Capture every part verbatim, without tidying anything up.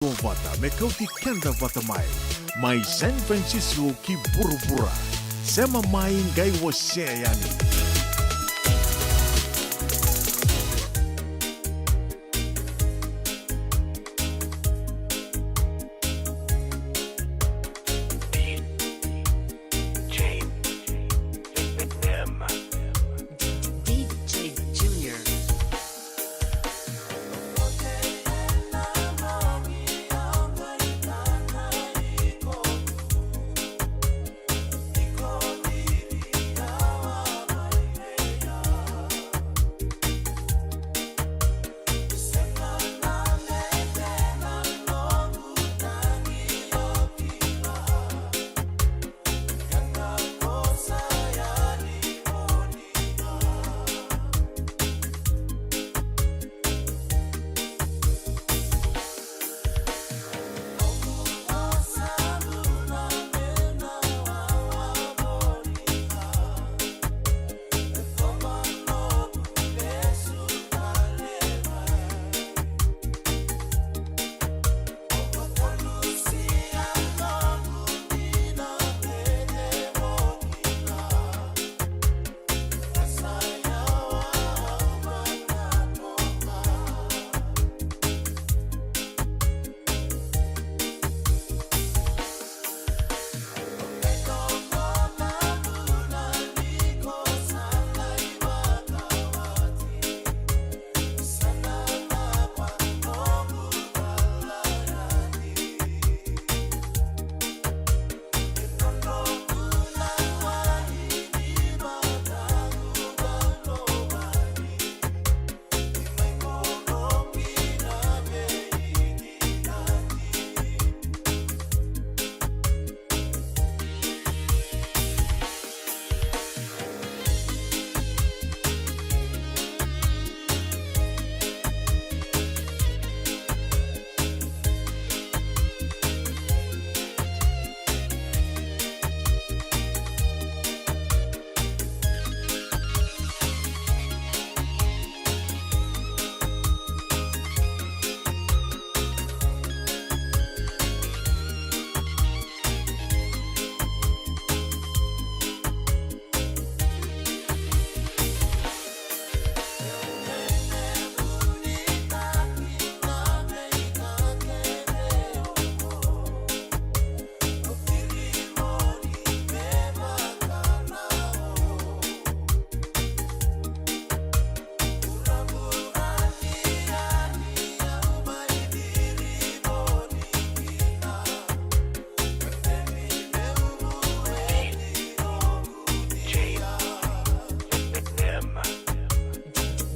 Vata me kauti keda vata mai, mai San Francisco ki vuravura. Sema mai, qai wasea yani. D J Junior.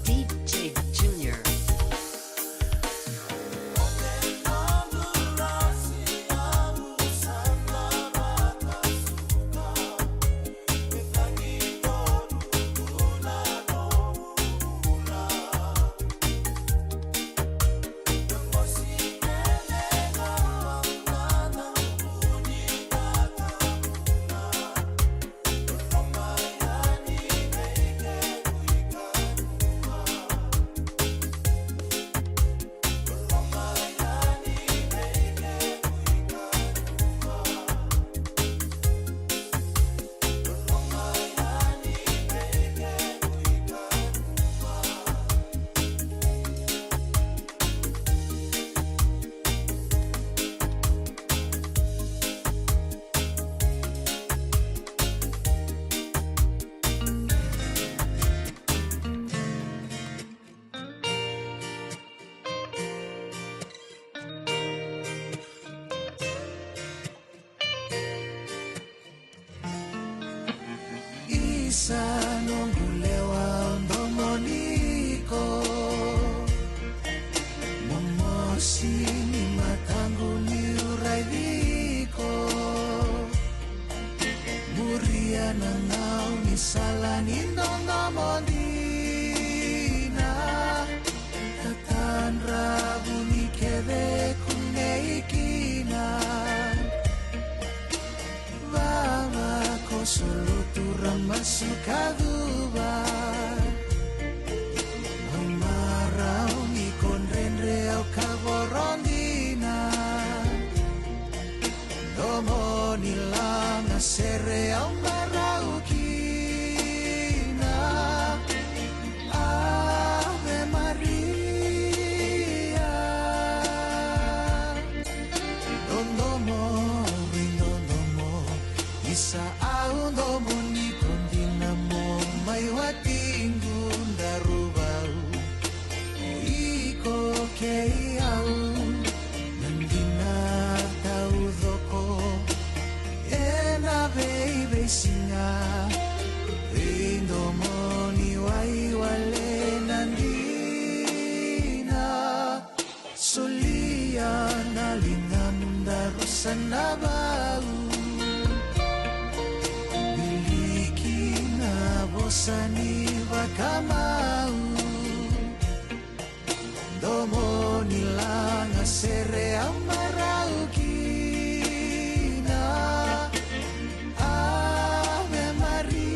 D J Junior. Isa noqu lewa, au domoni iko. Momosi ni mataqu niu raici iko. Muria na gaunisala ni dodomo dina. Tatadra vuni kece kunei kina. Vava ko solotu ra masu ka cuva. Au marau ni ko dredre, au kavoro dina. Sa na vau, wiliki na vosa ni vakamau. Domo ni laga sere au marau kina. Ave Maria.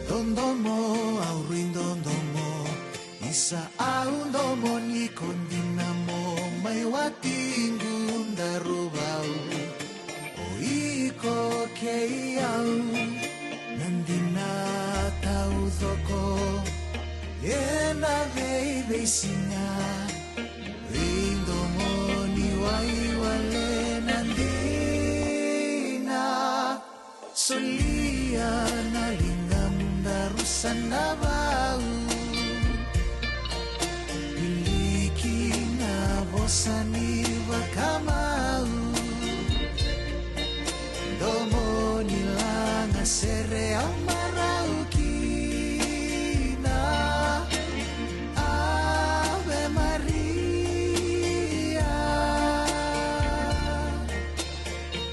Dodomo, au rui dodomo. Isa au domo ni ko dina mo mai watiqu daru vau. O iko kei au na dina taucoko. Ena veiveisiga veidomoni waiwale na dina. Solia na ligamu daru sa na vau. Wiliki na vosa ni vakamau. Domo ni laga sere au marau kina. Ave Maria.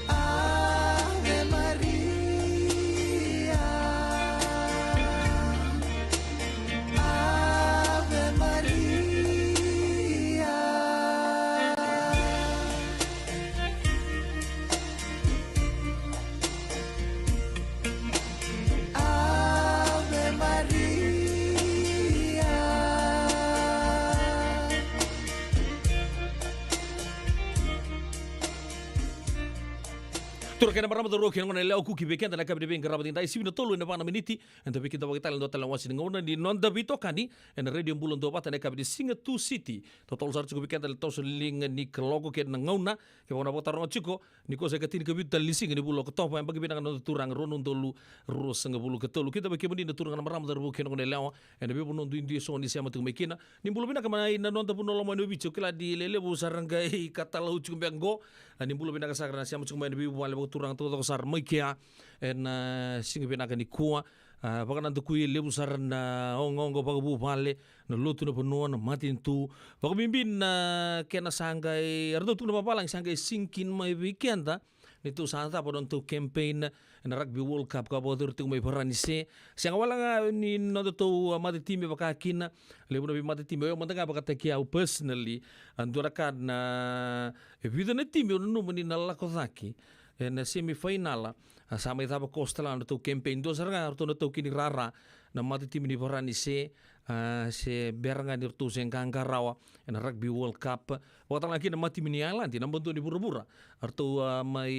Ave Maria. Ave Maria. Ave Maria. Turaga kei na marama, cauravou kei na goneyalewa, kuki vei keda na yakavi ni veiqaravi edaidai, sivi na tolu ena va na miniti. Eda veikidavaki tale ena dua tale na wase ni gauna ni noda veitokani ena Radio Bula Duavata ena yakavi ni siga Tusiti. Totolo sara tiko vei keda na toso liga ni kaloko kei na gauna. Kevaka o na vakataroga tiko, nikua sa ika tinikavitu tale ni siga ni vula o Okotova, yabaki vinaka na noda Turaga, rua na udolu ruasagavulu ka tolu. Kidavaki kemuni na turaga, na marama, cauravou kei na goneyalewa ena veivanua duidui eso ni sema tiko mai kina. Ni bula vinaka mai na noda vanua lomani o Viti. Au kila ni lelevu sara qai katalau tiko beka qo. A, ni bula vinaka sara na sema tiko mai na veivuvale vakaturaga taucoko sara mai kea ena, a, siga vinaka nikua. A, vakanadakui e levu sara na ogaoga vakavuvale, na lotu, na vanua, na matanitu. Vakabibi na kena sa qai, eratou tukuna vavalagi, sa qai sink in mai vei keda. Ni tou sa cava na nodatou campaign ena Rugby World Cup ka vakayacori tiko mai Varanise. Sega wale ga ni nodatou, a, matatimi vaka kina, levu na veimatatimi, o yau mada ga vakataki au personally, a, dua na ka na, e vica na timi au nanuma ni na lako cake ena semi fainala. A, sa mai cava koso tale ga na nodatou campaign, dua sara ga ratou na taukei ni rara na matatimi ni Varanise, a, se bera ga ni ratou se qaqa rawa ena Rugby World Cup. Vakatalega kina na matatimi ni Ireland, na badua ni vuravura, a ratou, a, mai,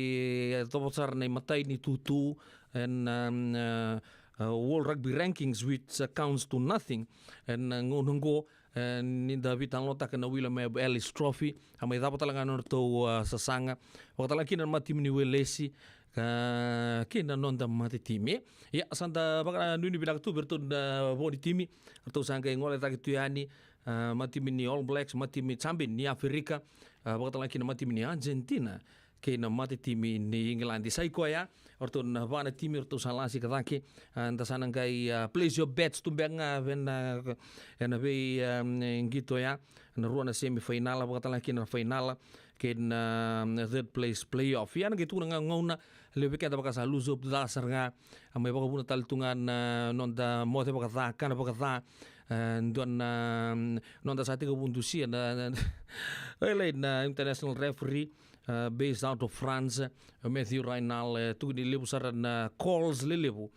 e, cova sara na imatai ni tutu ena, um, a, a, World Rugby Rankings, which, a, counts to nothing ena, a, gauna qo, e, ni da veitalanoataka na William Webb Ellis Trophy. A mai cava tale ga na nodratou, a, sasaga. Vakatalega kina na matatimi ni Welesi, a, kei na noda matatimi. Ia, sa da vakanuinui vinaka tu vei iratou na vo ni timi, ratou sa qai gole cake tu yani, a, matatimi ni All Blacks, matatimi champion ni Aferika, a, vakatalega kina matatimi ni Argentina kei na matatimi ni Igiladi. Sa i koya o ratou na va na timi o ratou sa lasika cake. A, da sa na qai, a, place your bets tu beka ga ena, ena vei, a, qito ya, na rua na semi fainala, vakatalega kina na fainala kei na, a, third place playoff. Ia na qai tukuna ga gauna, levu vei keda vaka sa lose hope, ca sara ga. A mai vakavuna tale tu ga na noda moce vakaca, kana vakaca. A, dua na, a, noda sa tekivu dusia na, na, na international referee, a, based out of France, a, Mathieu Raynal, e, tukuni levu sara na calls lelevu.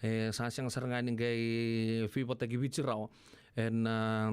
E, sa sega sara ga ni qai favour-taki Viti rawa ena,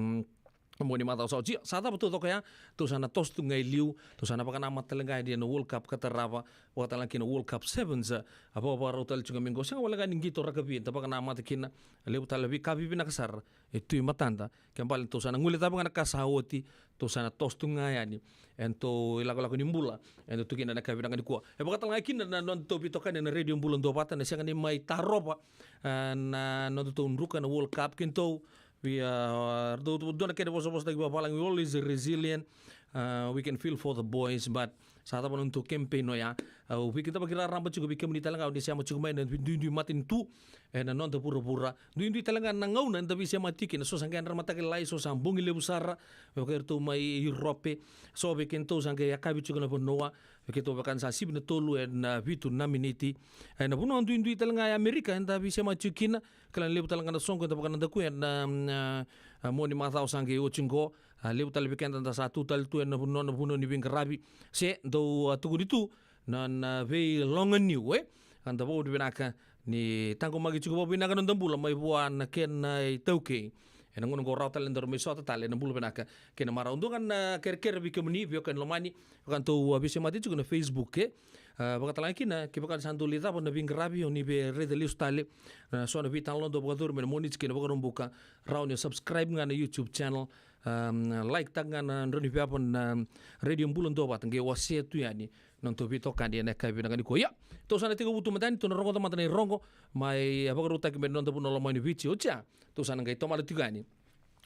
a, mua ni macawa sa oti. Ia, sa cava taucoko ya, tou sa na toso tu ga i liu, tou sa na vakanamata tale ga yani ena World Cup ka tarava, vakatalega kina World Cup Sevens, a, vakavakarau tale tiko ga mai qo. Sega wale ga ni qito rakavi eda vakanamata kina, levu tale vei ka vivinaka sara e tu e matada. Kena ibalebale tou sa na guilecava ga na ka sa oti, tou sa na toso tu ga yani ena nodatou ilakolako ni bula eda tu kina ena yakavi vinaka nikua. E vakatalega kina na nodatou veitokani ena Radio Bula Duavata, na sega ni mai tarova, a, na nodatou druka na World Cup, kedatou via, a, dua, dua na kena vosavosataki vavalagi, we always resilient, Uh, we can feel for the boys, but sa cava na nodatou campaign oya. Uh, au veikidavaki raraba tiko vei kemuni tale ga o ni sema tiko mai na duidui matanitu ena noda vuravura. Duidui tale ga na gauna eda veisema tiko kina, so sa qai yadra mataka lailai, so sa bogi levu sara. Me vaka iratou mai Europe, so vei kedatou sa qai yakavi tiko na vanua. Vei kedatou vaka ni sa sivi na tolu ena vitu na miniti. Ena vanua duidui tale ga e Amerika eda veisema tiko kina. Kila ni levu tale ga na soqo eda vakanadakuya ena, mm, a, a, mua ni macawa sa qai oti qo. A, levu tale vei keda da sa tu tale tu ena vanua, na vanua ni veiqaravi. Se dau, a, tukuni tu na, na veiloga niu, e? A, da vakavinavinaka ni taqomaki tiko vakavinaka na noda bula mai vua na kena itaukei. Ena gauna qo rawa tale daru mai sota tale ena bula vinaka kei na marau. Dua ga na kerekere vei kemuni veiwekani lomani, vaka datou, a, veisemati tiko na Facebook, e? A, vakatalega kina, kevaka ni sa dau lai cava na veiqaravi, o ni via raica lesu tale na so na veitalanoa dau vakayacori mai na Moniti kei na Vakaraubuka. Rawa ni o subscribe ga na YouTube channel. Um, like taka ga na drau ni veva na Radio Bula Duavata, qai wasea tu yani na nodatou veitokani ena yakavi vinaka nikua. Ia, tou sa na tekivu tu mada yani, tou na rogoca mada na irogo mai, a, vakarautaki mai na noda vanua lomani Viti. Otia, tou sa na qai tomana tiko yani na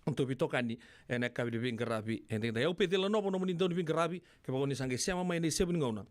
nodatou veitokani ena yakavi ni veiqaravi edaidai. Au Peceli Nova, nomuni dau ni veiqaravi, kevaka o ni sa qai sema mai ena isevu ni gauna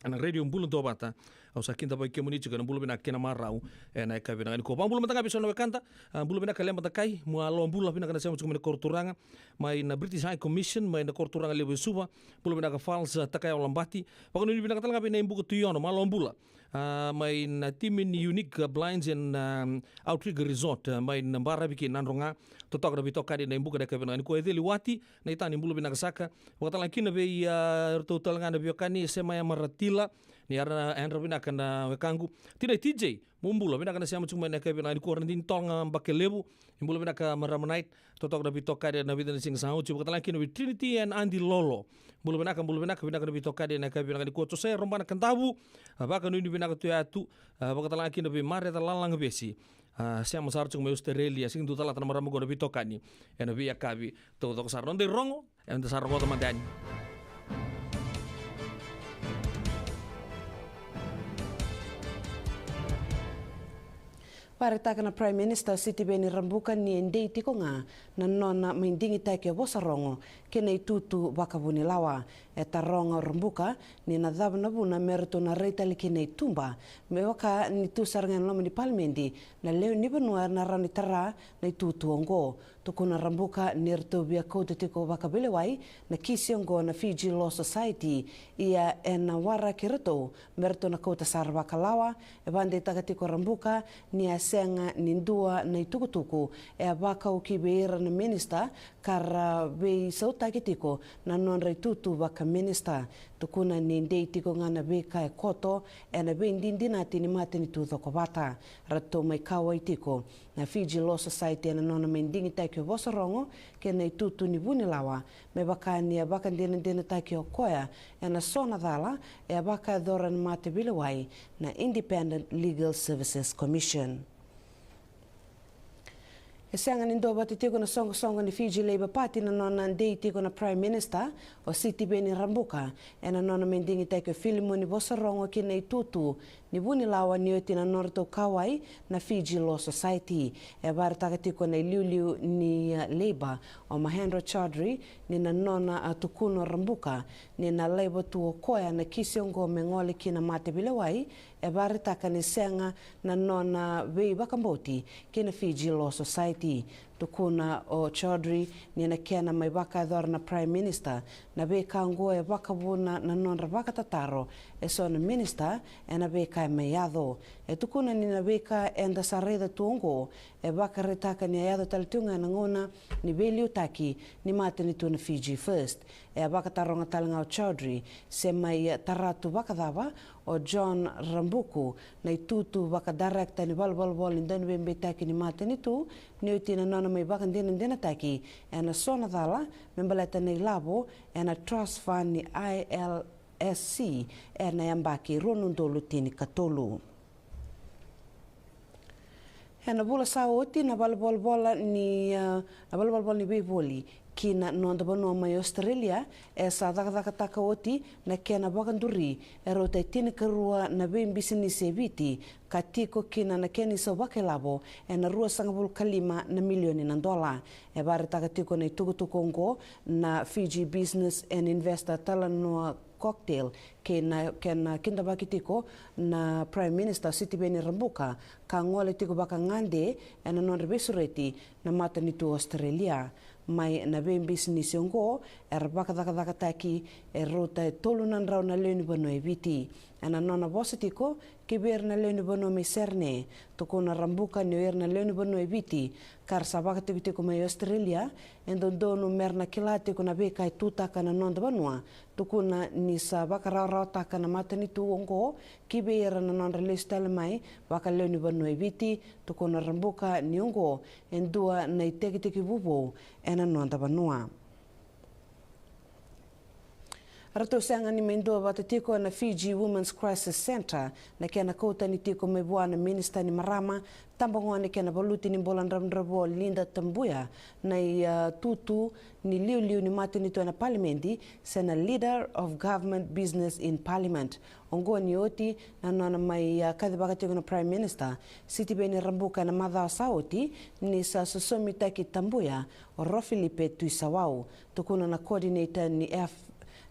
ena Radio Bula Duavata, au sa kidavaki kemuni tiko ena bula vinaka kei na marau ena yakavi vinaka nikua. Vakabula mada ga vei so na wekada, a, bula vinaka Leba Dakai, Mualoa Bula, vinaka na sema tiko mai na koroturaga, mai na British High Commission, mai na koroturaga levu e Suva, bula vinaka Fals, a, Takayao Labati, vakanuinui vinaka tale ga vei Naibuka Tuiono, Mualoa Bula, a, mai na timi ni Unique Blinds and, um, Outrigger Resort, a, mai na baravi kei Nadroga, totoka na veitokani Naibuka ena yakavi vinaka nikua. Eceli Wati, na itani, bula vinaka saka. Vakatalega kina vei, a, iratou tale ga na veiwekani, Semaya Maratila, ni yadra, yadra vinaka na wekaqu. Tinai T J, mo bula vinaka na sema tiko mai ena yakavi vinaka nikua. Radini Tolga Bakelevu, ni bula vinaka marama Night, totoka na veitokani ena vica na siga sa oti. Vakatalega kina vei Trinity and Andy Lolo, bula vinaka, bula vinaka, vinaka na veitokani ena yakavi vinaka nikua. Josea Robana Kadavu, a, vakanuinui vinaka tu yatu, a, vakatalega kina vei Mareca Lalagavesi. A, sema sara tiko mai Australia, sega ni dau calata na marama qo na veitokani ena veiyakavi taucoko sara. Noda irogo eda sa rogoca mada yani. Vakaraitaka na Prime Minister Sitiveni Rabuka ni e dei tiko ga na nona mai digitaki e vosa rogo kei na itutu vakavunilawa. E taroga o Rabuka ni na cava na vuna me ratou na rai tale kina i tuba, me vaka ni tu sara ga ena loma ni Palimedi na lewe ni vanua era na rawa ni tara na itutu oqo. Tukuna Rabuka ni ratou via kauta tiko vakaveilewai na kisi oqo na Fiji Law Society, ia ena waraki iratou me ratou na kauta sara vakalawa. E vakadeitaka tiko Rabuka ni a sega ni dua na itukutuku e a vakau ki vei ira na minisita ka ra veisautaki tiko na nodra itutu vakaminisita. Tukuna ni dei tiko ga na veika e koto ena veidinadinati ni matanitu cokovata. Ratou mai kauwai tiko na Fiji Law Society ena nona mai digitaki o vosa rogo kei na itutu ni vunilawa, me vaka ni a vakadinadinataki o koya ena so na cala e a vakayacora na mataveilewai na Independent Legal Services Commission. E sega ni duavata tiko na soqosoqo ni Fiji Labour Party na nona dei tiko na Prime Minister o Sitiveni Rabuka ena nona mai digitaki o Filimoni Vosorogo ki na itutu ni vunilawa ni oti na nodratou kauwai na Fiji Law Society. E vakaraitaka tiko na iliuliu ni, uh, Labour o Mahendra Chaudhry ni na nona, uh, tukuna o Rabuka ni na laiva tu o koya na kisi oqo me gole ki na mataveilewai. E vakaraitaka ni sega na nona veivakabauti ki na Fiji Law Society. Tukuna o Chaudhry ni na kena mai vakayacora na Prime Minister na veika oqo e vakavuna na nodra vakatataro e so na minisita ena veika e mai yaco. E tukuna ni na veika eda sa raica tu oqo e vakaraitaka ni a yaco tale tu ga ena gauna ni veiliutaki ni matanitu na Fiji First. E a vakataroga tale ga o Chaudhry se mai tara tu vakacava o John Rabuku na itutu vakadirekita ni valenivolavola ni dauniveibeitaki ni matanitu ni oti na nona mai vakadinadinataki ena so na cala me baleta na ilavo ena trust fund ni I L S C ena yabaki rua na udolu tinikatolu. Ena vula sa oti na valenivolavola ni, ah, na valenivolavola ni veivoli ki na noda vanua mai Australia, e sa cakacakataka oti na kena vakaduri e rauta e tinikarua na veibisinisi e Viti, ka tiko kina na kena isau vakailavo ena ruasagavulu ka lima na milioni na dola. E vakaraitaka tiko na itukutuku oqo na Fiji Business and Investor Talanoa Cocktail, kei na kena kidavaki tiko na Prime Minister Sitiveni Rabuka, ka gole tiko vakagade ena nodra veisureti na matanitu Australia. Mai na veibisinisi oqo era vakacakacakataki e rauta e tolu na drau na lewe ni vanua e Viti. Ena nona vosa tiko ki vei ira na lewe ni vanua mai Serene, tukuna Rabuka ni o ira na lewe ni vanua e Viti ka ra sa vakatikotiko mai Australia, e dodonu me ra na kila tiko na veika e tutaka na noda vanua. Tukuna ni sa vakarawarawataka na matanitu oqo ki vei ira na nodra lesu tale mai vakalewe ni vanua e Viti. Tukuna Rabuka ni oqo e dua na itekitekivu vou ena noda vanua. Ratou sega ni mai duavata tiko na Fiji Women's Crisis Centre, na kena kau tani tiko mai vua na minisita ni marama, tabagone kei na valuti ni bula dravudravua, Lynda Tabuya, na i, a, tutu ni liuliu ni matanitu ena palimedi, se na Leader of Government Business in Parliament. Oqo ni oti na nona mai, a, kacivaka tiko na Prime Minister Sitiveni Rabuka ena macawa sa oti ni sa sosomitaki Tabuya o Rofilipe Tuisawau. Tukuna na coordinator ni F,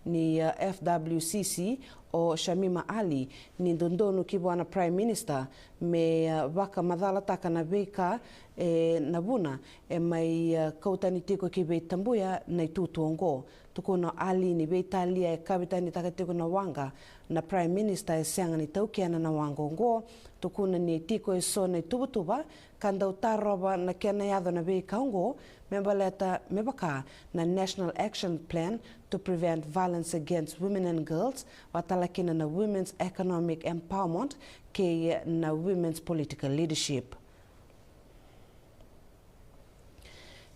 ni, a, F W C C, o Shamima Ali, ni dodonu ki vua na Prime Minister me, a, vakamacalataka na veika, e, na vuna e mai, a, kau tani tiko ki vei Tabuya na itutu oqo. Tukuna o Ali ni veitalia e kavetanitaka tiko na waqa na Prime Minister, e sega ni taukena na waqa oqo. Tukuna ni tiko e so na ituvatuva ka dau tarova na kena yaco na veika oqo, me baleta me vaka na National Action Plan to Prevent Violence Against Women and Girls, vaka tale kina na Women's Economic Empowerment kei na Women's Political Leadership.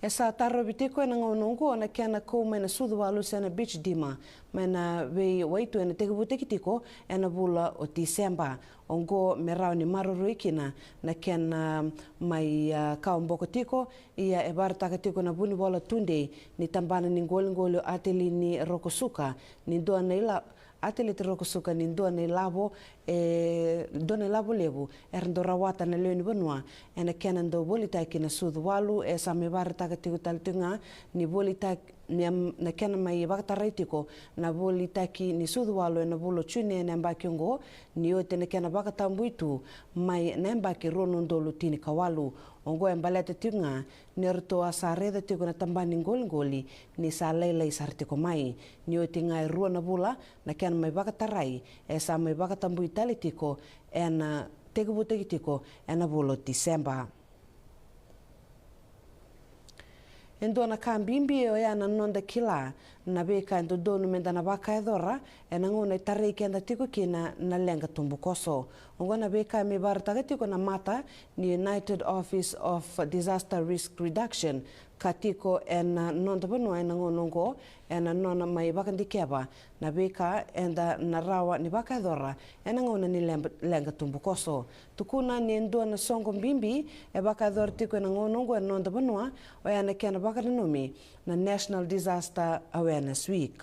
E sa tarovi tiko ena gauna oqo na kena kau mai na sucuvalu se na beach dima mai na veiwaitu ena tekivutaki tiko ena vula o Tiseba. Oqo me rawa ni maroroi kina na kena mai, a, kawa boko tiko. Ia e vakaraitaka tiko na Vunivola Tudei ni tabana ni qoliqoli o Atelini Rokosuka ni dua na ila, Atelete Rokosuka ni dua na ilavo, e, dua na ilavo levu era dau rawata na lewe ni vanua ena kena dau volitaki na sucuvalu. E sa mai vakaraitaka tiko tale tiko ga ni volitaki, ni am-, na kena mai vakatarai tiko na volitaki ni sucuvalu ena vula o June ena yabaki oqo, ni oti na kena vakatabui tu mai na yabaki rua na udolu tinikawalu. Oqo e baleta tiko ga ni ratou a sa raica tiko na tabana ni qoliqoli ni sa lailai sara tiko mai. Ni oti ga e rua na vula na kena mai vakatarai, e sa mai vakatabui tale tiko ena tekivutaki tiko ena vula o Tiseba. E dua na ka bibi oya na noda kila na veika e dodonu meda na vakayacora ena gauna e tarai keda tiko kina na leqa tubukoso. Oqo na veika me vakaraitaka tiko na mata ni United Office of Disaster Risk Reduction, ka tiko ena noda vanua ena gauna oqo, ena nona mai vakadikeva na veika eda na rawa ni vakayacora ena gauna ni leba-, leqa tubukoso. Tukuna ni e dua na soqo bibi e vakayacora tiko ena gauna oqo ena noda vanua, oya na kena vakananumi na National Disaster Awareness Week.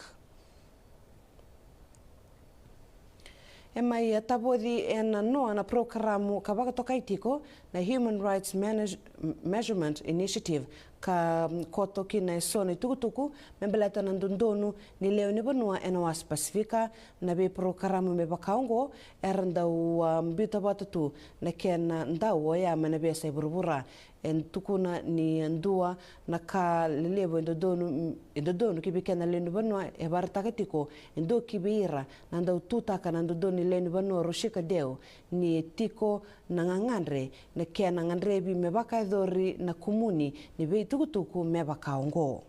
E mai, e, tavoci ena noa na parokaramu ka vakatokai tiko na Human Rights Manage-, Measurement Initiative, ka, mm, koto kina e so na itukutuku me baleta na dodonu ni lewe ni vanua ena wasa Pasifika. Na veiparokaramu me vaka oqo era dau, a, biuta vata tu na kena dau oya mai na veiyasai vuravura. E tukuna ni dua na ka lelevu e dodonu, e dodonu ki vei keda na lewe ni vanua, e vakaraitaka tiko e dua ki vei ira na dau tutaka na dodonu ni lewe ni vanua, Rosika Deo, ni tiko na gagadre na kena gadrevi me vakayacori na kumuni ni veitukutuku me vaka oqo.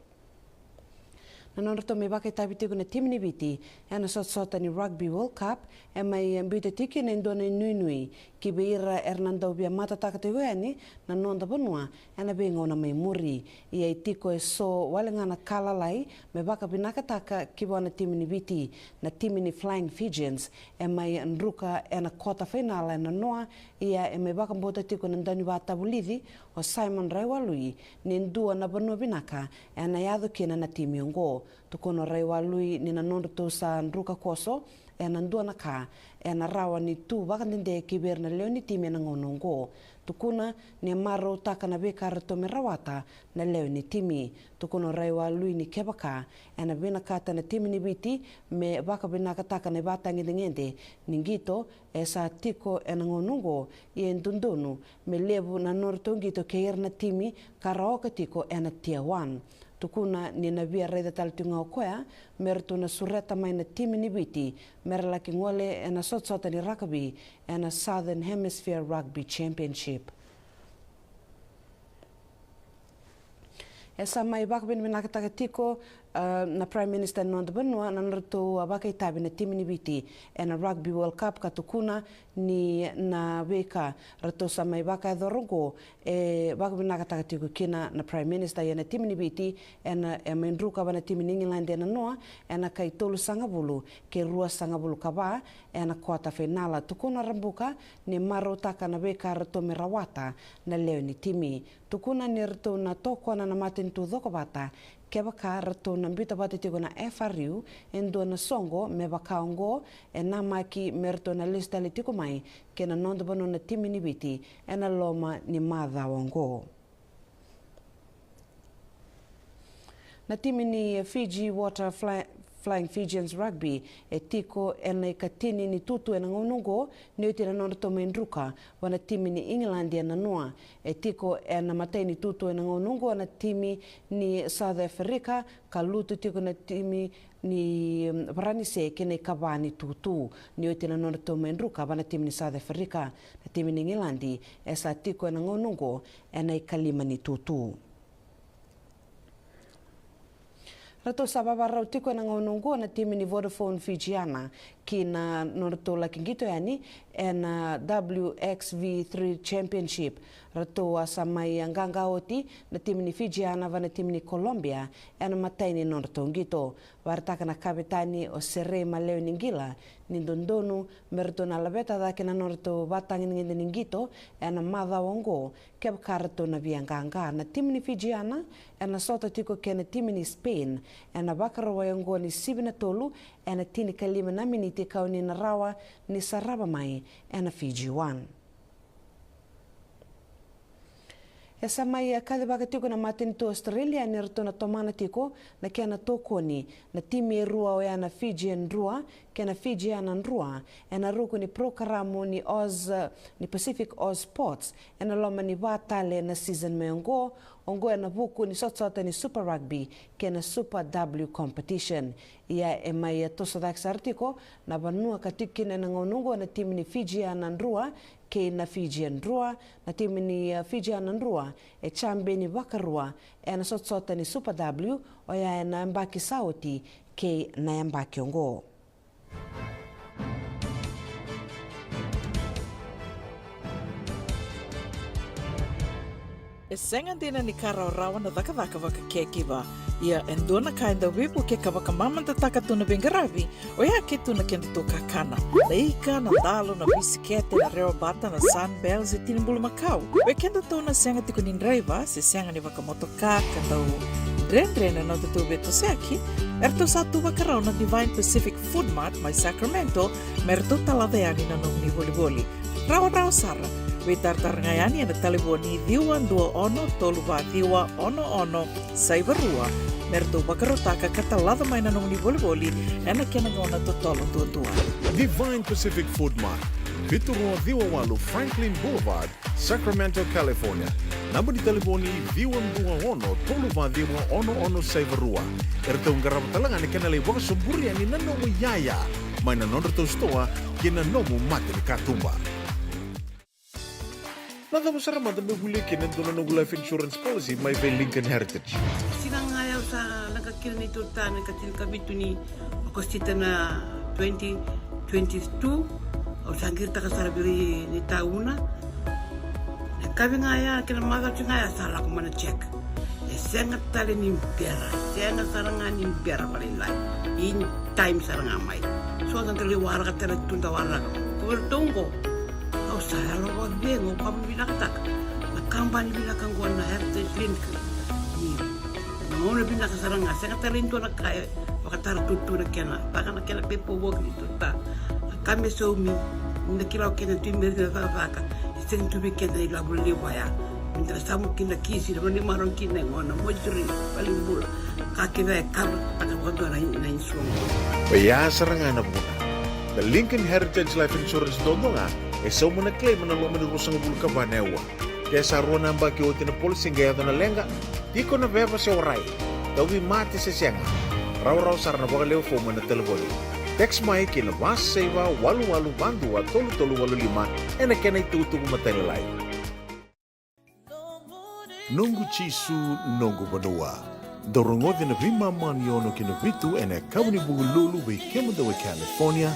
Na nodratou mai vakaitavi tiko na timi ni Viti ena sotasota ni Rugby World Cup e mai biuta tiko kina e dua na inuinui ki vei ira era na dau via matataka tiko yani na noda vanua ena veigauna mai muri. Ia e tiko eso wale ga na ka lalai me vakavinakataka ki vua na timi ni Viti. Na timi ni Flying Fijians e mai druka ena kota fainala ena noa, ia e mai vakabauta tiko na daunivakatavulici o Simon Raiwalui ni dua na vanua vinaka ena yaco kina na timi oqo. Tukuna o Raiwalui ni na nodratou sa druka koso ena dua na ka ena rawa ni tu vakadede ki vei ira na lewe ni timi ena gauna oqo. Tukuna ni a marautaka na veika ratou me rawata na lewe ni timi. Tukuna o Raiwalui ni kevaka ena vinakata na timi ni Viti me vakavinakataka na ivakatagedegede ni qito e sa tiko ena gauna oqo, ia e dodonu me levu na nodratou qito kei ira na timi ka ra oka tiko ena Tier one. Tukuna ni na via raica tale tiko ga o koya me ratou na sureta mai na timi ni Viti me ra laki gole ena sotasota ni rakavi ena Southern Hemisphere Rugby Championship. E sa mai vakavinavinakataka tiko, ah, na Prime Minister ni noda vanua na nodratou, ah, vakaitavi na timi ni Viti ena Rugby World Cup, ka tukuna ni na veika ratou sa mai vakayacora oqo e vakavinakataka tiko kina na Prime Minister. Ia na timi ni Viti ena, e mai druka vua na timi ni Igiladi ena noa ena kai tolusagavulu kei ruasagavulu ka va ena kota fainala. Tukuna o Rabuka ni marautaka na veika ratou me rawata na lewe ni timi. Tukuna ni ratou na tokona na matanitu cokovata kevaka ratou na biuta vata tiko na F R U e dua na soqo me vaka oqo, e namaki me ratou na lesu tale tiko mai kei na noda vanua na timi ni Viti ena loma ni macawa oqo. Na timi ni Fiji Water Fly-, Flying Fijians Rugby e tiko ena ikatini ni tutu ena gauna oqo, ni oti na nodratou mai druka vua na timi ni Igiladi ena noa. E tiko ena matai ni tutu ena gauna oqo na timi ni South Africa, ka lutu tiko na timi ni, mm, Varanise ki na ikava ni tutu. Ni oti na nodratou mai druka vua na timi ni South Africa, na timi ni Igiladi e sa tiko ena gauna oqo ena ikalima ni tutu. Ratou sa vavarau tiko ena gauna oqo na timi ni Vodafone Fijiana ki na nodratou laki qito yani ena W X V three Championship. Ratou a sa mai qaqa oti na timi ni Fijiana vua na timi ni Colombia ena matai ni nodratou qito. Vakaraitaka na kavetani o Serei Malewe ni Qila ni dodonu me ratou na laveta cake na nodratou vakatagedegede ni qito ena macawa oqo kevaka ratou na via qaqa. Na timi ni Fijiana ena sota tiko kei na timi ni Spain ena Vakarauwai oqo ni sivi na tolu ena tinikalima na miniti, kau ni na rawa ni sarava mai ena Fiji One. E sa mai kacivaka tiko na matanitu Australia ni ratou na tomana tiko na kena tokoni na timi e rua, oya na Fijian Drua kei na Fijiana Drua, ena ruku ni parokaramu ni Oz, ni Pacific Oz Sports, ena loma ni va tale na season mai oqo, oqo ena vuku ni sotasota ni Super Rugby kei na Super W competition. Ia e mai toso cake sara tiko na vanua ka tiko kina ena gauna oqo na timi ni Fijiana Drua kei na Fijian Drua. Na timi ni, eh, Fijiana Drua e champion vakarua ena sotasota ni Super W, oya ena yabaki sa oti kei na yabaki oqo. E sega dina ni ka rawarawa na cakacaka vaka caregiver. Ia e dua na ka e dau veivuke ka vakamamadataka tu na veiqaravi, oya ke tu na kedatou kakana. Na ika, na dalo, na bisikete, na rewa bata, na Sunbell se tini bulumakau. Vei kedatou na sega tiko ni draiva se sega ni vakamotoka ka dau dredre na nodatou veitosoyaki, eratou sa tu vakarau na Divine Pacific Food Mart mai Sacramento me ratou talaca yani na nomuni volivoli. Rawarawa sara. Veitaratara ga yani ena talevoni ciwa dua ono tolu va ciwa ono ono saiva rua me ratou vakarautaka ka talaca mai na nomuni volivoli ena kena gauna totolo duadua. Divine Pacific Food Mart, vitu rua ciwa walu Franklin Boulevard, Sacramento, California. Naba ni talevoni ciwa dua ono tolu va ciwa ono ono saiva rua. Eratou qarava tale ga na kena lai vakasoburi yani na nomu iyaya mai na nodratou sitoa kei na nomu mata ni katuba. Na cava sara mada meu volia kina e dua na noqu life insurance policy mai vei Lincoln Heritage? Sega ga, au sa lako kina neitou tane ka tinikavitu ni Okosita na twenty twenty-two. Au sa qiritaka sara vei ira ni tauna. Na kavi ga ya kei na macawa ga ya sa lako mai na check. E sega tale ni bera, sega sara ga ni bera vakalailai. In time sara ga mai. So da dau lai waraka tale tu da waraka. Ko vei ratou qo. Au sa yalo vakavega, au vakavinavinakataka na kabani vinaka qo na Heritage Link. Ni na gauna vinaka sara ga, sega tale ni dua na ka e vakatara tutu na kena, vaka na kena pepa voki ni tuta. Na ka me saumi, ni na kila o kena tu i meri na cakacaka, e sega ni tu vei keda na ilavo levu vaya. Ni da na samu kina kisi, na vanua ni marau kina e gona, moituri, valenibula. Ka kece e kava, taka vakadua na, na insurance. Oya sara ga na vuna. Na Lincoln Heritage Life Insurance dodonu ga, e sauma na claim ena loma ni ruasagavulu ka va na aua. Ke sa rua na yabaki oti na policy qai yaco na leqa, tiko na veva se warai, tauvimate se sega, rawarawa sara na vakalewe fomu ena talevoni. Text mai ki na va saiva walu walu va dua tolu tolu walu lima ena kena itukutuku matailalai. Noqu Jisu, noqu vanua. Dau rogoci ena veimama ni ono ki na vitu ena yakavi ni Vukelulu vei kemudou e California,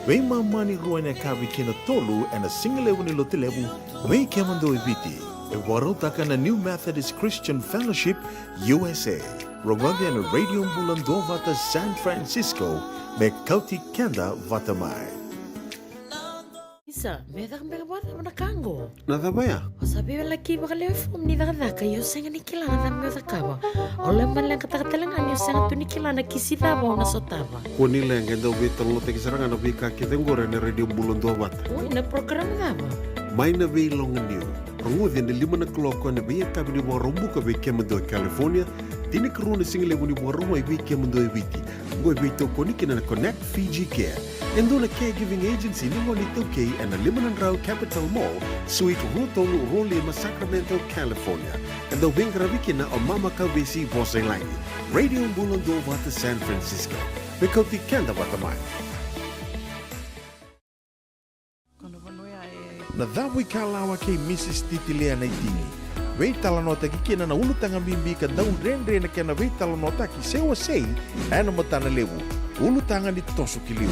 veimama ni rua ena yakavi ki na tolu ena sigalevu ni Lotulevu vei kemudou e Viti. E vakarautaka na New Methodist Christian Fellowship U S A. Rogoci ena Radio Bula Duavata San Francisco me kauti keda vata mai. Isa, me caka beka vakacava na ka qo? Na cava ya? O sa veiwalaki vakalewe fomu ni cakacaka, ia o sega ni kila na cava me o cakava. O lai maleqataka tale ga ni o sega tu ni kila na kisi cava o na sotava. Kua ni leqa, e dau veitalanoataki sara ga na veika kece qori ena Radio Bula Duavata. Oi, na program cava? Mai na Veiloganiu. Rogoci ena lima na kaloko ena veiyakavi ni Vakaraubuka vei kemudou e California, tinikarua na sigalevu ni Vakarauwai vei kemudou e Viti. Qo e veitokoni kina na Connect Fiji Care, e dua na caregiving agency ni gone iTaukei ena lima na drau Capitol Mall, Suite rua tolu rua lima, Sacramento, California. E dau veiqaravi kina o Mama Kauvesi Vosailagi. Radio Bula Duavata San Francisco. Me kauti keda vata mai. Na Cavuikalawa kei Mrs Titilea Naitini. Veitalanoataki kina na ulutaga bibi ka dau dredre na kena veitalanoataki se wasei ena matana levu. Ulutaga ni toso ki liu.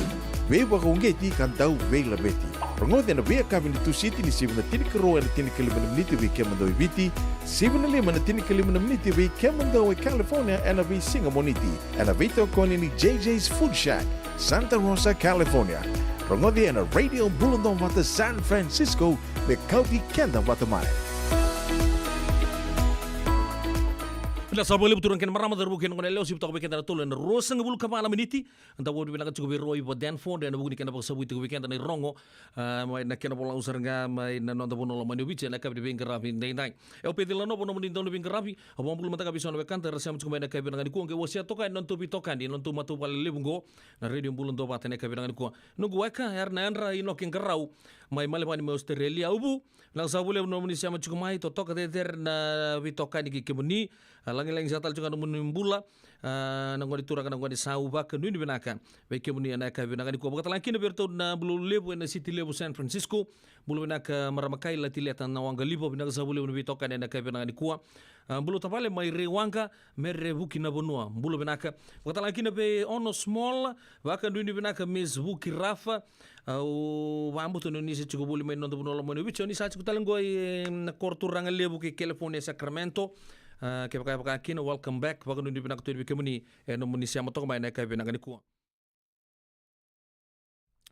Veivakauqeti ka dau veilaveti. Rogoci ena veiyakavi ni Tusiti ni sivi na tinikarua ena tinikalima na miniti vei kemudou e Viti, sivi na lima ena tinikalima na miniti vei kemudou e California ena veisiga Moniti. Ena veitokoni ni J J's Food Shack, Santa Rosa, California. Rogoci ena Radio Bula Duavata San Francisco, me kauti keda vata mai. Vinaka sara vakalevu turaga kei na marama, cauravou kei na goneyalewa, sivi toka vei keda na tolu ena ruasagavulu ka va na miniti. Da vakavinavinaka tiko vei Roy Vadenford ena vuku ni kena vakasavuti tiko vei keda na irogo, ah, mai na kena volau sara ga mai na noda vanua lomani o Viti ena yakavi ni veiqaravi edaidai. E o Pecila Novo nomuni dau ni veiqaravi. Au vakabula mada ga vei so na wekada era sema tiko mai ena yakavi vinaka nikua, qai wasea toka yani na nodatou veitokani, na nodatou matavuvale levu qo na Radio Bula Duavata ena yakavi vinaka nikua. Noqu weka, era na yadra Inoke Qarau mai Melbourne mai Australia. Uvu, vinaka sara vakalevu nomuni sema tiko mai, totoka cecere na veitokani kei kemuni. A, lagilagi sara tale tiko ga nomuni bula. A, na gone turaga, na gone sau, vakanuinui vinaka vei kemuni ena yakavi vinaka nikua. Vakatalega kina vei iratou na Bulou Levu ena City Levu San Francisco. Bula vinaka marama Kaila Tileta Nawaqalivo, vinaka sara vakalevu na veitokani ena yakavi vinaka nikua. A, Bulou tavale mai Reiwaqa, Mere Vukinavanua, bula vinaka. Vakatalega kina vei Ono Small, vakanuinui vinaka Miss Vuki Rafa. Au vakabauta ni o ni se tiko voli mai na noda vanua lomani o Viti, o ni sa tiko tale qo i, e, na koro turaga levu kei California, Sacramento. A, kevaka e vaka kina, welcome back. Vakanuinui vinaka tu yani vei kemuni e nomuni sema toka mai ena yakavi vinaka nikua.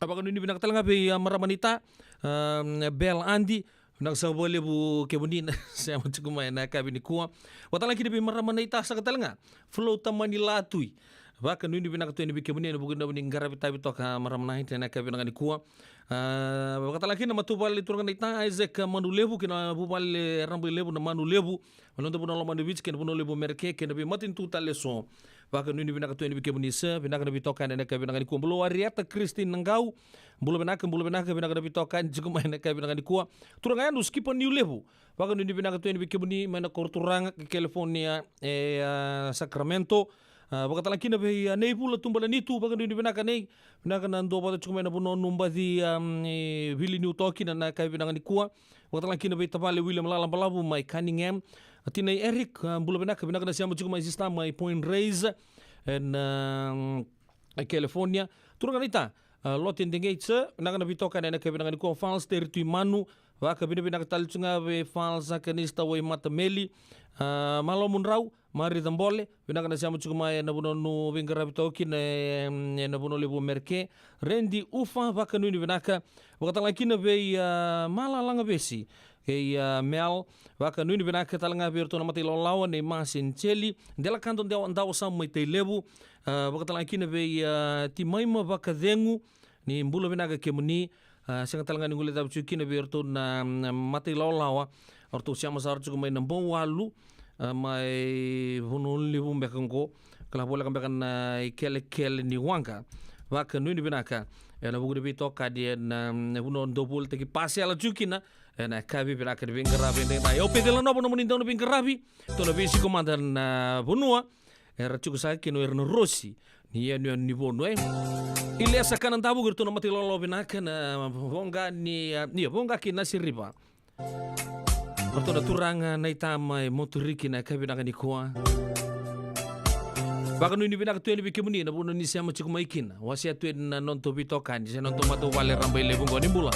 A, vakanuinui vinaka tale ga vei, a, marama naita, a, Bel Adi, vinaka sara vakalevu kemuni na sema tiko mai ena yakavi nikua. Vakatalega kina vei marama naita saka tale ga, Flow Tamani Latui. Vakanuinui vinaka tu yani vei kemuni ena vuku ni nomuni qaravi tavi toka marama naita ena yakavi vinaka nikua. A, vakatalega kina matavuvale turaga naita Isaac Manulevu kei na vuvale Rabailevu na Manulevu. Mai na noda vanua lomani o Viti kei na Vanua Levu o Merika kei na veimatanitu tale eso. Vakanuinui vinaka tu yani vei kemuni saka, vinaka na veitokani ena yakavi vinaka nikua. Bulou Arieta Christine Naqau, bula vinaka, bula vinaka, vinaka na veitokani tiko mai ena yakavi vinaka nikua. Turaga Yanu Skipa Niulevu, vakanuinui vinaka tu yani vei kemuni mai na koro turaga kei California e, a, Sacramento. A, vakatalega kina vei, a, Nei Vula Tubalanitu, vakanuinui vinaka Nei, vinaka na duavata tiko mai na vanua o Nubaci, a, e, Vili Niu toka kina ena yakavi vinaka nikua. Vakatalega kina vei tavale William Lalabalavu mai Cunningham. A, tinai Eric, a, bula vinaka, vinaka na sema tiko mai sista mai Point Reyes ena, a, California. Turaga naita, a, Lote Degeitsa, vinaka na veitokani ena yakavi vinaka nikua. Fals Teri Tuimanu, vakavinavinaka tale tu ga vei Fals Akanista Waimata Meli, a, Malomu Drau, Marica Bole, vinaka na sema tiko mai ena vanua o veiqaravi toka kina, e, ena vanua levu Mereke. Redi Ufa, vakanuinui vinaka. Vakatalega kina vei, a, Malalaga Vesi kei, a, Mel, vakanuinui vinaka talega vei iratou na mata ilawalawa nei Masenijeli Delakado, Dawa, Dawa Samu mai Tailevu. A, vakatalega kina vei, a, Timaima Vakacegu, ni bula vinaka kemuni. A, sega talega ni guilecavi tiko kina vei iratou na, na mata ilawalawa, o ratou sema sara tiko mai na Bouwalu, a, mai Vanua Levu beka qo, ka la voleka beka na ikelekele ni waqa. Vakanuinui vinaka ena vuku ni veitokani ena, na vanua o dau volitaki pasela tiko kina ena yakavi vinaka ni veiqaravi edaidai. Au Pecela Nova, nomuni dau na veiqaravi, tou na veisiko mada na vanua era tiko saka kina o ira na Rosi ni yanuyanu ni Vonu, e. Ilesa Kanadavuki, iratou na mata ilawalawa vinaka na Voqa ni, a, ia, Voqa kei Nasi River. Ratou na turaga na itama e Moturiki na yakavi vinaka nikua. Vakanuinui vinaka tu yani vei kemuni na vanua ni sema tiko mai kina. Wasea tu yani na nodatou veitokani se nodatou matavuvale Rabailevu qo, ni bula.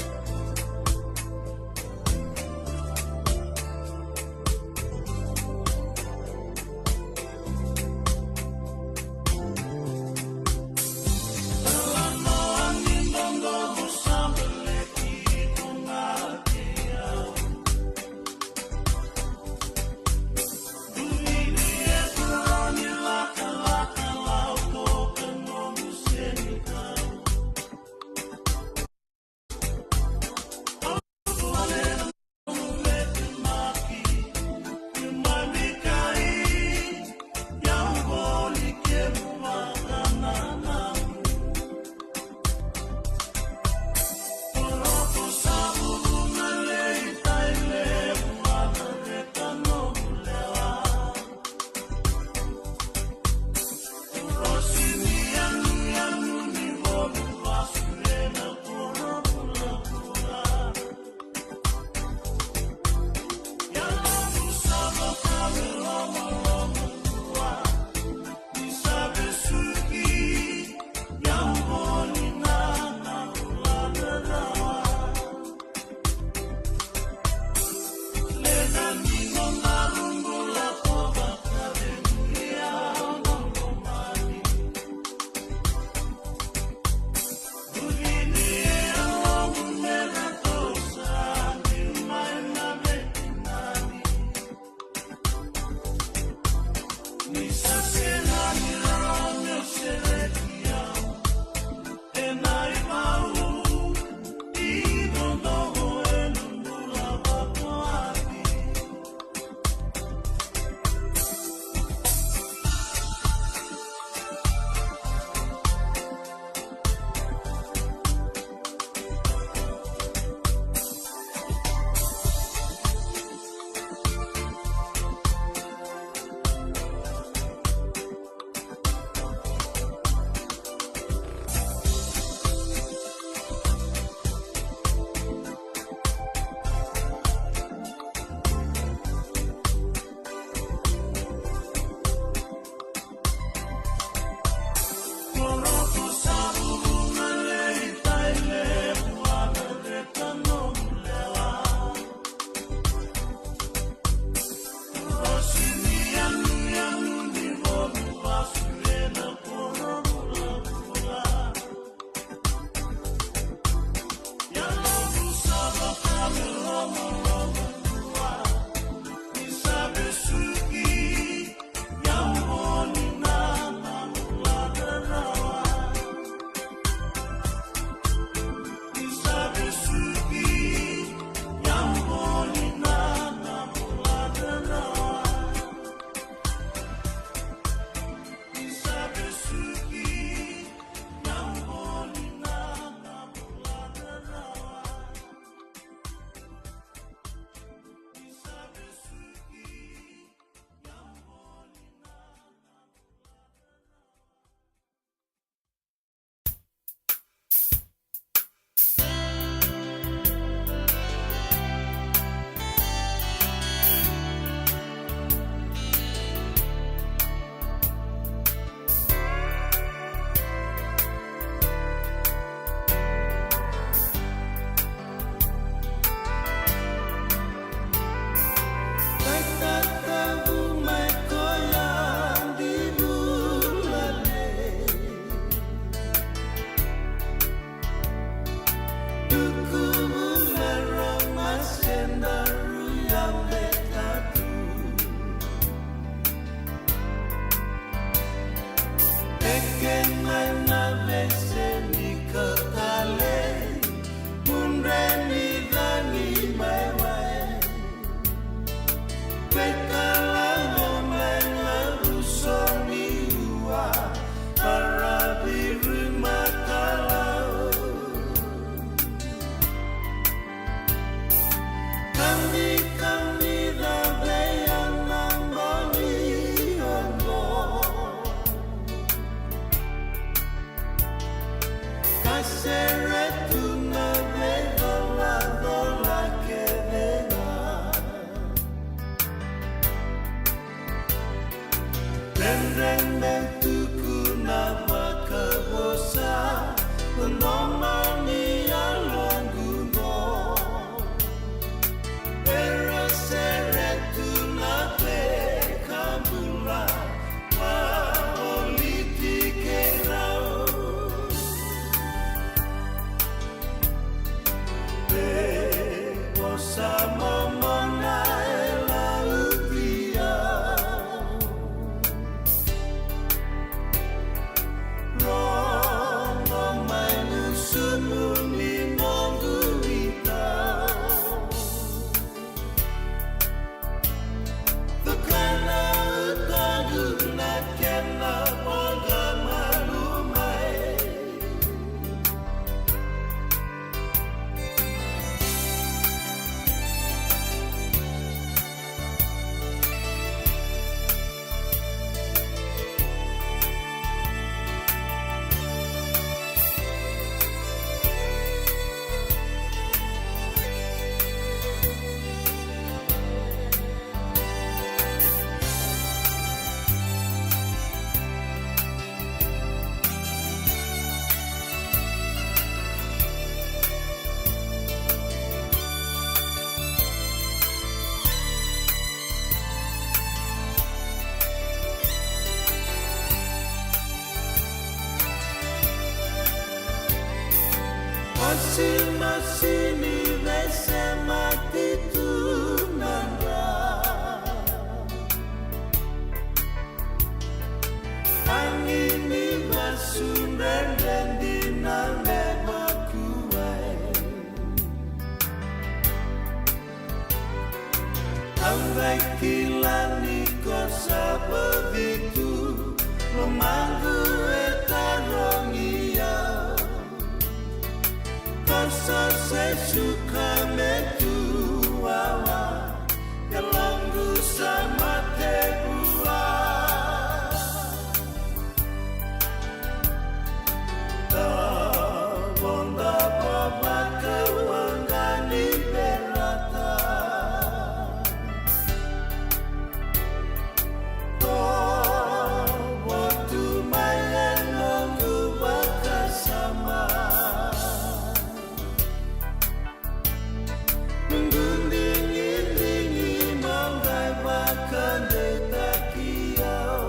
Sere tu na veicolacola kece ga. Dredre me tukuna vakavosa, loloma ni yaloqu qo. Era sere tu na veika bula, vavoliti keirau. Veivosa momona e lauti au. Rogo mai gusumu ni noqu itau. Tukana utaqu na kena voqa malu mai. Masimasini veisemati tu na dra. Agi ni vasu dredre dina me vakuai. Au qai kila ni ko sa vovi tu, lomaqu e tarogi au. Ko sa se suka me tu wawa, yaloqu sa mate vua. Tavoda vavaka waqa ni verata. Tovo tu mai e noqu vakasama. Noqu digidigi mo qai vakadeitaki au.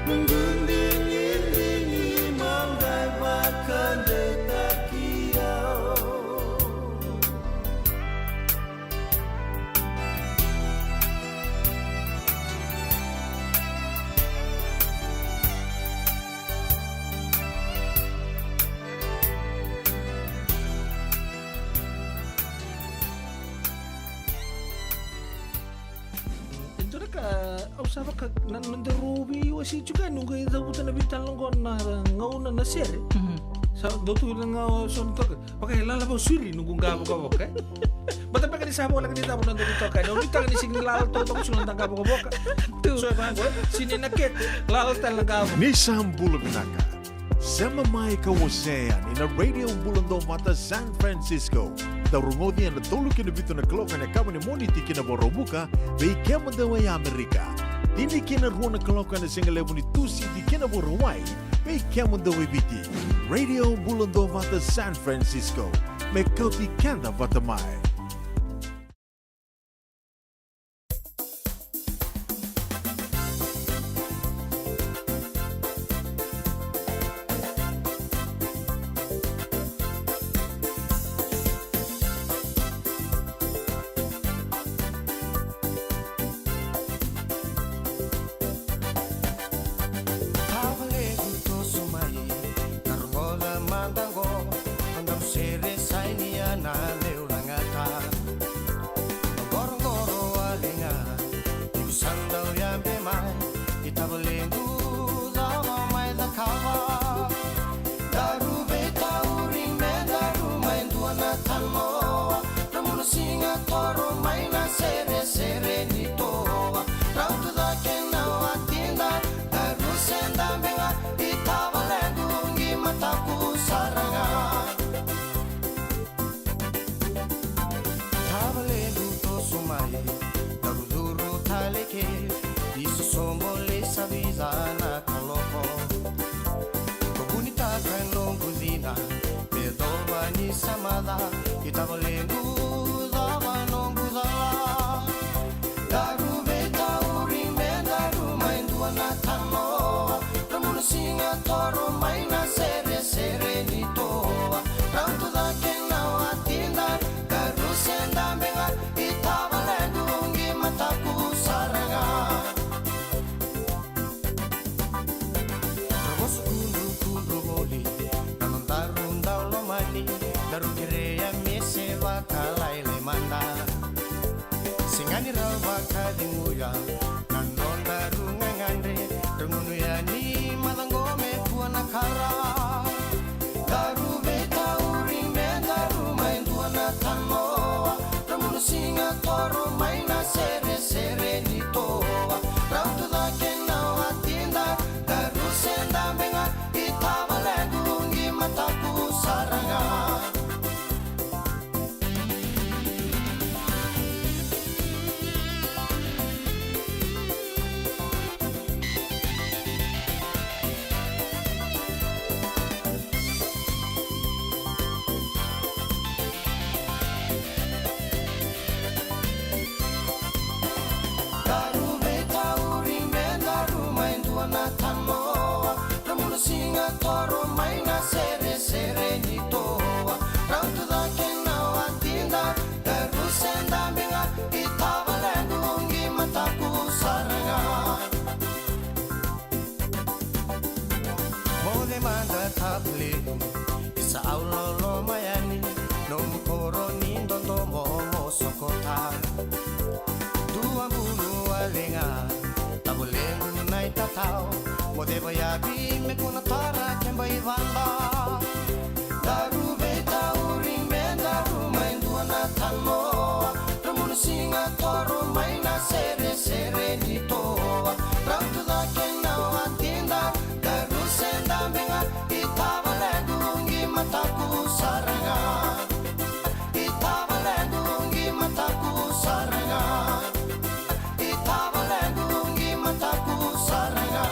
Noqu digidigi mo qai vakadeitaki au. E dua na ka au sa vaka na noda rau veiwasei tiko ga, noqu cavuta na veitalanoa qo na gauna na sere. Mhm. Sa dau tu na gauna so na toka. Vaka e lala vau siri noqu qa vokavoka, e? Baleta beka ni sa voleka ni cava na noda itokani. Au nuitaka ni sega ni lala totoka sara na noda qa vokavoka. Tu. So e vaqo, e? Sega ni na kete, lala tale na qa vokavoka. Ni sa bula vinaka. Sema mai ka wasea yani na Radio Bula Duavata San Francisco. Dau rogoci ena tolu ki na vitu na kaloko ena yakavi ni Moniti ki na Vakaraubuka, vei kemudou e Amerika. Tini ki na rua na kaloko ena sigalevu ni Tusiti ki na Vakarauwai, vei kemudou e Viti. Radio Bula Duavata San Francisco, me kauti keda vata mai. Tavalequ toso mai, na rogoca mada qo, na dau sere sa inia na meu lagata. Qoroqoro a liga, iko sa dau yabe mai, i tavalequ cava mai cakava. Daru veitauri me daru mai dua na tanoa, na munu siga toro mai na seresere ni toa. Rauta cake na watida, daru se dabe ga, Tavica na kaloko. Ko vunitaka noqu cina me cova ni samaca. I tavalequ cava noqu cala. Daru veitauri me daru mai dua na tanoa. Ra munu siga toro mai na seresere ni toa. Rau tu cake na watida. Daru se dabe ga. I tavalequ qi mataku sara ga. Ra vosa kudrukudru voli na nodaru dau lomani. Daru kerea me se vakalailai mada. Sega ni rau vakaceguya na nodaru gagadre. Ra gunu yani macaqo me kua na kara. Daru veitauri me daru mai dua na tanoa. Ra munu siga toro mai na seresere ni toa. Rau tu cake na watida. Daru se dabe ga. I tavalequ qi mataku sara ga. Daru veitauri me daru mai dua na tanoa. Ra munu siga toro mai na seresere ni toa. Rau tu cake na watida. Daru se dabe ga. I tavalequ qi mataku sara ga. Moce mada tavalequ, isa au loloma yani, nomu koro ni dodomo mo sokota. Dua bulu wale ga, tavalequ na itatao, mo ceva yavi me kua na tara keba i vada. Daru veitauri me daru mai dua na tanoa. Ra munu siga toro mai na seresere ni toa. Rau tu cake na watida. Daru se dabe ga. I tavalequ qi mataku sara ga. I tavalequ qi mataku sara ga. I tavalequ qi mataku sara ga.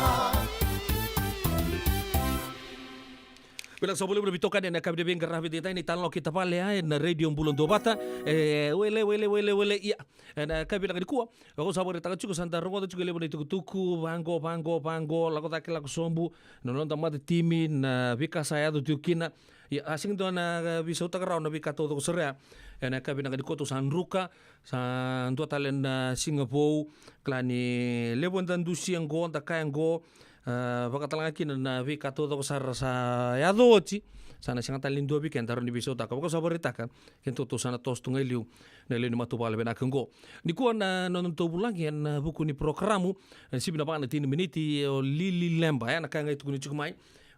Vinaka sa voli na veitokani ena yakavi ni veiqaravi edaidai, na italanoa kei tavale, a, ena Radio Bula Duavata. E, wele, wele, wele, wele, ia. Ena yakavi vinaka nikua, au sa vakaraitaka tiko, sa da rogoca tiko e levu na itukutuku, vaqo, vaqo, vaqo, lako cake, lako sobu, na noda matatimi, na veika sa yaco tiko kina. Ia, a sega ni dua na, e, veisautaka rawa na veika taucoko sara ya. Ena yakavi vinaka nikua tou sa druka, sa dua tale na siga vou, kila ni levu eda dusia qo, da kaya qo, a, vakatalega kina na veika taucoko sara sa yaco oti, sa na sega tale ni dua vei keda rawa ni veisautaka. Vaka au sa vakaraitaka, keitou sa na toso tu ga i liu na lewe ni matavuvale vinaka qo. Nikua na, na nodatou vulagi ena vuku ni porokaramu, e, sivi na va na tini miniti, o Lili Leba, e, na ka ga e tukuni tiko mai.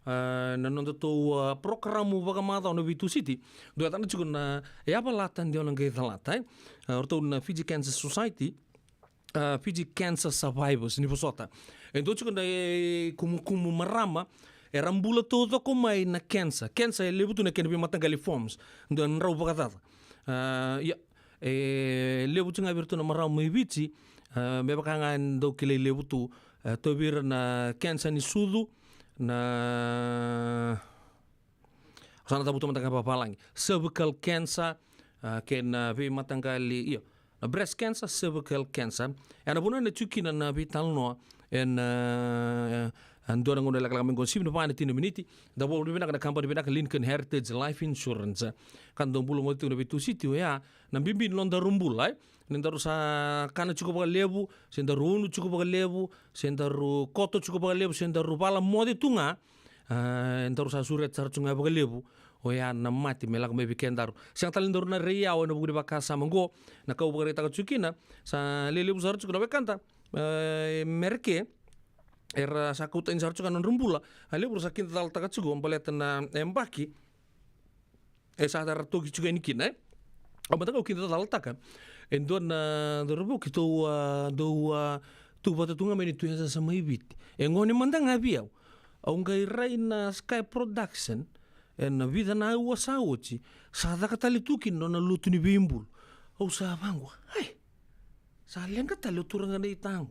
A, na nodatou, a, porokaramu vakamacawa na Veitusiti, dua e tana tiko na Yavalata De O Na Qai Calata, e. A, o ratou na Fiji Cancer Society, a, Fiji Cancer Survivors, ni vosota. E dua tiko na, e, kumukumu marama era bula taucoko mai na cancer. Cancer e levu tu na kena veimataqali forms. Dua e drau vakacaca. A, ia, e levu tiko ga vei iratou na marama mai Viti, a, me vaka ga e dau kilai levu tu, a, tauvi ira na cancer ni sucu, na Sa na cavuta mada ga vavalagi. Cervical cancer, a, kei na veimataqali, io, na breast cancer, cervical cancer. E na vanua e na tiko kina na veitalanoa e na, e, dua na gauna e lekaleka mai qo, sivi na va na tini na miniti. Da vakavinavinaka na kabani vinaka Lincoln Heritage Life Insurance. Ka da dau bula gona tiko na veitusiti oya, na bibi ni nodaru bula, e. Ni daru sa kana tiko vakalevu, se daru unu tiko vakalevu, se daru koto tiko vakalevu, se daru vala moce tu ga, a, daru sa sureta sara tu ga vakalevu oya na mate me lako mai vei kedaru. Sega tale ni daru na rai yawa e na vuku ni vakasama oqo, na ka au vakaraitaka tiko kina, sa lelevu sara tiko na wekada, e, Mereke, era sa kauta yani sara tiko ga na nodra bula, a levu era sa kida calataka tiko baleta na yabaki e sa ra toki tiko yani kina, e. Au mada ga au kida calataka e dua na cauravou keitou a dau a tu vata tu ga mai na Tui Yasayasa mai Viti. E gone mada ga vei au. Au qai rai na Sky Production e na vica na aua sa oti, sa caka tale tu kina na nona lotu ni veibulu. Au sa vaqo, ai, sa leqa tale o turaga na itaqu.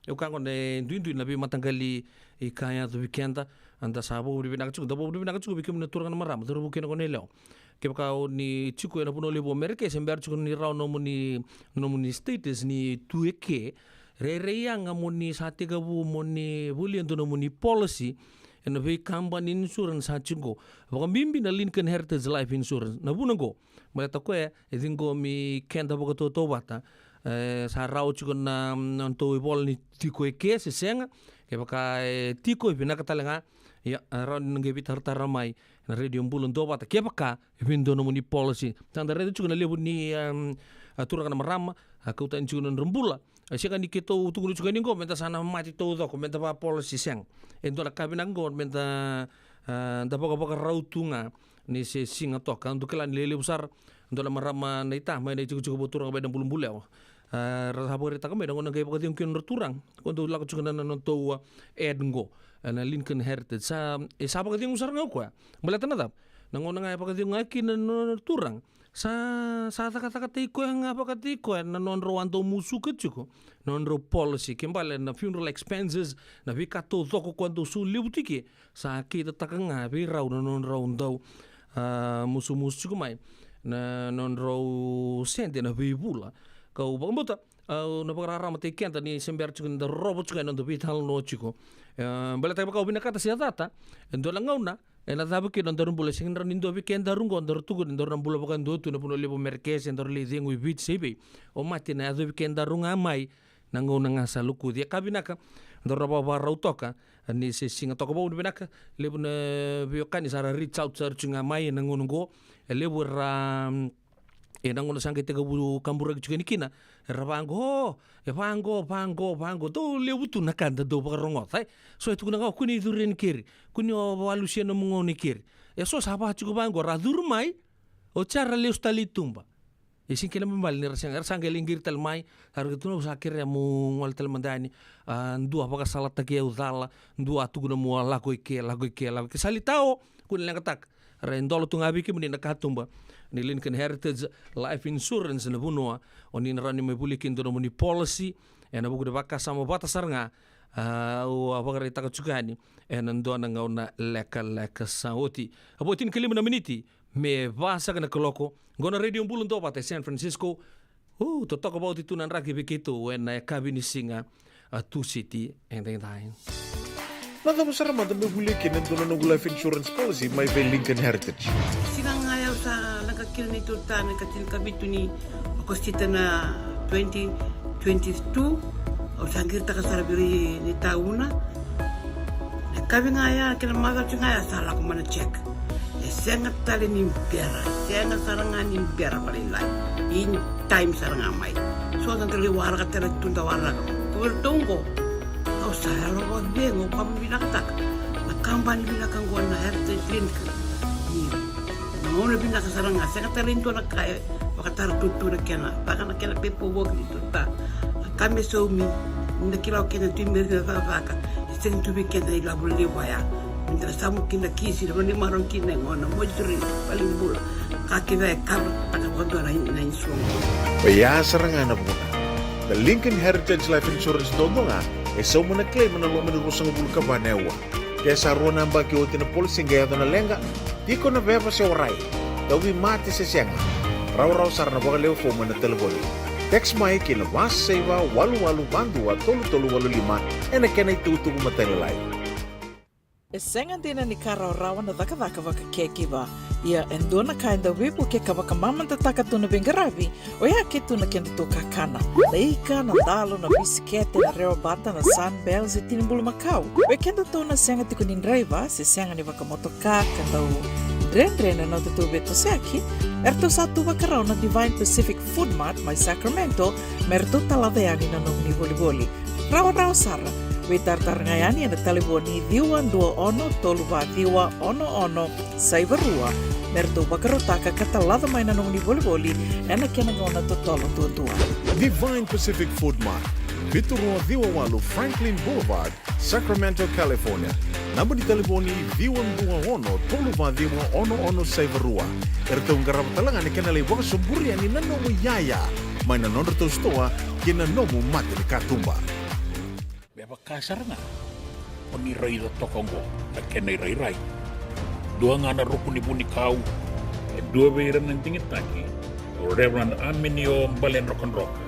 Au kaya gona e duidui na veimataqali ka e yaco vei keda. Eda sa vakavinavinaka tiko, da vakavinavinaka tiko vei kemuni na turaga na marama, cauravou kei na goneyalewa. Kevaka o ni tiko ena vanua levu o Merika, se bera tiko ni rawa nomuni, nomuni status ni tu eke, rairai yaga mo ni sa tekivu mo ni volia dua nomuni policy ena veikabani insurance sa tiko qo, vakabibi na Lincoln Heritage Life Insurance. Na vuna qo, baleta o koya e ciqomi keda vakatautauvata. E, sa rawa tiko na, na nodatou ivola ni tiko eke se sega. Kevaka e tiko, e vinaka tale ga. Ia, e rawa ni na qai veitaratara mai na Radio Bula Duavata kevaka e via dua nomuni policy. Sa da raica tiko na levu ni, em, a turaga na marama, a, kau tani tiko na nodra bula. E sega ni keitou tukuna tiko yani qo meda sa na mate taucoko, meda vakapolicy, sega. E dua na ka vinaka qo meda, a, da vakavakarau tu ga ni se siga toka. Au dau kila ni lelevu sara dua na marama na ita mai na itikotiko vakaturaga mai na Bulabulewa. A, ra sa vakaraitaka mai na gauna qai vakacegu kina nodra turaga. Ko dau lako tiko na, na nodatou, a, ad qo, a, na Lincoln Heritage. Sa, e sa vakacegu sara ga o koya. Baleta na cava? Na gauna ga e vakacegu ga kina na nodra turaga, sa, sa cakacakataki koya ga vakataki koya na nodrau a dau musuka tiko na nodrau policy. Ke bale na funeral expenses, na veika taucoko ko a dau soli levu tiko, sa kitaka ga vei rau na nodrau dau, a, musumusu tiko mai na nodrau sede na veivula. Kau vakabauta, a, au na vakararamataki keda ni se bera tiko ni da rorogo tiko ena noda veitalanoa tiko. A, baleta kevaka au vinakata se cata, e dua na gauna ena cava kina nodaru bula, sega ni rawa ni dua vei kedaru qo daru tukuna ni daru na bula vakadua tu ena vanua levu o Merika, se daru lai cegu i Viti se i vei. O mate na yaco vei kedaru ga mai na gauna ga sa lokuci. E ka vinaka daru na vakavakarau toka ni se siga toka. Vakavinavinaka, levu na veiwekani sa ra reach out sara tiko ga mai ena gauna qo. E levu era, mm, ena gauna sa qai tekivu kaburaki tiko yani kina, era vaqo, e vaqo, vaqo, vaqo. Dau levu tu na ka da dau vakarogoca, e. So e tukuna ga, o kua ni curu yani keri, kua ni o vakalusia nomu gauna i keri. E so sa va tiko vaqo, ra curu mai, oti sa ra lesu tale i tuba. E sega kina me bale ni ra sega, era sa qai lai qiri tale mai, sa ra qai tukuna, au sa kerea mo gole tale mada yani, a, dua vakasalataki au cala, dua a tukuna mo a lako i ke, lako i ke, lako i ke. Sa lai tao, kua ni leqataka. Ra idola tu ga vei kemuni na katuba ni Lincoln Heritage Life Insurance na vanua o ni na rawa ni mai volia kina dua nomuni policy ena vuku ni vakasama vata sara ga, a, au a vakaraitaka tiko yani ena dua na gauna lekaleka sa oti. A vo tinikalima na miniti me va saka na kaloko. Qo na Radio Bula Duavata e San Francisco. U, totoka vakaoti tu na draki vei keitou ena yakavi ni siga, a, Tusiti edaidai. Na cava sara mada meu volia kina e dua na noqu life insurance policy mai vei Lincoln Heritage? Siga ga ya au sa leqa kina neitou ta na ika tinikavitu ni Okosita na twenty twenty-two. Au sa qiritaka sara vei ira na itauna. Na yakavi ga ya kei na macawa tiko ga ya sa lako mai na check. E sega tale ni bera, sega sara ga ni bera vakalailai. In time sara ga mai. So da dau lai waraka tale tu, da waraka. Ko vei iratou qo, au sa yalo vakacegu, au vakavinavinakataka na kabani vinaka qo na Heritage Link. Ni na gauna vinaka sara ga, sega tale ni dua na ka e vakatara tutu na kena, vaka na kena paperwork ni tuta. Na ka me saumi, ni da kila o keda tu i Merika na cakacaka, e sega tu vei keda na ilavo levu ya. Ni da na samu kina kisi, na vanua ni marau kina, e gona, mortuary, valenibula. Ka kece e cover taka vakadua na, na insurance. Oya sara ga na vuna. Na Lincoln Heritage Life Insurance duadua ga e sauma na claim ena loma ni ruasagavulu ka va na aua. Ke sa rua na yabaki oti na policy qai yaco na leqa, tiko na veva se warai, tauvimate se sega, rawarawa sara na vakalewe fomu ena talevoni. Text mai ki na va saiva walu walu va dua tolu tolu walu lima ena kena itukutuku matailalai. E sega dina ni ka rawarawa na cakacaka vaka caregiver. Ia e dua na ka e dau veivuke ka vakamamadataka tu na veiqaravi, oya ke tu na kedatou kakana. Na ika, na dalo, na bisikete, na rewabata, na Sunbell se tini bulumakau. Vei kedatou na sega tiko ni draiva se sega ni vakamotoka ka dau dredre na nodatou veitosoyaki, eratou sa tu vakarau na Divine Pacific Food Mart mai Sacramento me ratou talaca yani na nomuni volivoli. Rawarawa sara, veitaratara ga yani ena talevoni ciwa dua ono tolu va ciwa ono ono saiva rua me ratou vakarautaka ka talaca mai na nomuni volivoli ena kena gauna totolo duadua. Divine Pacific Food Mart, vitu rua ciwa walu Franklin Boulevard, Sacramento, California. Naba ni talevoni ciwa dua ono tolu va ciwa ono ono saiva rua. Eratou qarava tale ga na kena lai vakasoburi yani na nomu iyaya mai na nodratou sitoa ki na nomu mata ni katuba. E vaka sara ga o ni raica toka oqo na kena irairai. Dua ga na ruku ni vunikau, e dua vei ira na digitaki, o Reverend Aminio Baledrokadroka.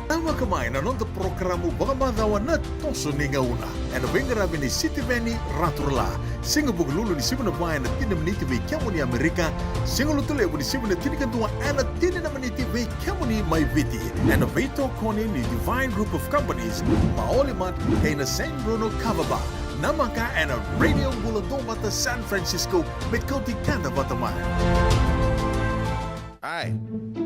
Namaka mai na noda porokaramu vakamacawa Na Toso ni Gauna, ena veiqaravi ni Sitiveni Raturala. Siga Vukelulu ni sivi na va ena tini na miniti vei kemuni Amerika, Siga Lotulevu ni sivi na tinikadua ena tini na miniti vei kemuni mai Viti, ena veitokoni ni Divine Group of Companies, Maoli Mart, kei na San Bruno Kava Bar. Namaka ena Radio Bula Duavata San Francisco, me kauti keda vata mai. Ai,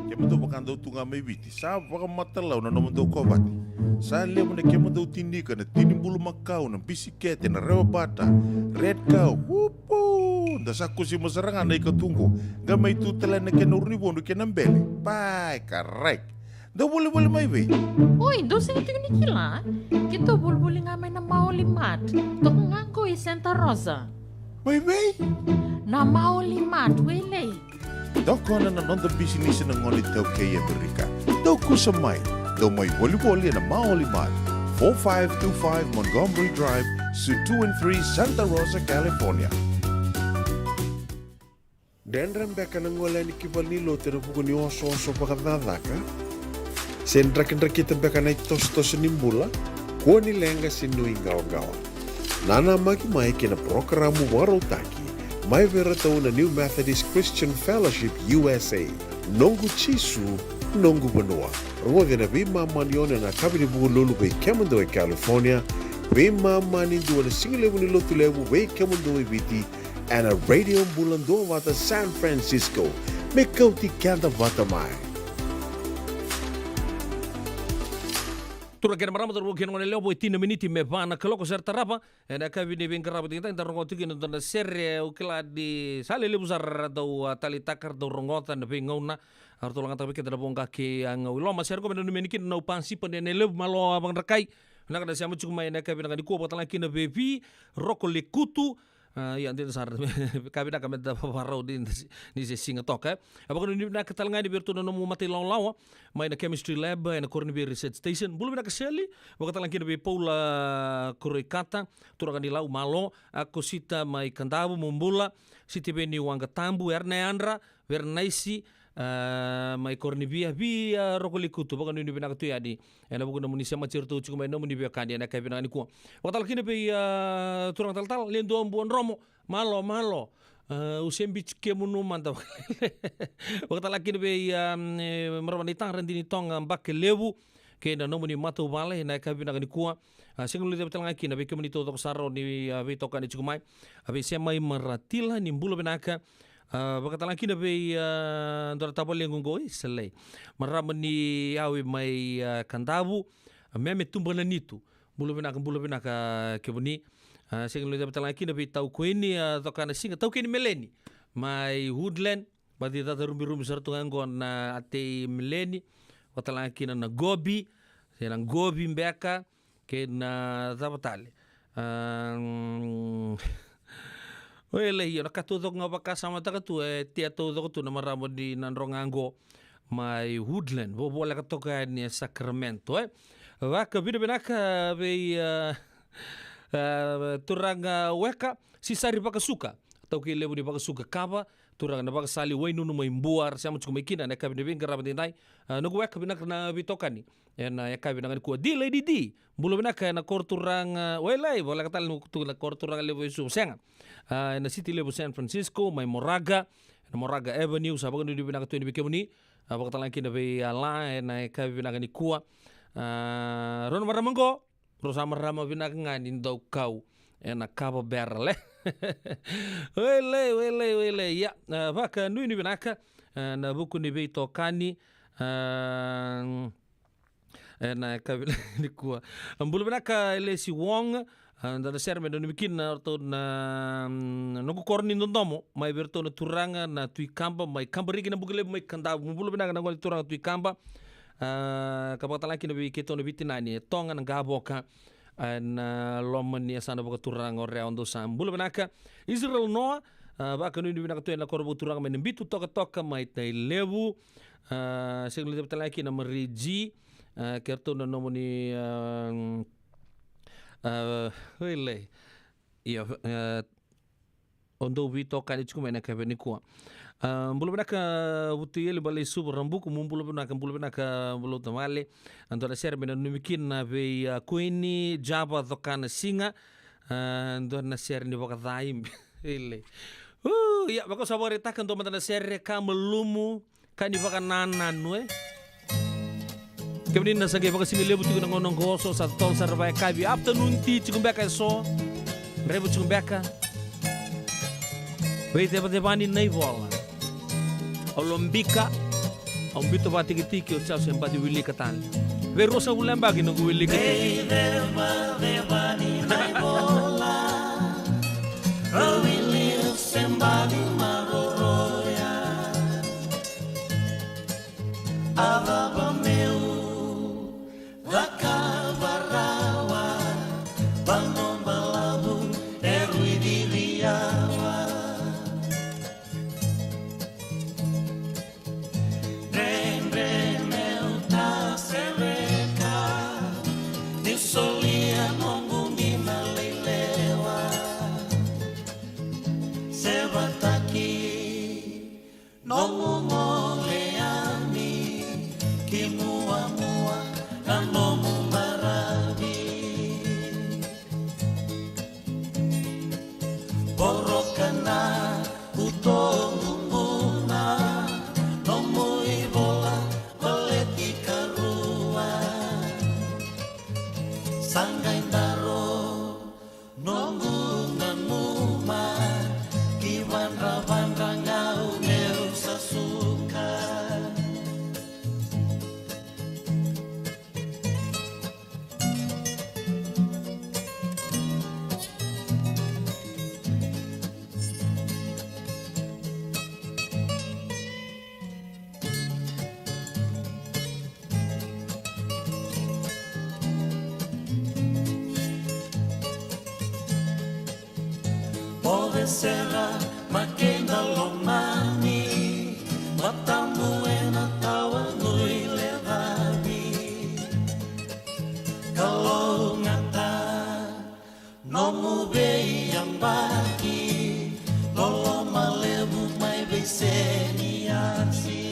kemudou vakadau tu ga mai Viti, sa vakamatalau na nomudou kovate. Sa levu na kemudou tinika, na tini bulumakau, na bisikete, na rewa bata, red cow, upu, da sa kusima sara ga na ikatuqu. Qai mai tu tale na kena uru ni vodu kei na bele. Pai, karai. Dou volivoli mai vei? Oi, dou sega tiko ni kila? Keitou volivoli ga mai na Maoli Mart. Toka ga qo i Santa Rosa. Mai vei? Na Maoli Mart, Wailei. Tokona na noda bisinisi na gone iTaukei e Amerika. Dou kusa mai, dou mai volivoli ena Maoli Mart, four five two five Montgomery Drive, Suite two and three, Santa Rosa, California. Dredre beka na gole yani ki valenilotu ena vuku ni osooso vakacakacaka? Se drakidrakita beka na itosotoso ni bula? Kua ni leqa se nuiqawaqawa. Nanamaki mai kei na parokaramu vakarautaki mai vei iratou na New Methodist Christian Fellowship U S A, Noqu Jisu, Noqu Vanua. Rogoci ena veimama ni ono ena yakavi ni Vukelulu vei kemudou e California, veimama ni dua ena sigalevu ni Lotulevu vei kemudou e Viti, ena Radio Bula Duavata San Francisco, me kauti keda vata mai. Turaga kei na marama, cauravou kei na goneyalewa, vo e tini na miniti me va na kaloko, sere tarava. Ena yakavi ni veiqaravi digitaki da rogoca tiko kina e dua na sere, au kila ni sa lelevu sara era dau, a, taleitaka, era dau rogoca ena veigauna. Eratou lagataka vei keda na voqa kei a gau i loma. Sere qo me nanumi yani kina na Nau Pasipa ni Yanuyanu Levu, malo a Vakadrakai. Vinaka na sema tiko mai ena yakavi vinaka nikua, vakatalega kina vei Vi Roko Lekutu. A, ia, dina sara. Ka vinaka meda vakarau ni, ni se siga toka, e. A, vakanuinui vinaka tale ga yani vei iratou na nomu matailawalawa mai na Chemistry Lab ena Koronivia Research Station. Bula vinaka Seli, vakatalega kina vei Paula Kuroikata, turaga ni Lau, malo. A, Kosita mai Kadavu, mo bula. Sitiveni Waqatabu, Erna Yadra, Vernaisi, a, mai Koronivia, Vi, a, Roko Lekutu, vakanuinui vinaka tu yani ena vuku ni nomuni semati iratou tiko mai na nomuni veiwekani ena yakavi vinaka nikua. Vakatalega kina vei, a, turaga talatala, Ledu Abuadromo, malo, malo. A, au se biuti kemunu mada. Vakatalega kina vei, a, e, marama naita Radini Toga Bakelevu kei na nomuni matavuvale ena yakavi vinaka nikua. A, sega ni guilecavi talega kina vei kemuni taucoko sara ni, a, veitokani tiko mai. A, vei Semai Maratila, ni bula vinaka. A, vakatalega kina vei, a, dua na tavalequ qo, i Salei. Marama ni Yawi mai, a, Kadavu, a, Meme Tubananitu. Bula vinaka, bula vinaka kemuni. A, sega ni guilecavi talega kina vei Tau Kuini, a, coka na siga, Tau Kuini Meleni mai Woodland. Baci caca rubirubi sara tu ga qo na atei Meleni. Vakatalega kina na Gobi, se na Govi beka, kei na cava tale. A, mm, o e lai, io, na ka taucoko ga vakasamataka tu, e tea taucoko tu na marama ni Nadroga qo mai Woodland, vovoleka toka yani e Sacramento, e. Vakavinavinaka vei, a, a, turaga Weka, Sisari Vakasuka, taukei levu ni Vakasuka Kava, turaga na Vakasali Wainunu mai Bua, ra sema tiko mai kina ena yakavi ni veiqaravi edaidai. A, noqu Weka, vinaka na veitokani ena yakavi vinaka nikua. D Lady D, bula vinaka ena koro turaga, wailai, voleka tale ni tu na koro turaga levu e Suva, sega. A, ena siti levu San Francisco, mai Moraga, ena Moraga Avenue, sa vakanuinui vinaka tu yani vei kemuni. A, vakatalega kina vei Ala ena yakavi vinaka nikua. A, rau na marama qo, rau sa marama vinaka ga ni dau kau ena kava barrel, e. Wailei, wailei, wailei. Ia, a, vakanuinui vinaka, a, ena vuku ni veitokani, a, ena yakavi nikua. A, bula vinaka Elesi Wong, a, da na sere me nanumi kina o ratou na, mm, noqu koro ni dodomo, mai vei iratou na turaga na Tui Kaba, mai Kabariki na Bukelevu mai Kadavu. Mo bula vinaka na gone turaga Tui Kaba. A, ka vakatalega kina vei keitou na veitinani e Toga na Qavoka, a, ena loma ni yasana vakaturaga o Rewa. Dou sa bula vinaka. Israel Noa, a, vakanuinui vinaka tu ena koro vakaturaga mai Nabitu Tokatoka mai Tailevu. A, sega ni guilecavi talega kina Marie G, a, kei ratou na nomuni, a, A, oi lai. Ia, e, o dou veitokani tiko mai na kave nikua. A, bula vinaka Vutuiyeli Baleisuva Rabuku, mo bula vinaka, bula vinaka, bula vinaka vale. A, dua na sere me nanumi kina vei, a, Kuini Java Cokana Siga. A, dua na sere ni vakacaibi. Oi lai. U, ia, vaka sa vakaraitaka, dua mada na sere ka malumu, ka ni vakanananu, e. Kemuni na sa qai vakasigalevu tiko na gauna oqo, so sa totolo sara vakayakavi, afternoon tea tiko beka eso. Drevu tiko beka. Veicevacevani na ivola. Au lobika, au biuta vakatikitiki, oti au se baci wilika tale. Vei ruasagavulu na yabaki noqu wilika tiko. Veicevacevani na ivola. Au wilika se baci maroroya. A cava meu cakava rawa, vanua balavu e rui ciri yawa. Dredre meu tasereka, ni solia noqu dina lailewa. Se vataki nomu gole yani ki muamua na nomu baravi. Voroka na utogu buna, nomu ivola baleti karua. Sa qai daro noqu nanuma ki vadravadra ga au meu sa suka. O Vesera Makeda Lomani, Vatamu ena tawa Nui Lecavi. Kalougata nomu veiyabaki, loloma levu mai veiseniasi.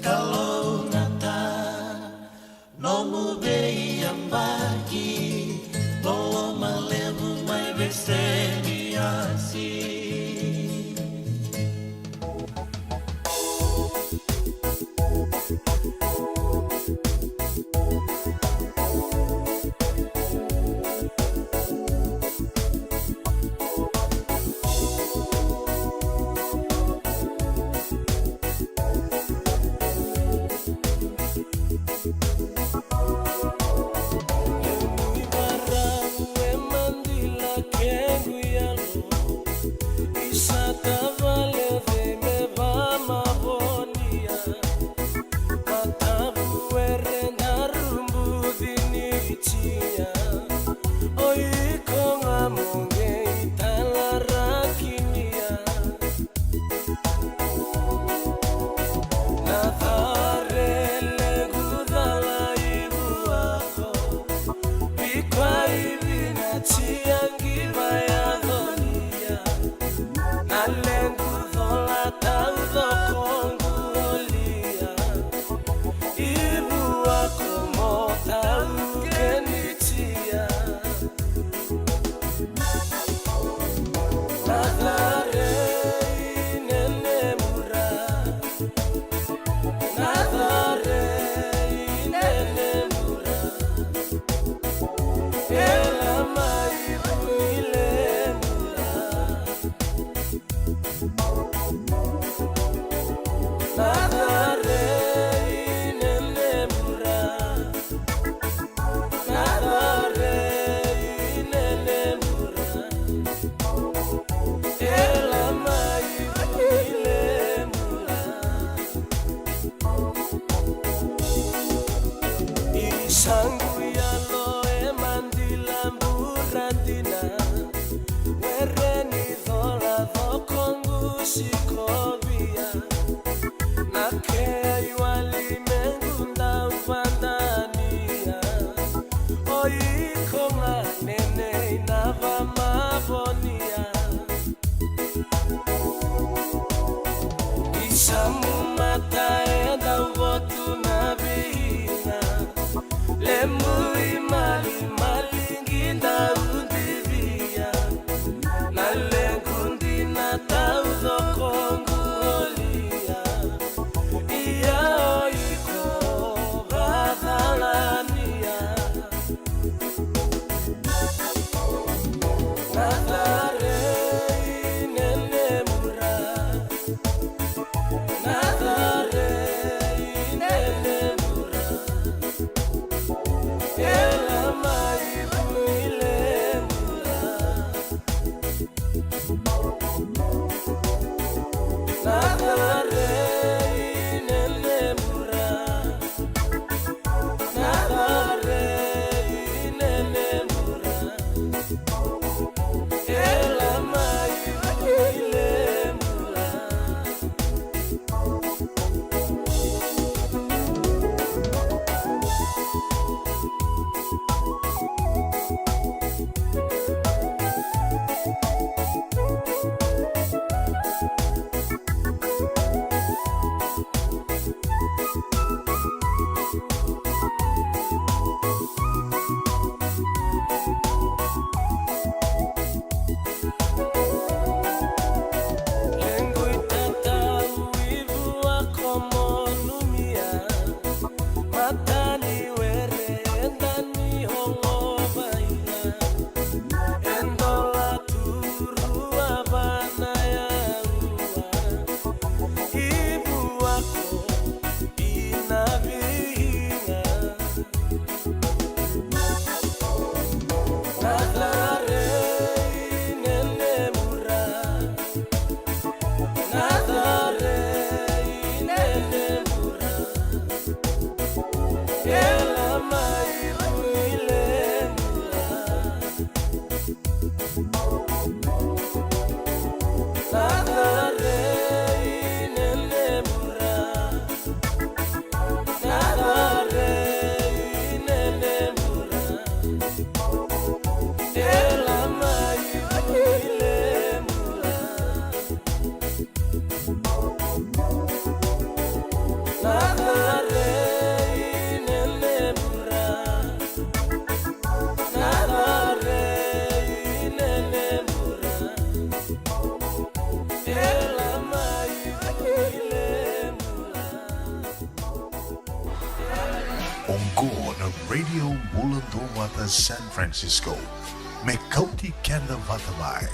Kalougata nomu veiyabaki, loloma levu mai veiseniasi. Isaqu yalo e madila buradina, were ni cola cokoqu sikovia, na kei wali mequ dau vadania. Iko ga nenei na vakamavonia. Isamu mata e dau votu na viina. Lemu i malimali qi dau divia. Na lequ dina taucoko qu olia. Ia o iko vakacalania. Na care i Nenemura. Na care i Nenemura. E la mai vu i Lemura. Na care i Nenemura. Na care i Nenemura. E la mai vu i Lemura. Lequ i tatau i vua ko monumia. Mata ni were e dani holovaina. E dola tu rua vana yaua. I vua ko i na viga. Na care i Nenemura. Na care i Nenemura. E la mai vu i Lemura. Na care i Nenemura. Na care i Nenemura. E la mai vu i Lemura. Na care i Nenemura. Na care i Nenemura. E la mai vu i Lemura. Oqo na Radio Bula Duavata San Francisco. Me kauti keda vata mai.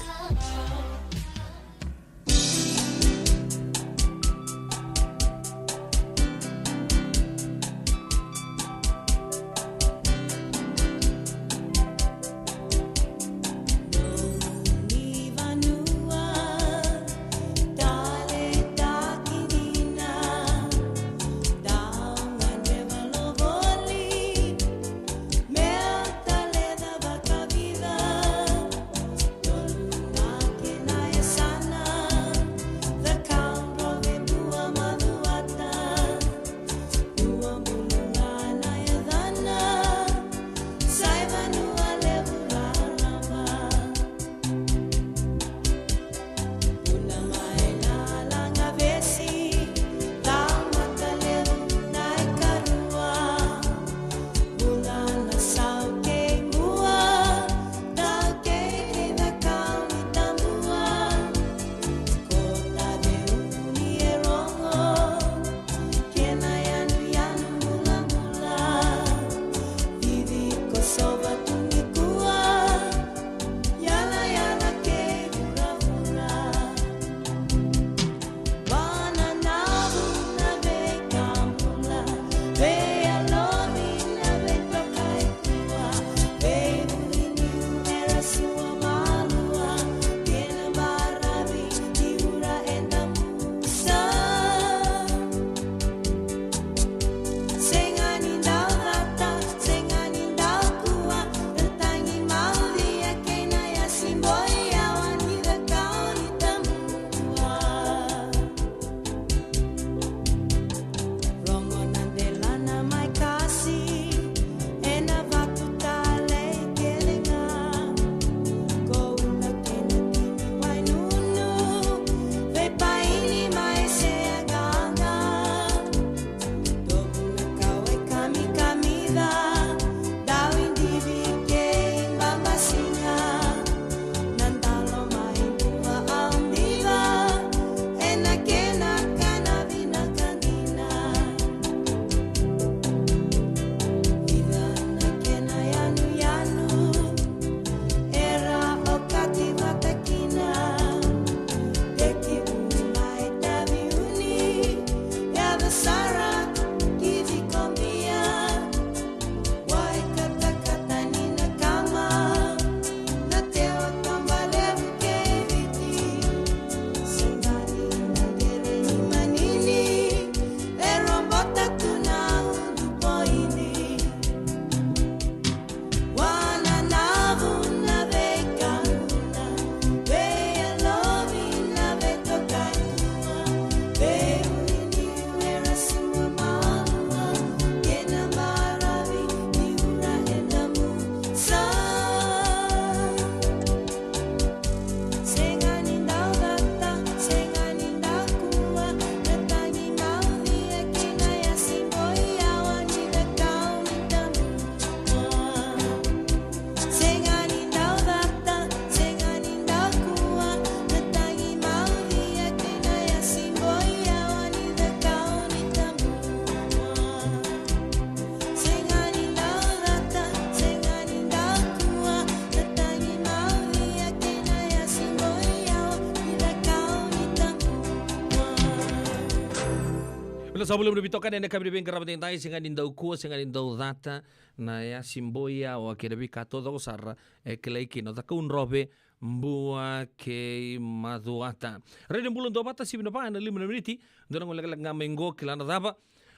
Sa bula vinaka na veitokani ena yakavi ni veiqaravi edaidai, sega ni dau kua, sega ni dau cata, na yasi boi, yawa kei na veika taucoko sara e kilai kina o Cakaudrove, Bua kei Macuata. Rairai bula duavata, sivi na va ena lima na miniti. Dua na gauna lekaleka ga mai qo, kila na cava.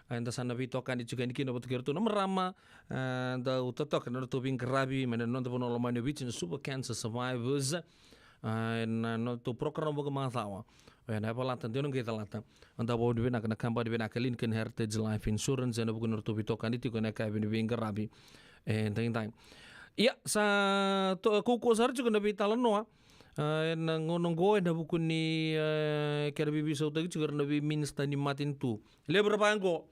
Eda sa na veitokani tiko yani kina vata kei iratou na marama. E, dau totoka na nodratou veiqaravi mai na noda vanua lomani o Viti, na Super Cancer Survivors. E, na nodratou program vakamacawa. Oya na Yavalata, dua na qai calata. Eda vakavinavinaka na kabani vinaka Lincoln Heritage Life Insurance ena vuku ni nodratou veitokani tiko ena yakavi ni veiqaravi edaidai. Ia, sa to, kaukauwa sara tiko na veitalanoa, a, ena gauna oqo ena vuku ni, e, kena veisautaki tiko era na veiminista ni matanitu. Levu ra vaqo.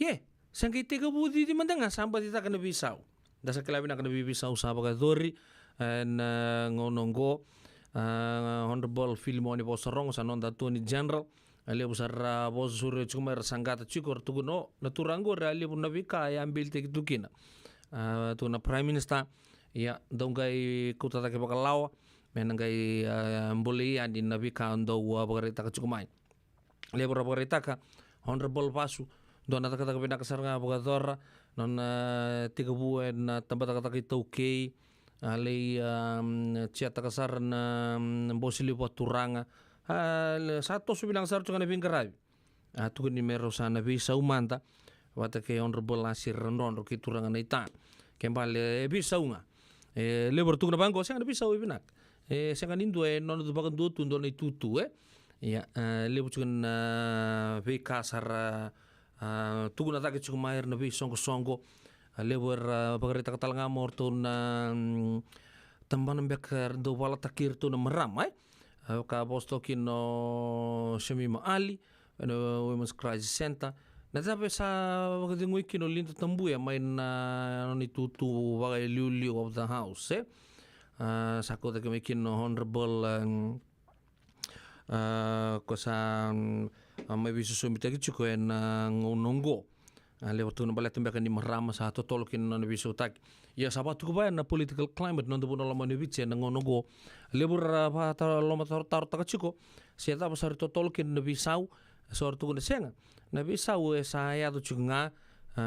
Ia, sa qai tekivu cici mada ga sa bacitaka na veisau. Da sa kila vinaka na veiveisau sa vakayacori, e, ena gauna oqo. A, Honourable Filimoni Vosorogo, sa noda Attorney General. A, levu sara ra vosa suru tiko mai, ra saqata tiko, ra tukuna, o, na turaga qori a levu na veika e abilitaki tu kina. A, tukuna na Prime Minister, ia, dau qai kauta cake vakalawa me na qai, a, bolei yani na veika dau, a, vakaraitaka tiko mai. Levu ra vakaraitaka, Honourable Vasu, dua na cakacaka vinaka sara ga vakayacora, nona, a, tekivu ena tabacakacaka iTaukei, a lai, a, mm, jeiataka sara na, mm, Bose Levu Vakaturaga. A, le, sa toso vinaka sara tiko ga na veiqaravi. A, tukuni me rau sa na veisau mada vata kei Honourable Lasiri Radrodro kei turaga na ita. Ke bale e veisau ga. E, levu ra tukuna vaqo, sega na veisau e vinaka. E, sega ni dua e nona tu vakadua tu dua na itutu, e. Ia, e, levu tiko na veika sa ra, a, tukuna cake tiko mai era na veisoqosoqo. A, levu era vakaraitaka tale ga mai o ratou na, mm, tabana beka era dau valataki iratou na marama, e. A, ka vosa toka kina o Shamima Ali ena Women's Crisis Centre. Na cava e sa vakacegui kina o Linda Tabuya mai na nona itutu vakaliuliu of the house, e? A, sa kau cake mai kina o Honourable, um, a, ko sa, um, a, mai veisosomitaki tiko ena gauna oqo. A, levu tu na baleta beka ni marama sa totolo kina na nona veisautaki. Ia sa vakatuku vaya na political climate na noda vanua lomani o Viti ena gauna oqo. Levu ra vakataro, lomatarotarotaka tiko se cava sa ra totolo kina na veisau, so ra tukuna sega. Na veisau e sa yaco tiko ga, a,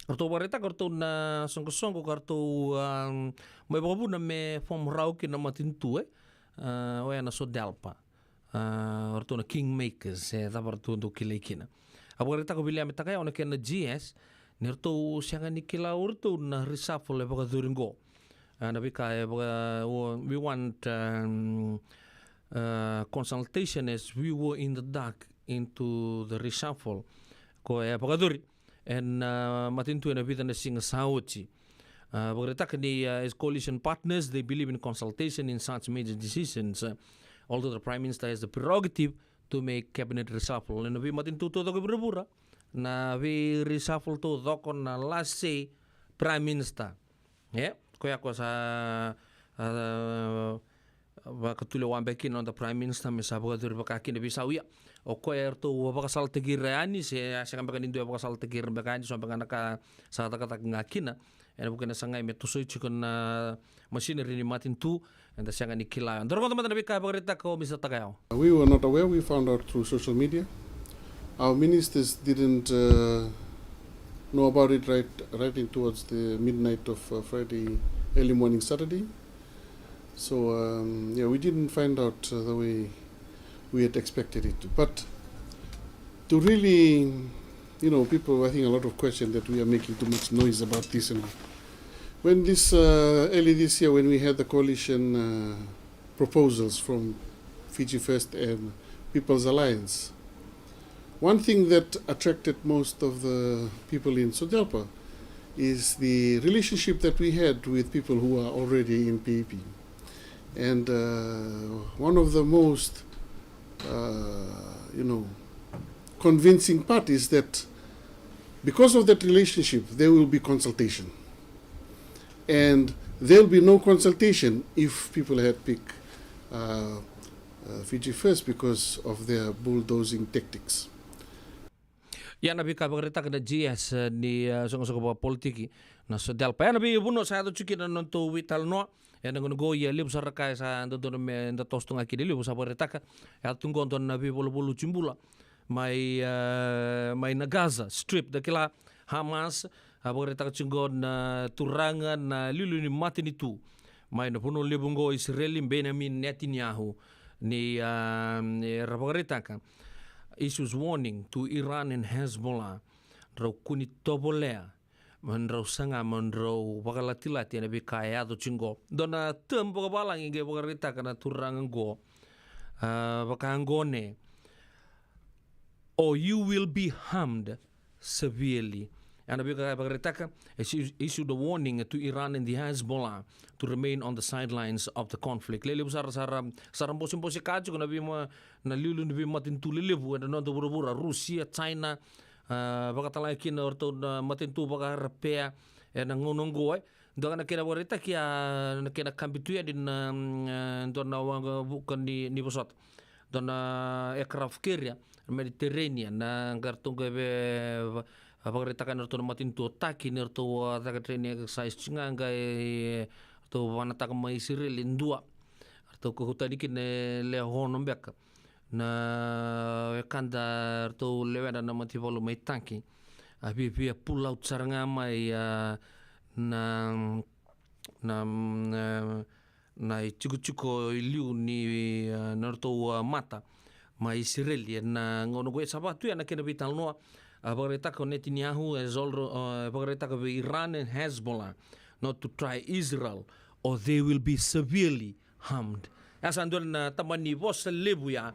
ratou vakaraitaka ratou na soqosoqo ka ratou, a, mai vakavuna me form rawa kina na matanitu, e, a, oya na SODELPA. A, o ratou na kingmakers, e cava ratou dau kilai kina. A vakaraitaka o Viliame Takayawa na kena G S, ni ratou sega ni kila o ratou na reshuffle e vakacuri qo. A, na veika e vaka, o, we want, um, uh, consultation as we were in the dark into the reshuffle. Ko e vakacuri ena, a, matanitu ena vica na siga sa oti. A, vakaraitaka ni, a, as coalition partners, they believe in consultation in such major decisions. A, although the Prime Minister has the prerogative to make cabinet reshuffle. Ena veimatanitu taucoko e vuravura, na vei reshuffle taucoko na last say Prime Minister. E, koya ko sa, a, vakatulewa beka kina na noda Prime Minister me sa vakacuri vaka kina veisau. Ia, o koya eratou vakasalataki ira yani, se a sega beka ni dua e vakasalataki ira beka yani, so beka na ka sa cakacaka ga kina. Ena vuku ni sagai me tosoi tiko na machinery ni matanitu, eda sega ni kila. Da rogoca mada na veika e vakaraitaka o Mister Takayawa. We were not aware, we found out through social media. Our ministers didn't, uh, know about it right, right in towards the midnight of, uh, Friday, early morning Saturday. So, um, yeah, we didn't find out, uh, the way we had expected it to. But to really, you know, people, I think a lot of question that we are making too much noise about this. And when this, uh, early this year, when we had the coalition, uh, proposals from Fiji First and People's Alliance, one thing that attracted most of the people in SODELPA is the relationship that we had with people who are already in P A P. And, uh, one of the most, uh, you know, convincing part is that because of that relationship, there will be consultation. And there'll be no consultation if people had picked, uh, uh, Fiji First because of their bulldozing tactics. Ia na veika vakaraitaka na G S, e, ni, e, soqosoqo vakapolitiki na SODELPA. Ia na veivanua sa yaco tiko kina na nodatou veitalanoa ena gauna oqo, ia levu sara ka e sa dodonu me da toso tu ga kina, levu sa vakaraitaka. Yaco tu oqo dua na veivaluvaluti bula mai, ah, mai na Gaza Strip, da kila Hamas, a vakaraitaka tiko qo na turaga na liuliu ni matanitu mai na vanua levu qo Isireli, Benjamin Netanyahu, ni, ah, era vakaraitaka issues warning to Iran and Hezbollah, drau kua ni tovolea me drau saga me drau vakalatilati ena veika e yaco tiko qo. Dua na term vakavalagi qai vakaraitaka na turaga qo, ah, vaka qo ne, or you will be harmed severely. Ena veika e vakaraitaka, is-, issued a warning to Iran and the Hezbollah to remain on the sidelines of the conflict. Lelevu sara, sara, sara bosebose ka tiko na veima-, na liuliu ni veimatanitu lelevu ena noda vuravura, Rusia, China, ah, vakatalega kina o ratou na matanitu vakaEurope ena gauna qo, e. Dua na kena vakaraitaki, ah, na kena kabi tu yani na, mm, ah, dua na waqa vuka ni, ni vosota, dua na aircraft carrier, Mediterranean, na qai ratou qai ve-, va-, vakaraitaka na ratou na matanitu o Turkey ni ratou, ah, caka training exercise tiko ga, qai ratou vanataka mai Isireli e dua. Ratou kaukauwa tani kina e lewe ono beka na wekada ratou lewena na mataivalu mai Turkey. A viavia pull out sara ga mai, ah, na, na, na, na itikotiko i liu ni, ah, na nodratou, ah, mata mai Isireli ena gauna qo. E sa vaka tu ya na kena veitalanoa, ah, vakaraitaka o Netanyahu, e solo, ah, vakaraitaka vei Iran and Hezbollah not to try Israel or they will be severely harmed. Ya sa dua na tabana ni vosa levu ya,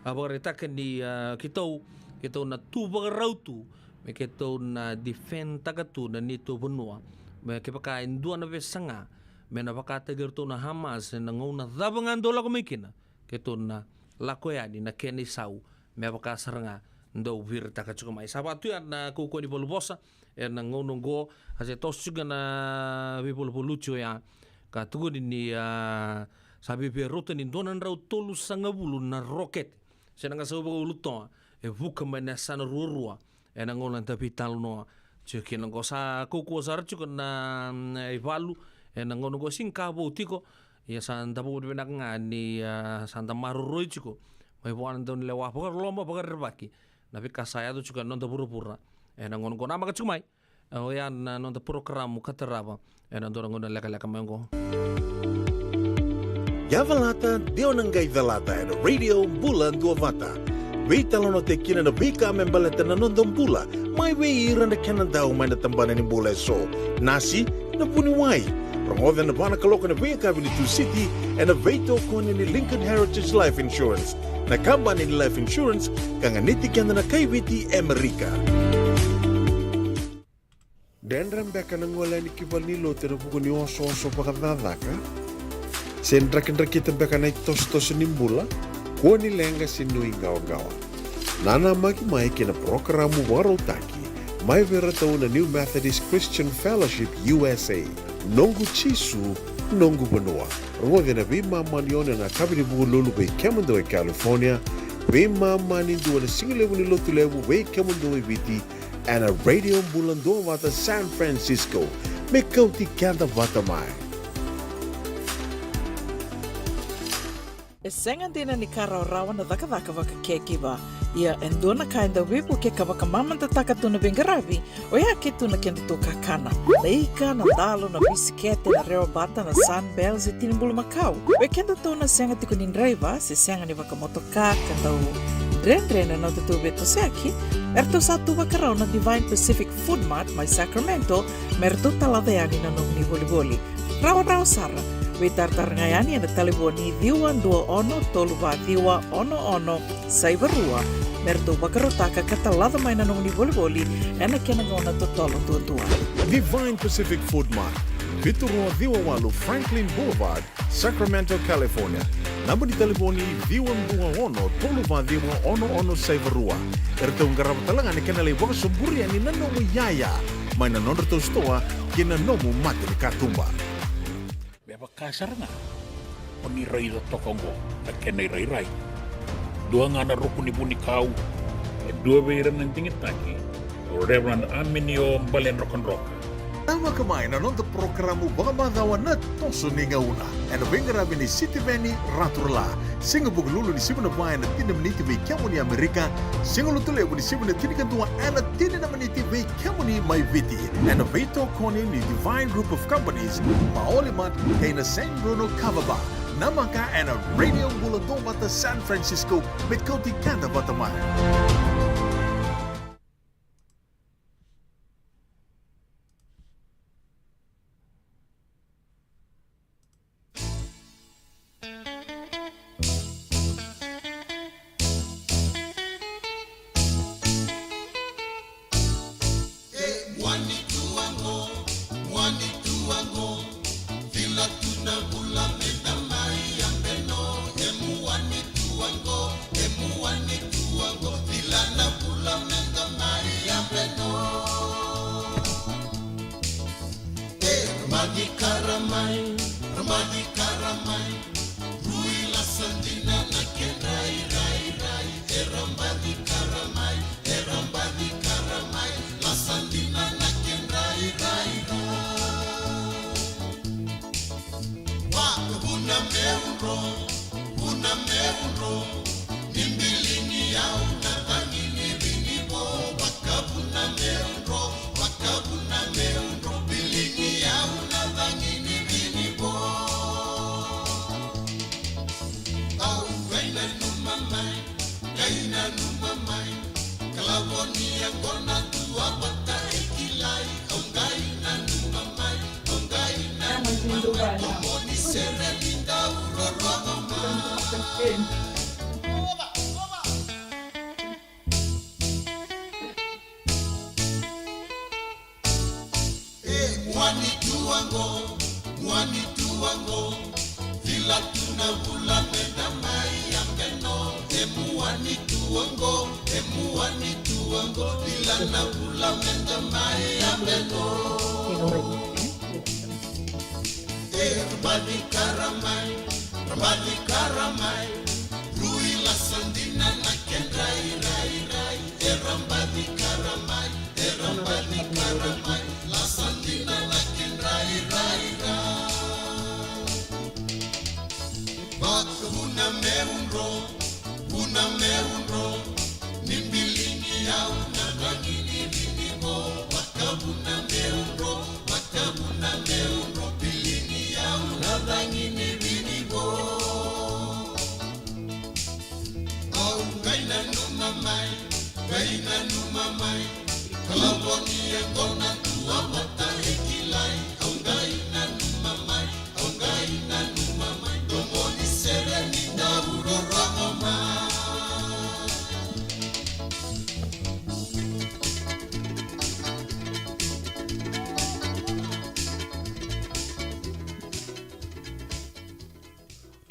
a vakaraitaka ni, ah, keitou, keitou na tu vakarau tu me keitou na defend taka tu na neitou vanua. Me kevaka e dua na veisaga me na vakataki iratou na Hamas ena gauna cava ga dou lako mai kina, keitou na lako yani na kena isau me vaka sara ga dou viritaka tiko mai. Sa vaka tu ya na kaukauwa ni valuvosa ena gauna oqo, a se toso tiko na veivaluvaluti oya ka tukuni ni, ah, sa viavia rauta ni dua na drau tolusagavulu na rokete se na gasau vakaulutoa e vuka mai na yasana ruarua ena gauna da veitalanoa tiko kina oqo. Sa kaukauwa sara tiko na, mm, ivalu ena gauna oqo, sega ni ka vou tiko. Ia sa da vakavinavinaka ga ni, ah, sa da maroroi tiko mai vua na daunilewa vakaloloma, vakarerevaki na veika sa yaco tiko ena noda vuravura ena gauna oqo. Namaka tiko mai, oya na noda porokaramu ka tarava ena dua na gauna lekaleka mai oqo. Yavalata, dewa na qai calata ena Radio Bula Duavata. Veitalanoataki kina na veika me baleta na noda bula, mai vei ira na kena dau mai na tabana ni bula eso. Nasi, na vuniwai. Rogoca ena va na kaloko ena veiyakavi ni Tusiti ena veitokoni ni Lincoln Heritage Life Insurance, na kabani ni life insurance ka ganiti keda na kaiviti e Amerika. Dredre beka na gole yani ki valenilotu ena vuku ni osooso vakacakacaka? Se drakidrakita beka na itosotoso ni bula? Kua ni leqa se nuiqawaqawa. Nanamaki mai ki na parokaramu vakarautaki mai vei iratou na New Methodist Christian Fellowship U S A, Noqu Jisu, Noqu Vanua. Rogoci ena veimama ni ono ena yakavi ni Vukelulu vei kemudou e California, veimama ni dua ena sigalevu ni Lotulevu vei kemudou e Viti, ena Radio Bula Duavata San Francisco. Me kauti keda vata mai. E sega dina ni ka rawarawa na cakacaka vaka caregiver. Ia e dua na ka e dau veivukei ka vakamamadataka tu na veiqaravi, oya ke tu na kedatou kakana. Na ika, na dalo, na bisikete, na rewa bata, na Sunbell, se tini bulumakau. Vei kedatou na sega tiko ni draiva se sega ni vakamotoka ka dau dredre na nodatou veitosoyaki, eratou sa tu vakarau na Divine Pacific Food Mart mai Sacramento me ratou talaca yani na nomuni volivoli. Rawarawa sara. Veitaratara ga yani ena talevoni ciwa dua ono tolu va ciwa ono ono saiva rua me ratou vakarautaka ka talaca mai na nomuni volivoli ena kena gauna totolo duadua. Divine Pacific Food Mart, vitu rua ciwa walu Franklin Boulevard, Sacramento, California. Naba ni talevoni ciwa dua ono tolu va ciwa ono ono saiva rua. Eratou qarava tale ga na kena lai vakasoburi yani na nomu iyaya mai na nodratou sitoa kei na nomu mata ni katuba. Me vaka sara ga o ni raica toka oqo na kena irairai. Dua ga na ruku ni vunikau, e dua vei ira na digitaki, o Reverend Aminio Baledrokadroka. Namaka mai na noda porokaramu vakamacawa na Toso ni Gauna, ena veiqaravi nei Sitiveni Raturala. Siga Vukelulu ni sivi na va ena tini na miniti vei kemuni Amerika. Siga Lotulevu ni sivi na tinikadua ena tini na miniti vei kemuni mai Viti, ena veitokoni ni Divine Group of Companies, Maoli Mart kei na San Bruno Kava Bar. Namaka ena Radio Bula Duavata San Francisco, me kauti keda vata mai.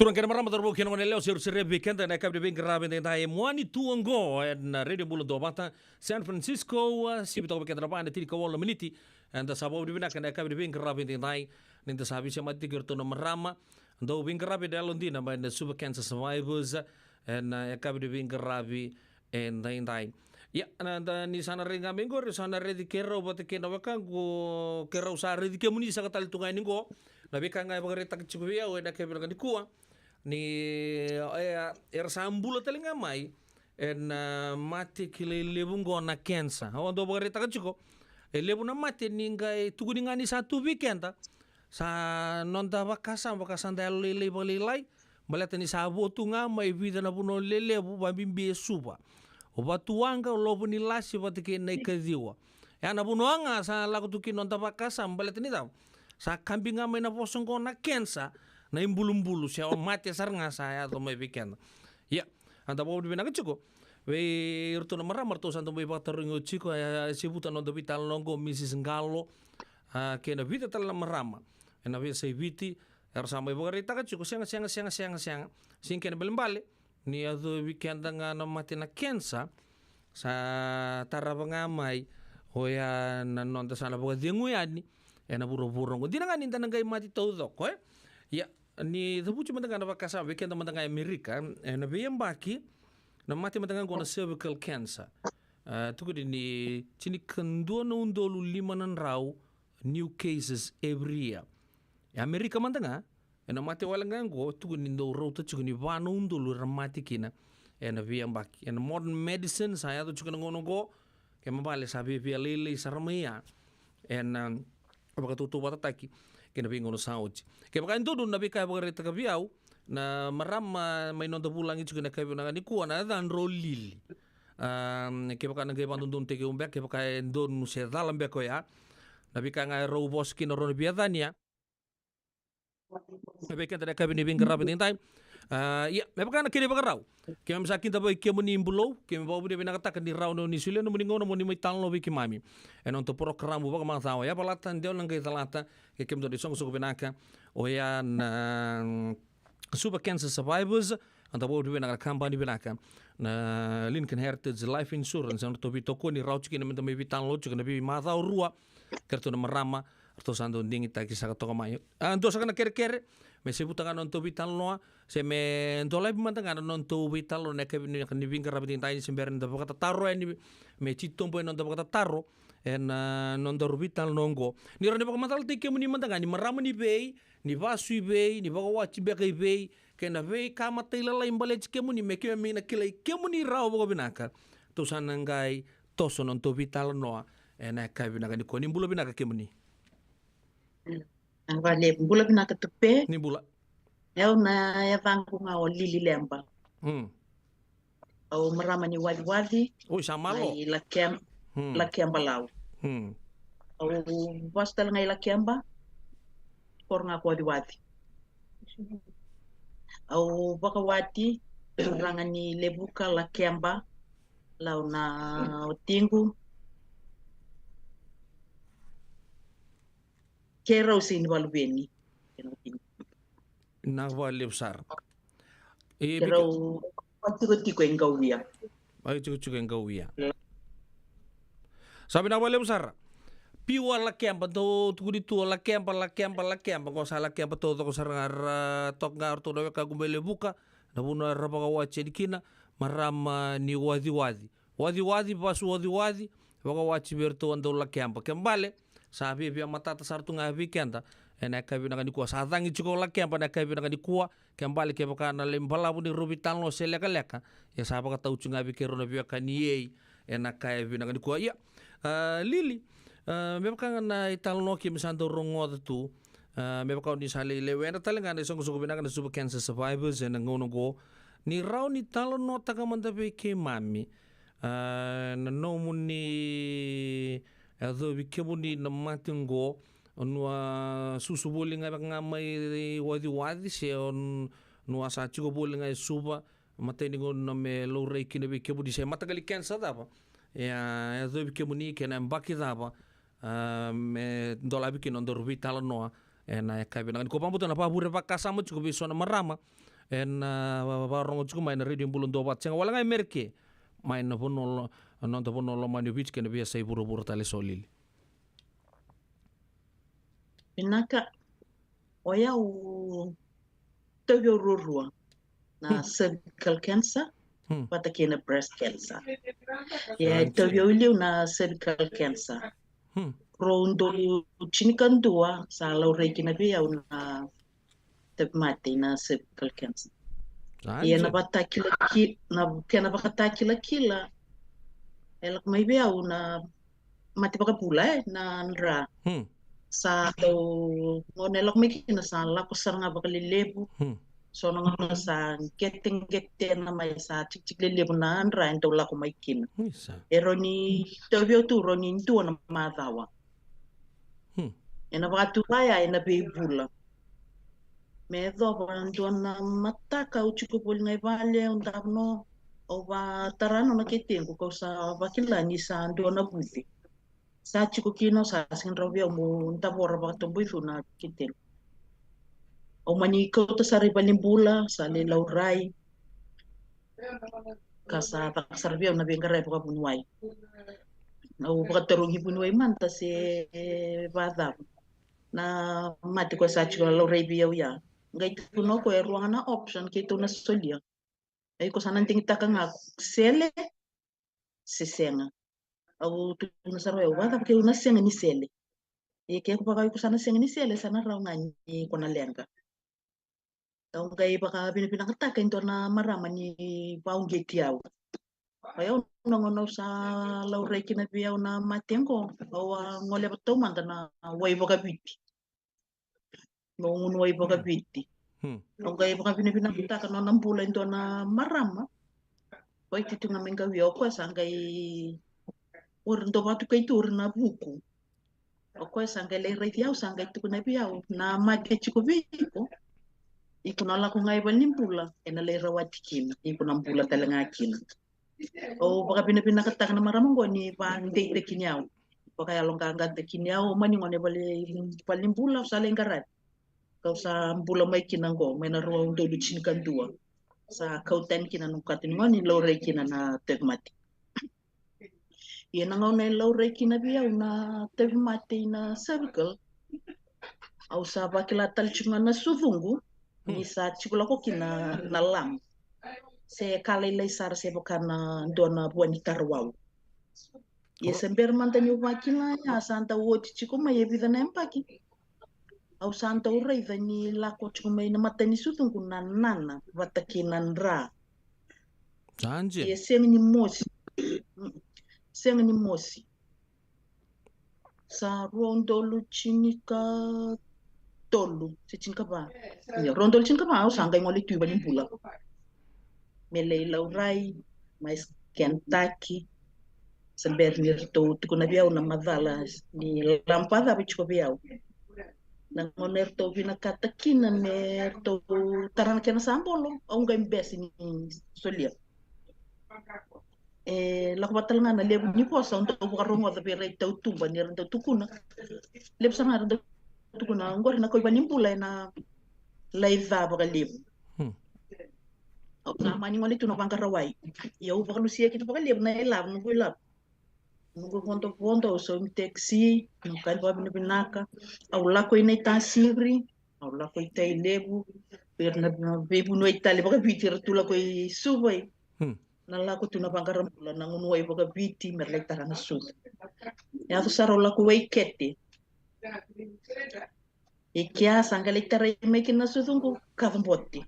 Turaga kei na marama, cauravou kei na goneyalewa, seru sere vei keda ena yakavi ni veiqaravi edaidai, e Muani Tu Oqo ena Radio Bula Duavata San Francisco. A, sivi toka vei keda na va ena tinikawalu na miniti. Eda sa vakavinavinaka ena yakavi ni veiqaravi edaidai, ni da sa veisemati tiko iratou na marama dau veiqaravi ena yalodina mai na Suva Cancer Survivors ena yakavi ni veiqaravi edaidai. Ia, na, da, ni sa na rai ga mai qori, sa na raici keirau vata kei na wekaqu, keirau sa raici kemuni saka tale tu ga yani qo. Na veika ga e vakaraitaka tiko vei au ena yakavi vinaka nikua, ni, e, era sa bula tale ga mai ena, a, mate kilai levu qo na cancer. Au dau vakaraitaka tiko, e levu na mate ni qai tukuni ga ni sa tu vei keda, sa noda vakasama, vakasama da yalolailai vakalailai, baleta ni sa vo tu ga mai vica na vanua lelevu, vakabibi e Suva, o Vatuwaqa, o Lovonilase vata kei Naikaciwa. Ya na vanua ga sa lako tu kina noda vakasama, baleta ni cava? Sa kabi ga mai na vosa oqo na cancer, na ibulubulu se o mate sara ga sa yaco mai vei keda. Ia, eda vakavinavinaka tiko vei iratou na marama, ratou sa dau mai vakatarogi oti tiko, e, e, Sivuta, noda veitalanoa oqo, Mrs Qalo, a, kei na vica tale na marama ena veiyasai Viti, era sa mai vakaraitaka tiko, sega, sega, sega, sega, sega, sega kena ibalebale ni yacovi keda ga na mate na cancer, sa tarava ga mai, oya na noda sa na vakacegu yani ena vuravura oqo. Dina ga ni da na qai mate taucoko, e? Ia, ni cavuti mada ga na vakasama vei keda mada ga e Amerika, ena veiyabaki, na mate mada ga oqo na cervical cancer, a, tukuni ni tinikadua na udolu lima na drau new cases every year. E Amerika mada ga, ena mate wale ga oqo, tukuni ni dau rauta tiko ni va na udolu era mate kina ena veiyabaki. Ena modern medicine sa yaco tiko na gauna oqo, kena ibalebale sa viavia lailai sara mai ya ena, um, vakatautauvatataki kei na veigauna sa oti. Kevaka e donu na veika e vakaraitaka vei au na marama mai noda vulagi tiko ena yakavi vinaka nikua, na yacadrau o Lili. Um, kevaka na qai vakadodonutaki au beka, kevaka e donu se cala beka oya, na veika ga e rau vosa kina o rau na veiyacani ya. Na vei keda na yakavi ni veiqaravi edaidai. A, ia, me vaka na kena ivakarau, keimami sa kidavaki kemuni Bulou, keimami vakavinavinakataka ni rawa ni o ni solia na nomuni gauna mo ni mai talanoa vei keimami ena noda porokaramu vakamacawa, Yavalata Dewa na Qai Calata, kei kemudou na isoqosoqo vinaka, oya na, mm, Suva Cancer Survivors. Eda vakavinavinaka na kabani vinaka na Lincoln Heritage Life Insurance, ena nodratou veitokoni, rawa tiko kina meda mai veitalanoa tiko ena veimacawa rua kei ratou na marama ratou sa dau digitaki saka toka mai. A, dua saka na kerekere me sevuta ga na nodatou veitalanoa, se me dolavi mada ga na nodatou veitalanoa na yakavi ni veiqaravi edaidai, ni se bera ni da vakatataro yani, me titobu yani na noda vakatataro ena, a, nodaru veitalanoa oqo. Ni rawa ni vakamacalataki kemuni mada ga, ni marama ni vei, ni vasu i vei, ni vakawati beka i vei, kei na veika matailalai baleti kemuni, me keimami na kilai kemuni rawa vakavinaka, tou sa na qai toso na nodatou veitalanoa ena yakavi vinaka nikua. Ni bula vinaka kemuni. Vinaka vakalevu. Bula vinaka Tupe. Ni bula. Au na yacaqu ga o Lili Leba. Hmm. Au marama ni Waciwaci. Oi, sa malo. Mai Lakem-, Hmm. Lakeba, Lau. Hmm. Au vasu tale ga i Lakeba. Koro ga ko Waciwaci. Au vakawati, raga ni Levuka, Lakeba, Lau na watiqu. Keirau sega ni vakaluveni. Vinaka vakalevu sara. E, vinaka. Keirau vakatikotiko e Qauia. Vakatikotiko e Qauia. Sa vinaka vakalevu sara. Piua Lakeba, dau tukuni tu o Lakeba, Lakeba, Lakeba. Qo sa Lakeba taucoko sara ga, ra toka ga o ratou na wekaqu mai Levuka, na vanua era vakawati yani kina, marama ni Waciwaci. Waciwaci, vasu Waciwaci, vakawati vei iratou a dau Lakeba. Kena ibalebale sa viavia matata sara tu ga vei keda ena yakavi vinaka nikua. Sa cagi tiko o Lakeba ena yakavi vinaka nikua. Kena ibalebale kevaka na lai balavu ni rau veitalanoa se lekaleka, ia sa vakatau tiko ga vei keirau na veiwekani ena yakavi vinaka nikua. Ia, a, Lili, a, me vaka ga na italanoa keimami sa dau rogoca tu, a, me vaka o ni sa lai lewena tale ga na isoqosoqo vinaka na Suva Cancer Survivors ena gauna oqo, ni rawa ni talanoataka mada vei keimami, a, na nomuni yacovi kemuni na mate oqo, o ni a susu voli ga vaka ga mai Waciwaci, se o ni a sa tiko voli ga e Suva, matai ni gauna me laurai kina vei kemuni, se mataqali kenisa cava e a yacovi kemuni, kei na yabaki cava, a, me dolavi kina nodaru veitalanoa ena yakavi vinaka nikua. Vakabauta na vakavure vakasama tiko vei so na marama ena, a, va-, vakarorogo tiko mai na Radio Bula Duavata, sega wale ga e Merika, mai na vanua lo-, noda vanua lomani o Viti kei na veiyasai vuravura tale, so Lili. Vinaka. O yau, tauvi au ruarua na, hmm, cervical cancer, hmm, vata kei na breast cancer. Ia, sa tauvi au i liu na cervical cancer. Hmm. Rau dau tinikadua sa laurai kina vei au na tauvimate ena cervical cancer. Sa ia na dina. Vakatakilaki-, na kena vakatakilakila, e lako mai vei au na mate vakabula, e, na dra. Hmm. Sa dau, gauna e lako mai kina sa lako sara ga vakalelevu. Hmm. So na gauna sa qeteqetena mai, sa tikitiki lelevu na dra e dau lako mai kina. Isa. E rawa ni tauvi au tu, rawa ni dua na macawa. Hmm. Ena vakatulewa ya ena veivula. Me yacova dua na mataka au tiko voli ga i vale, au davo no, au vatara no na ketequ, kau sa vakila ni sa dua na vuce. Sa tiko kina, sa sega ni rawa vei au meu davora vakatabui tu na ketequ. Au mani kauta sara i valenibula, sa lai laurai. Ka sa caka sara vei au na veiqaravi vakavuniwai. Au vakatarogi vuniwai mada se vacava na mate koya sa tiko laurai vei au ya. Qai tukuna o koya e rua ga na option keitou na solia. Ai ko sa na digitaka ga, sele se sega. Au tukuna sara vei au, vacava keu na sega ni sele? E ke ko vaka iko sa na sega ni sele, sa na rawa ga ni ko na leqa. Au qai vakavinavinakataka e dua na marama ni vauqeti au. Oi au na gauna au sa laurai kina vei au na mate qo, au a goleva taumada na wai vakaviti. Na gunu wai vakaviti. Au qai vakavinavinakataka na nona bula e dua na marama. Oi, tiko ga mai qawia, o koya sa qai, ori dau vatukai tu ori na vuku. O koya sa qai lai raici au, sa qai tukuna vei au, na mate tiko vei iko, iko na lako ga i valenibula, e na lai rawati kina, iko na bula tale ga kina. Au vakavinavinakataka na marama qo ni vadeitaki ni au, vakayaloqaqataki ni au, mani gone vale, valenibula, au sa lai qaravi. Kau sa bula mai kina qo mai na rua udolu tinikadua. Sa kau tani kina na noqu kato ni gone ni laurai kina na tauvimate. Ia na gauna e laurai kina vei au na tauvimate i na cervical, au sa vakila tale tiko ga na sucuqu ni sa tiko lako kina na lamu. Se ka lailai sara se vaka na dua na vua ni tarawau. Ia se bera mada niu vakila ya, sa dau oti tiko mai e vica na yabaki. Au sa dau raica ni lako tiko mai na mata ni sucuqu na nana vata kei na dra. Ia sega ni mosi. Sega ni mosi. Sa rua udolu tinikatolu se tinikava. Ia rua udolu tinikava au sa qai gole tu i valenibula me lai laurai mai Kentucky. Sa bera ni ratou tukuna vei au na macala ni lamu vakacava e tiko vei au. Na gauna eratou vinakata kina me ratou tara na kena sabolo, au qai bese ni solia. E lako vata tale ga na levu ni vosa au dau vakarogoca vei ira i tautuba ni ra dau tukuna. Levu sara ga era dau tukuna, oqori na kau i valenibula ena lai ca vakalevu. Au sa mani gole tu na vaqarawai. Ia au vakalusia kina vakalevu na ilavo, noqu ilavo. Noqu vodovodo, au saumi taxi, noqu ka ni vakavinavinaka. Au lako i Naitasiri, au lako i Tailevu, vei ira na veivuniwai tale vakaviti era tu lako i Suva. Na lako tu na vaqara bula na gunu wai vakaviti me ra lai tara na sucu. Yaco sara au lako i Waikete. I kea sa qai lai tarai mai kina na sucuqu, kacabote.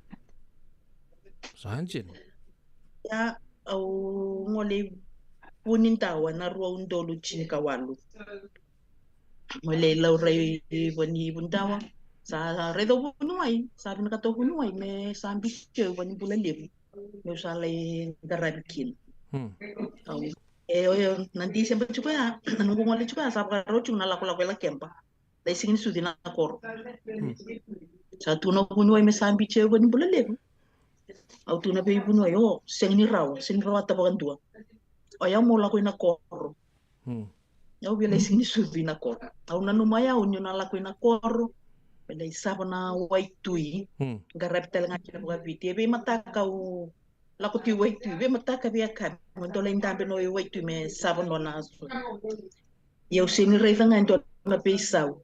Sa dina. Ia au gole i Vunidawa na rua udolu tinikawalu. Au lai laurai i Vunidawa. Sa raica au vuniwai, sa vinakata au vuniwai me sa biuti au i valenibula levu. Meu sa lai qaravi kina. Au, e, o, na Diseba tiko ya, na noqu gole tiko ya, sa vakarau tiko na lakolako e Lakeba. Lai sega ni sucu na koro. Sa tukuna o vuniwai me sa biuti au i valenibula levu. Au tukuna vei vuniwai, o, sega ni rawa, sega ni rawata vakadua. O yau meu lako i na koro. Au via lai sega ni sucu i na koro. Au nanuma yau niu na lako i na koro me lai sava na waitui. Qaravi tale ga kina vakaviti. E veimataka au lako tu i waitui, veimataka, veiyakavi, me dau lai dabe no i waitui me sava no na sucu. Ia au sega ni raica ga e dua na veisau.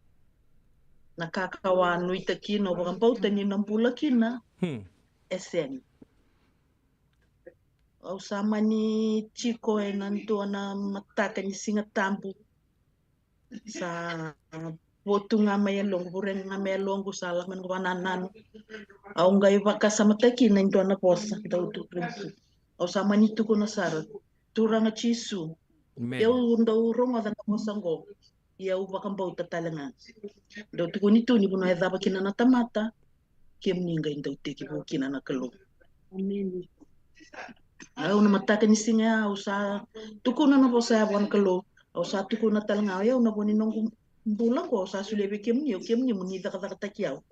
Na ka kau a nuitaka kina, au vakabauta niu na bula kina, e sega. Au sa mani tiko ena dua na mataka ni Siga Tabu. Sa vo tu ga mai yaloqu, vurega ga mai yaloqu, sa lako mai noqu vakanananu. Au qai vakasamataka kina e dua na vosa, dau tu. Au sa mani tukuna sara, Turaga Jisu, au dau rogoca na vosa qo. Ia au vakabauta tale ga. Dau tukuni tu ni vanua e cava kina na tamata, kemuni qai dau tekivu kina na Kalou. Au na mataka ni siga ya au sa tukuna na vosa ya vua na Kalou. Au sa tukuna tale ga, o yau na vo ni noqu bula qo au sa solia vei kemuni, o kemuni mo ni cakacakataki au.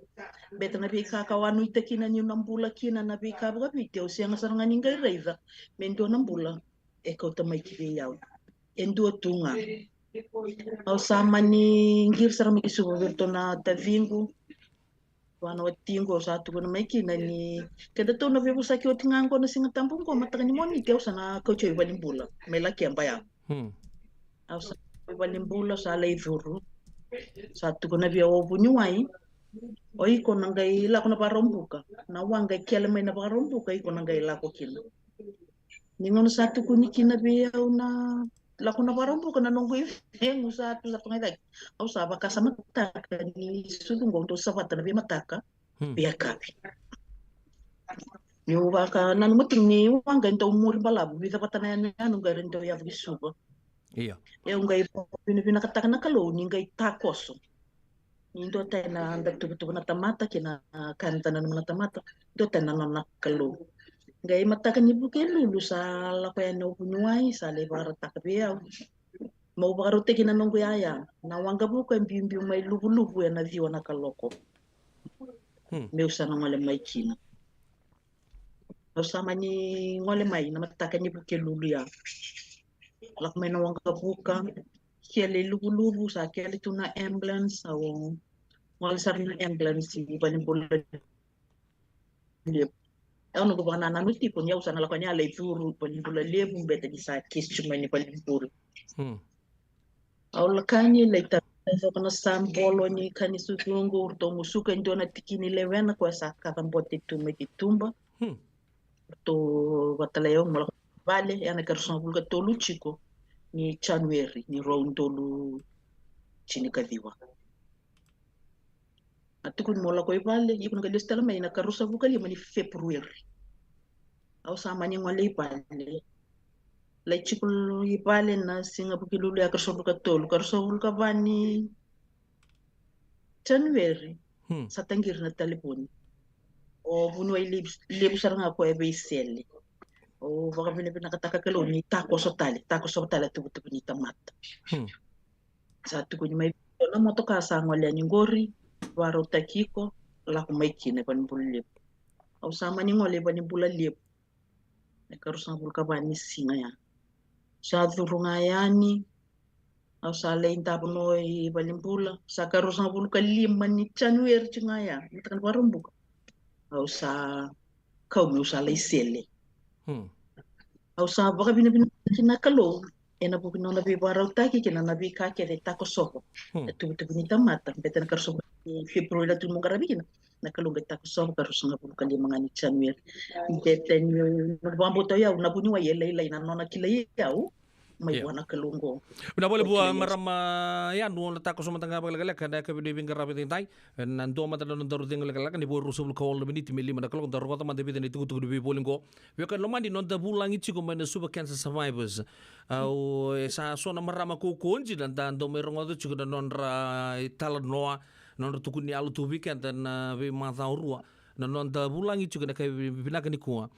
Beta na veika kau a nuitaka kina niu na bula kina, na veika vakaviti au sega sara ga ni qai raica me dua na bula e kauta mai ki vei au. E dua tu ga. Au sa mani qiri sara mai ki Suva vei iratou na taciqu, vua na watiqu, au sa tukuna mai kina ni kedatou na veivosaki oti ga qo na Siga Tabu qo, mataka ni Moniti au sa na kauti au i valenibula mai Lakeba ya. Au sa i valenibula, au sa lai curu. Sa tukuna vei au o vuniwai, o iko na qai lako na Vakaraubuka, na waqa e kele mai na Vakaraubuka, iko na qai lako kina. Ni gauna sa tukuni kina vei au na lako na Vakaraubuka na noqu icegu sa tu sa toka i cake. Au sa vakasamataka ni sucu qo dou savata na veimataka, hmm, veiyakavi. Niu vakananuma tiko ni waqa e dau muri balavu, vica vata na yanuyanu qai ra dau yavu ki Suva. Io. Au qai vakavinavinakataka na Kalou ni qai takoso. Ni dua tani na da tuvatuva na tamata kei na ka eda nanuma na tamata, dua tani na nona Kalou. Qai mataka ni Vukelulu sa lako yani o vuniwai, sa lai vakarautaka vei au. Meu vakarautaki na noqu yaya, na waqavuka e biubiu mai Luvuluvu ena ciwa na kaloko. Hmm. Meu sa na gole mai kina. Au sa mani gole mai na mataka ni Vukelulu ya. Lako mai na waqavuka, kele i Luvuluvu, sa kele tu na ambulance, au gole sara na ambulance i valenibula levu. Au noqu vakanananu tiko ni au sa na lako yani a lai curu valenibula levu, beta ni sa kisi tu mai ni valenibula. Hmm. Au lako yani, lai tara coka na sabolo ni ka ni sucu qo, ratou musuka e dua na tiki ni lewena, koya sa kaca bote tu mai ki tuba. Hmm. Ratou vakatalai au meu lako i vale, ena ikaruasagavulu ka tolu tiko ni January ni rua na udolu tinikaciwa. A tukuni meu lako i vale, iko na qai lesu tale mai na ikaruasagavulu ka lima ni February. Au sa mani gole i vale. Lai tiko i vale na siga Vukelulu ya ikaruasagavulu ka tolu, ikaruasagavulu ka va ni January. Hmm. Sa taqiri na talevoni. O vuniwai levu, levu sara ga koya e veisele. Au vakavinavinakataka Kalou ni takoso tale, takoso tale a tuvatuva ni tamata. Hmm. Sa tukuni mai na motoka sa gole yani qori, vakarautaki iko, lako mai kina i valenibula levu. Au sa mani gole i valenibula levu. Na ikaruasagavulu ka va ni siga ya. Sa curu ga yani, au sa lai davo no i valenibula, sa ikaruasagavulu ka lima ni January tiko ga ya, mataka ni Vakaraubuka. Au sa kau meu sa lai sele. Hmm. Au sa vakavinavinaka na Kalou ena vuku ni nona veivakarautaki kei na veika kece e takosova. Hmm. E tuvatuva ni tamata, beta na ikaruasagavulu ni February na tu mo qaravi kina. Na Kalou qai takosova ikaruasagavulu ka lima ga ni January. Beta ni noqu vakabauta o yau na vuniwai e lailai na nona kilai au mai vua na Kalou qo. Vinaka vakalevu marama Yanu, na takoso mada ga vakalekaleka ena yakavi ni veiqaravi edaidai. Ena dua mada na nodaru cegu lekaleka ni vo e ruasagavulu ka walu na miniti me lima na kaloko, da rogoca mada e vica na itukutuku ni veivoli qo. Veiwekani lomani, noda vulagi tiko mai na Suva Cancer Survivors. Au, e sa so na marama kaukaua dina da dau mai rogoca tiko na nodra italanoa, nodra tukuni yalo tu vei keda na veimacawa rua. Na noda vulagi tiko ena yakavi vinaka nikua,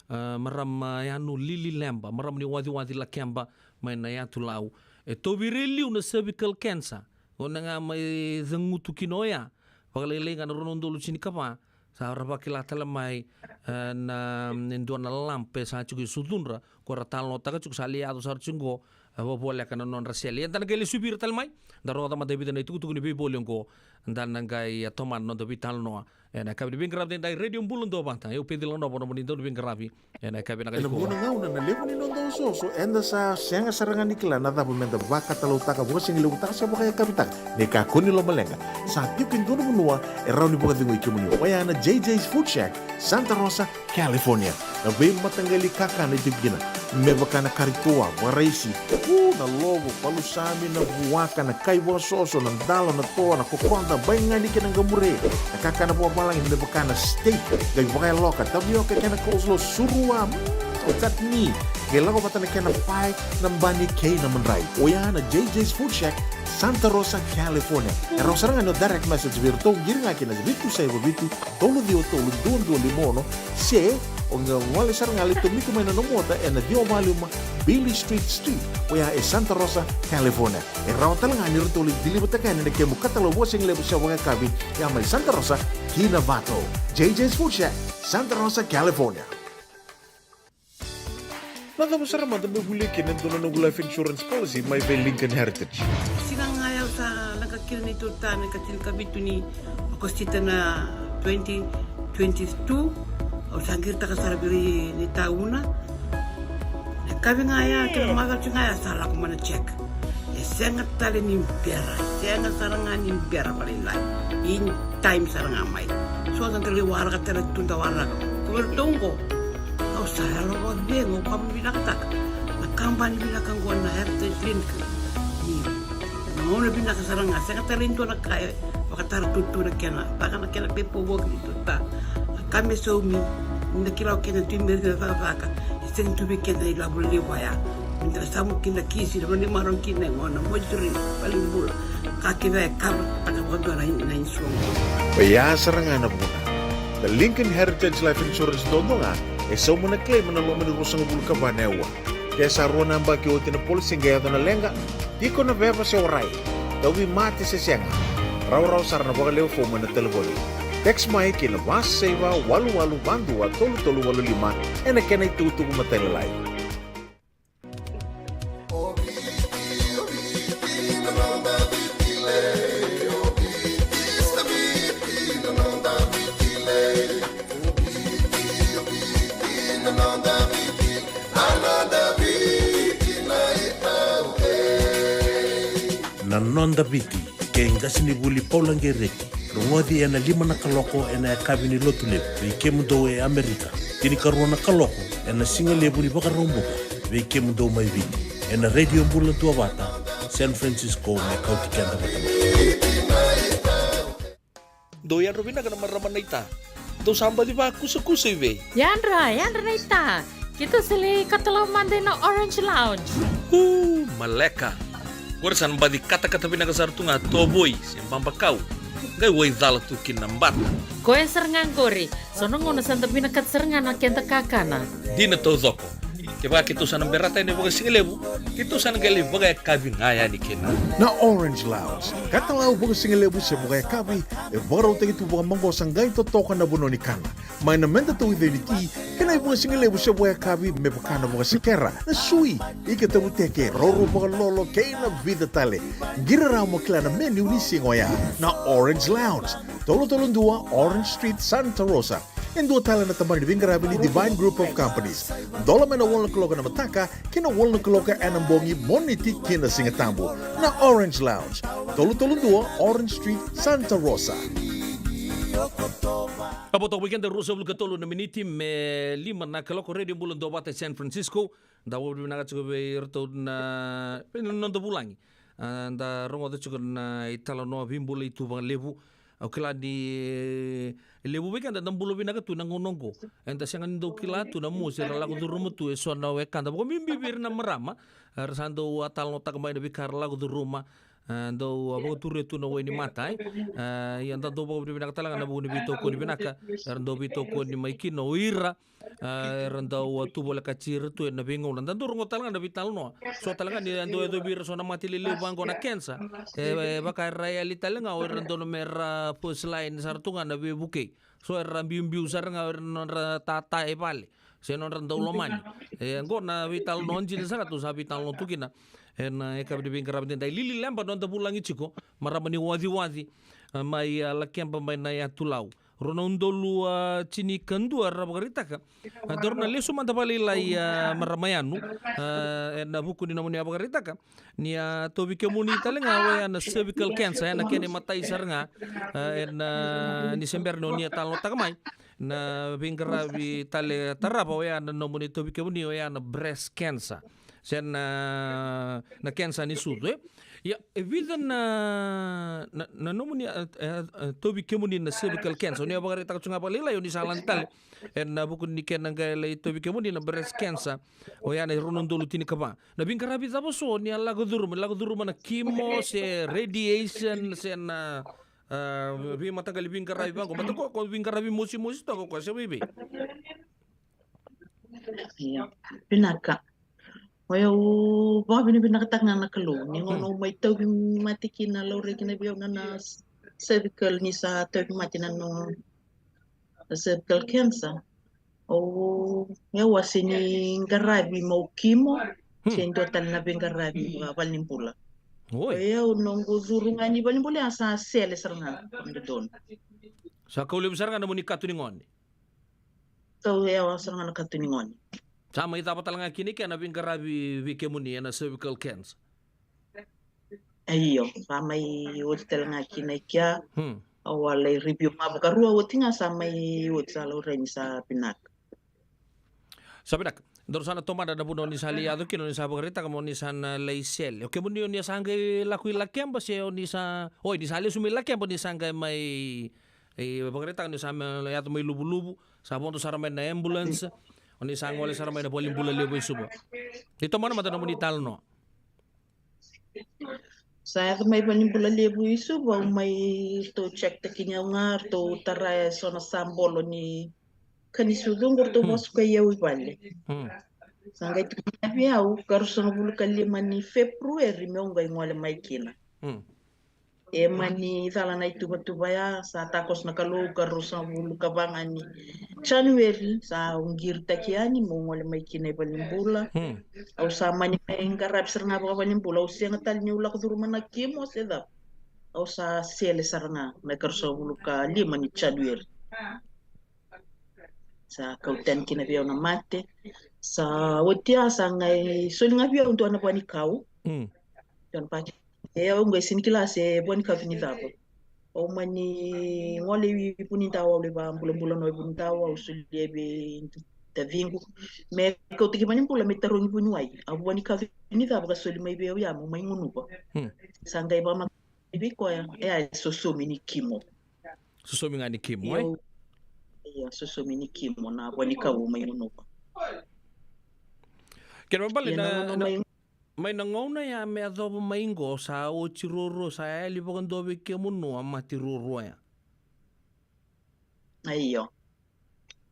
a, marama Yanu Lili Leba, marama ni Waciwaci Lakeba, mai na yatu Lau. E tauvi ira e liu na cervical cancer. Gauna ga mai cagutu kina oya, vakalailai ga na rua na udolu tinikava, sa ra vakila tale mai, e, na, e dua na lump e sa tiko e sucudra, ko ra talanoataka tiko, sa lai yaco sara tiko qo, e, vakavoleka na nodra sele. Ia da na qai lai suvi ira tale mai, da rogoca mada e vica na itukutuku ni veivoli oqo, da na qai, e, tomana na noda veitalanoa ena yakavi ni veiqaravi edaidai. Radio Bula Duavata, o au o Peceli Nova, nomuni dauniveiqaravi ena yakavi vinaka nikua. Ena vuna gauna na levu ni noda osooso, eda sa sega sara ga ni kila na cava meda vakatalautaka, vakasigalevutaka se vakayakavitaka. Ni kakua ni lomaleqa, sa tiko e dua na vanua e rawa ni vakacegui kemuni, oya na J J's Food Shack, Santa Rosa, California. Na veimataqali kakana e tiko kina, me vaka na kari toa, vakaraisi, u, na lovo, palusami, na vuaka, na kai vakasoso, na dalo, na toa, na kokoda, baigani kei na qamure. Na kakana vakavalagi me vaka na steak, qai vakayaloka, tavioka kei na coleslaw, surua, mm, o chutney, qai lako vata na kena pae, na bani kei na madrai. Oya na J J's Food Shack, Santa Rosa, California. E rawa sara ga ni o direct message vei iratou, qiri ga kina vitu saiva vitu, tolu ciwa tolu, dua dua lima ono, se o qai gole sara ga, lai tomika mai na nomu ota ena ciwa walu lima Beale Street Suite, oya e Santa Rosa, California. E rawa tale ga ni ratou lai deliver-taka yani na kemu katalau vakasigalevu se vakayakavi, ya mai Santa Rosa ki Novato. J J's Food Shack, Santa Rosa, California. Na cava sara mada meu volia kina e dua na noqu life insurance policy mai vei Lincoln Heritage? Siga ga ya au sa leqa kina neitou retirement, ka tinikavitu ni Okosita na twenty twenty-two, au sa qiritaka sara vei ira na itauna. Na yakavi ga ya kei na macawa tiko ga ya sa lako mai na check. E sega tale ni bera, e sega sara ga ni bera vakalailai. In time sara ga mai. So da qai waraka tale tu, da waraka. Ko vei iratou oqo, au sa yalo vakacegu, au vakavinavinakataka na Kabani vinaka oqo na Heritage Link. Ni na gauna vinaka sara ga, sega tale ni dua na ka e vakatara tutu na kena, vaka na kena paperwork ni tuta. A ka me saumi, ni da kila o keda tu i Merika na cakacaka, e sega tu vei keda na ilavo levu oya. Ni da samu kina kisi, na vanua ni marau kina e gona, moituri, valenibula. Ka kece e cover taka vakadua na, na insurance. Oya sara ga na vuna. Na Lincoln Heritage Life Insurance duadua ga e sauma na claim ena loma ni ruasagavulu ka va na aua. Ke sa rua na yabaki oti na policy qai yaco na leqa, tiko na veva se warai, tauvimate se sega, rawarawa sara na vakalewe fomu ena talevoni. Text mai ki na va saiva walu walu va dua tolu tolu walu lima ena kena itukutuku matailalai. Na Noda Viti, kei qasenivuli Paula Qereti, rogoci ena lima na kaloko ena yakavi ni Lotulevu vei kemudou e Amerika, tinikarua na kaloko ena sigalevu ni Vakaraubuka vei kemudou mai Viti, ena Radio Bula Duavata, San Francisco, me kauti keda vata mai. Dou yadra vinaka na marama naita. Dou sa baci vakusakusa i vei? Yadra, yadra naita. Keitou sa lai katalau mada ina Orange Lounge. Uu, maleka. Qori sa na baci katakata vinaka sara tu ga tovoi se babakau. Qai waicala tu kina na bata. Koya sara ga qori. So na gauna sa da vinakata sara ga na keda kakana. Dina taucoko. Kevaka keitou sa na berata yani vakasigalevu, keitou sa na qai lai vakayakavi ga yani kina. Na Orange Lounge, katalau vakasigalevu se vakayakavi, e vakarautaki tu vakamaqosa qai totoka na vanua ni kana. Mai na meda tauica ni ti, kei na ivakasigalevu se vakayakavi me vaka na vakasekera, na sui, ika tavuteke, roro vakalolo, kei na vica tale. Qiri rawa mo kila na menu ni siga oya. Na Orange Lounge, tolu tolu dua Orange Street, Santa Rosa. E dua tale na tabana ni veiqaravi ni Divine Group of Companies. Dola mai na walu na kaloko ena mataka ki na walu na kaloko ena bogi, Moniti ki na Sigatabu. Na Orange Lounge, tolu tolu dua Orange Street, Santa Rosa. A vo toka vei keda ruasagavulu ka tolu na miniti me lima na kaloko, Radio Bula Duavata, San Francisco. Da vakavinavinaka tiko vei iratou na, vei na noda vulagi. A, da rogoca tiko na italanoa veibulai tu vakalevu. Au kila ni, e, levu vei keda da bula vinaka tu na gauna oqo. Eda sega ni dau kila tu na mosi era lako curuma tu e so na wekada. Vakabibi vei ira na marama era sa dau a talanoataka mai na veika era lako curuma. A, dau a vakaturia tu na wai ni mata, e. A, ia da dau vakavinavinaka tale ga na vuku ni veitokoni vinaka era dau veitokoni mai kina o ira. A, era dau a tu volekati ira tu ena veigauna. Da dau rogoca tale ga na veitalanoa. So tale ga ni a dau yacovi ira so na mate lelevu vaqo na cancer. E, e vaka era yali tale ga o ira dau na mera first line sara tu ga na veivukei. So era biubiu sara ga o ira na nodra tata e vale se nodra daulomani. E, qo na veitalanoa dina sara tu sa veitalanoa tu kina. Ena, e, yakavi ni veiqaravi edaidai. Lili Leba noda vulagi tiko, marama ni Waciwaci, a, mai, a, Lakeba mai na yatu Lau. Rua na udolu, a, tinikadua era vakaraitaka. A, daru na lesu mada vakalailai, a, marama yanu, a, ena vuku ni nomuni a vakaraitaka ni a tauvi kemuni tale ga oya na cervical cancer, ena kena imatai sara ga, a, ena, ni se bera ni oni a talanoataka mai. Na veiqaravi tale tarava oya na nomuni tauvi kemuni oya na breast cancer. Se na, na cancer ni sucu, e? Ia, e vica na, na, na nomuni, e, e, e, tauvi kemuni na cervical cancer. Oni a vakaraitaka tu ga vakalailai, oni sa lade tale. Ena vuku ni kena qai lai tauvi kemuni na breast cancer. Oya na rua na udolu tinikava. Na veiqaravi cava so ni a lako curuma, lako curuma na chemo, se radiation, se na, a, veimataqali veiqaravi vaqo. Mata ko, ko veiqaravi mosimosi toka ko se vei vei. Ia, vinaka. O yau vakavinavinakataka ga na Kalou ni gauna au mai tauvi mate kina, laurai kina vei au na, na cervical, ni sa tauvi mate na, na cervical cancer. O yau a sega ni qaravi meu chemo, se dua tale na veiqaravi vakavaleni bula. Oi. O yau noqu curu ga ni valeni bula ya sa sele sara ga na dodonu. Sa kau levu sara ga na nomuni kato ni gone. Kau yawa sara ga na kato ni gone. Sa mai cava tale ga kina i kea na veiqaravi vei kemuni ena cervical cancer? Io, sa mai oti tale ga kina i kea. Hmm. Au a lai review ga vakarua oti ga sa mai oti, sa laurai ni sa vinaka. Sa vinaka. Daru sa na tomana na vanua ni sa lai yaco kina, ni sa vakaraitaka mo ni sa na lai sele. O kemuni, o ni sa qai lako i Lakeba se o ni sa, oi, ni sa lesu mai Lakeba, ni sa qai mai, e, vakaraitaka ni sa mai yaco mai Luvuluvu, sa vodo sara mai na ambulance, o ni sa gole sara mai na valenibula levu i Suva. Ni tomana mada na nomuni talanoa. Sa yaco mai valenibula levu i Suva, au mai, ratou check-taki au ga, ratou tara e so na sabolo ni ka ni sucu qo, ratou vakasukai au i vale. Hmm. Sa qai tukuna vei au, ka ruasagavulu ka lima ni February meu qai gole mai kina. Hmm. E mani cala na ituvatuva ya, sa takoso na Kalou, ka ruasagavulu ka va ga ni January, sa au qiritaki yani meu gole mai kina i valenibula. Hmm. Au sa mani mai qaravi sara ga vakavalenibula, au sega tale niu lako curuma na kimo se cava. Au sa sele sara ga na ikaruasagavulu ka lima ni January. Sa kau tani kina vei au na mate. Sa oti ya sa qai soli ga vei au dua na vuanikau. Mm. Dua na pakete. E au qai sega ni kila se vuanikau ni cava. Au mani gole i Vunidawa, au lai vakabulabula no i Vunidawa, au solia vei taciqu. Me kauta ki valenibula me tarogi vuniwai. A vuanikau ni cava ka soli mai vei au ya meu mai gunuva. Mm. Sa qai vakamaka vei koya, e a, e sosomi ni kimo. Sosomi ga ni kimo, e? Io, io, sosomi ni kimo na vuanikau mai gunuva. Kena ibalebale na, na, mai na gauna ya me yacova mai qo, sa oti ruarua, sa yali vakadua vei kemunu a mate ruarua ya. Io.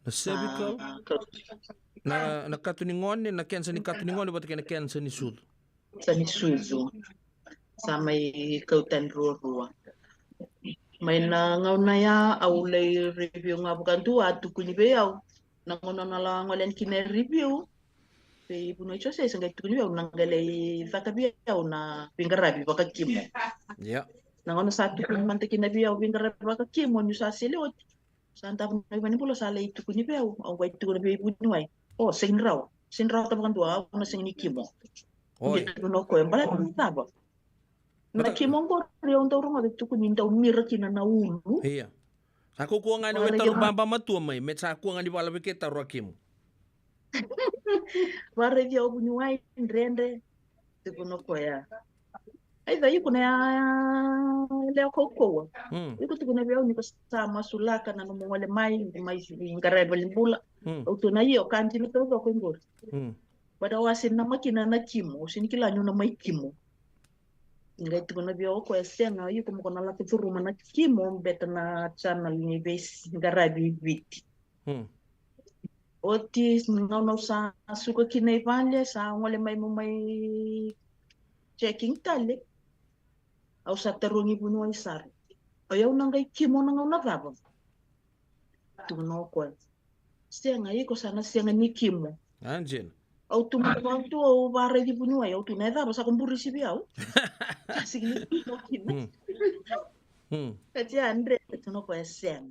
Na cervical, na, na kato ni gone, na kensa ni kato ni gone vata kei na kensa ni sucu. Sa ni sucu. Sa mai kau tani ruarua. Mai na gauna ya au lai review ga vakadua, a tukuni vei au. Na gauna na la gole yani kina e review vei vuniwai Jose, sa qai tukuni vei au na qai lai caka vei au na veiqaravi vakakimo. Ia. Na gauna sa tukuni mada kina vei au veiqaravi vakakimo niu sa sele oti. Sa davo na ivalenibula sa lai tukuni vei au, au qai tukuna vei vuniwai. O, sega ni rawa. Sega ni rawa ta vakadua, au na sega ni kimo. Oi. Qai tukuna o koya, baleta na cava? Na kimo qori au dau rogoca tukuni dau mira kina na ulu. Ia. Sa kaukauwa ga ni o taru baba matua mai, me sa kua ga ni vala vei kei taru a kimo. Varaici au vuniwai, dredre. Tukuna o koya. Aica, iko na yalewa kaukauwa. Mm. Iko tukuna vei au ni ko sa masulaka na nomu gole mai, mai qaravi valenibula. Mm. Au tukuna io, ka dina taucoko qori. Mm. But au a sega ni namaki na kimo, au sega ni kila niu na mai kimo. Qai tukuna vei au o koya, sega, iko mo ko na lako curuma na kimo, beta na channel ni veiqaravi i Viti. Hmm. Oti, gauna au sa suka kina i vale, sa gole mai mo mai checking tale. Au sa tarogi vuniwai sara. O yau na qai kimo na gauna cava? Tukuna o koya. Sega, iko sa na sega ni kimo. A, dina. Au tu mai vatu, au varaici vuniwai, au tu na cava, sa ko burisi vei au. Sa sega ni kimo kina. Hmm. Hmm. Ka tia, Andre, tukuna o koya sega.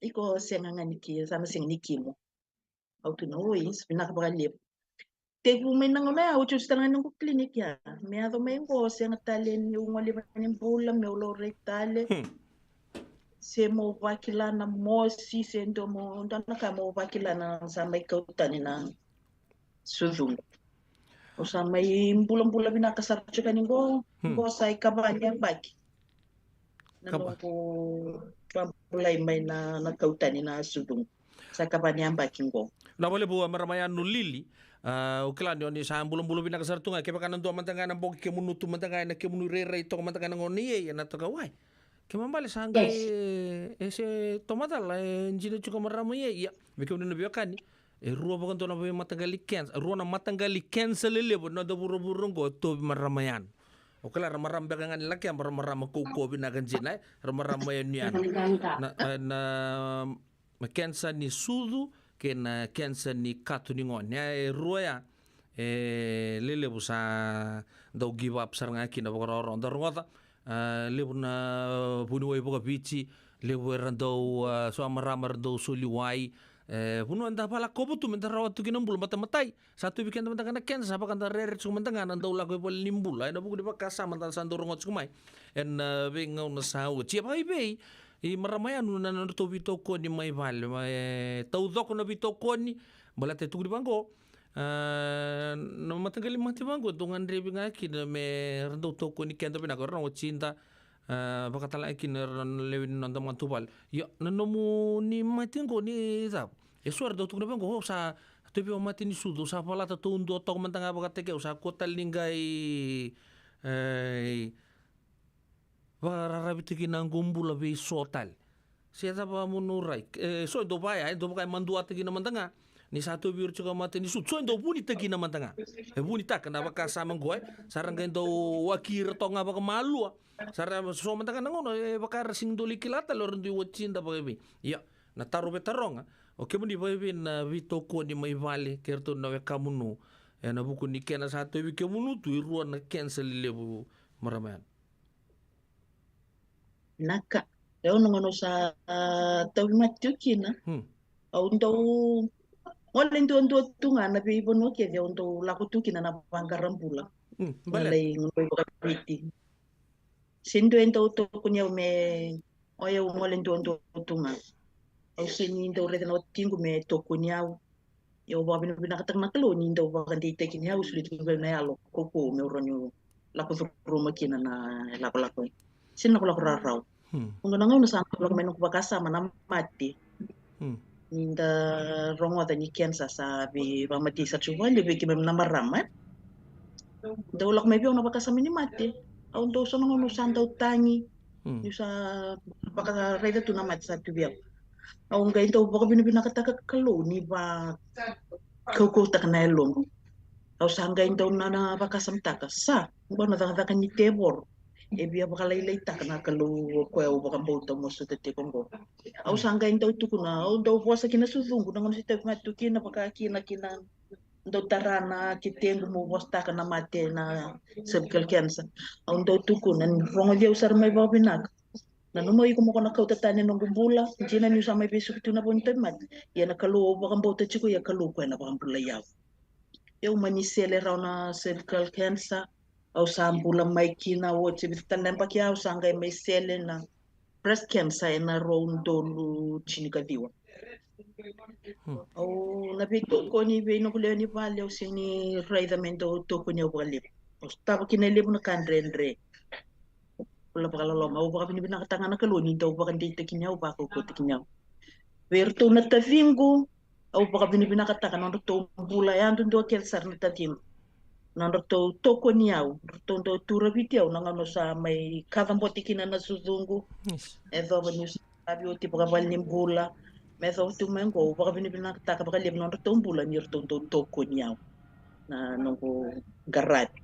Iko sega ga ni kimo, sa na sega ni kimo. Au tukuna, oi, sa vinaka vakalevu. Tekivu mai na gauna ya, oti oti tale ga ni noqu clinic ya. Me yaco mai qo, sega tale niu gole i valenibula, meu laurai tale. Hmm. Se meu vakila na mosi, se dua mo, dua na ka meu vakila na sa mai kau tani na sucuqu. Au sa mai bulabula vinaka sara tiko yani qo, hmm, qo sa ikava ni yabaki. Na noqu vabulai mai na, na kau tani na sucuqu. Sa ikava ni yabaki qo. Na valevu a marama yanu Lili, a, au kila ni o ni sa bulabula vinaka sara tu ga, kevaka na dua mada ga na boki kemunu tu mada ga ena kemunu irairai toka mada ga na gauna i, e na toka wai. Kena ibalebale sa qai, yes, e se tomacala, e dina tiko marama i, ia. Vei kemuni na veiwekani, e rua vakadua na veimataqali kensa, rua na mataqali kensa lelevu ena noda vuravura oqo, e tauvi marama yanu. O kila ra marama beka ga ni Lakeba, ra marama kaukauwa vinaka dina, e, ra marama yanuyanu. Na, e, na, na kensa ni sucu kei na kensa ni kato ni gone. E rua ya, e lelevu sa dau give up sara ga kina vakaroro. Da rogoca, a, levu na vuniwai vakaviti, levu era dau, a, so a marama era dau soli wai. E, vanua eda valakova tu meda rawata tu kina bula, matamatai. Sa tu vei keda mada ga na kensa, sa vaka da rere tiko mada ga na dau lako i valenibula. Ena vuku ni vakasama da sa dau rogoca tiko mai ena, a, veigauna sa oti. E vakaivei, i marama yanu na nodratou veitokoni mai vale, ma, e, taucoko na veitokoni, baleta e tukuni vaqo, A, na mataqali mate vaqo e dau gadrevi ga kina me ra dau tokoni keda vinaka, o ira na watida, a, vakatalega kina o ira na lewe ni noda matavuvale. Ia, na nomuni mate qo ni cava? E so era dau tukuna vaqo, au sa tauvi au mate ni sucu, au sa valata taudua toka mada ga vakataki au, sa kua tale ni qai, e, vakararavitaki na noqu bula vei so tale. Se cava mo ni rai? E, so e dau vaya, e dau vaka e maduataki na mada ga. Ni sa tauvi ira tiko mate ni sucu, so e dau vunitaki na mada ga. E vunitaka na vakasama qo, e. Sa ra qai dau waki ira toka ga vakamalua. Sa ra so mada ga na gauna, e vaka era sega ni dau lai kila tale o ira dui watida vakaevei. Ia, na taro vei taroga, o kemuni vakaevei na veitokoni mai vale kei ratou na wekamunu, ena vuku ni kena sa tauvi kemunu tu e rua na kenisa lelevu, marama yani? Naka. Au na gauna au sa, a, tauvi mate tiko kina. Hmm. Au dau gole duadua tu ga na veivanua kece au dau lako tu kina na vaqara bula. Hmm, na baleta lai gole vakaviti. Se dua e dau tokoni au me, o yau gole duadua tu ga. Au sega ni dau raica na watiqu me tokoni au. Ia au vakavinavinakataka na Kalou ni dau vakadeitaki ni au, soli tiko vei au na yalo kaukaua meu rawa niu lako curuma kina na lakolako, se na lakolako rawarawa. Hmm. Oqo na gauna sa lako mai noqu vakasama na mate. Hmm. Ni da rogoca ni kenisa sa veivakamatei sara tiko vakalevu vei keimami na marama, e. Dau lako mai vei au na vakasama ni mate. Au dau so na gauna au sa dau tagi. Hmm. Niu sa vakaraica tu na mate sa tu vei au. Au qai dau vakavinavinakataka Kalou ni vakaukautaka na yaloqu. Au sa qai dau na, na vakasamataka, sa, oqo na cakacaka ni tevoro. E via vakalailaitaka na Kalou o koya au vakabauta, au masuta tiko oqo. Au sa qai dau tukuna, au dau vosa ki na sucuqu na gauna se tauvi mate tu kina, vaka kina, kina dau tara na ketequ meu vosataka na mate na cervical cancer. Au dau tukuna ni rogoci au sara mai vakavinaka. Nanuma iko mo ko na kauta tani na noqu bula, dina niu sa mai vesuki tu na vo ni tauvimate. Ia na Kalou au vakabauta tiko, ia Kalou koya na vakabulai au. Au mani sele rawa na cervical cancer, au sa bula mai kina, oti e vica tale na yabaki au sa qai mai sele na breast cancer ena rua na udolu tinikaciwa. Hmm. Au na veitokoni vei noqu lewe ni vale, au sega ni raica me dau tokoni au vakalevu. Au sotava kina e levu na ka dredre. Au la vakaloloma, au vakavinavinakataka ga na Kalou ni dau vakadeitaki ni au, vakaukauataki ni au. Vei iratou na taciqu, au vakavinavinakataka na nodratou bula yadudua kece sara na taciqu. Na nodratou tokoni au, nodratou dau turaviti au na gauna au sa mai kacabote kina na sucuqu. Yes. E yacova niu sa qaravi oti vakavale ni bula. Me yacova tu mai oqo, au vakavinavinakataka vakalevu na nodratou bula ni ratou dau tokoni au. Na noqu qaravi.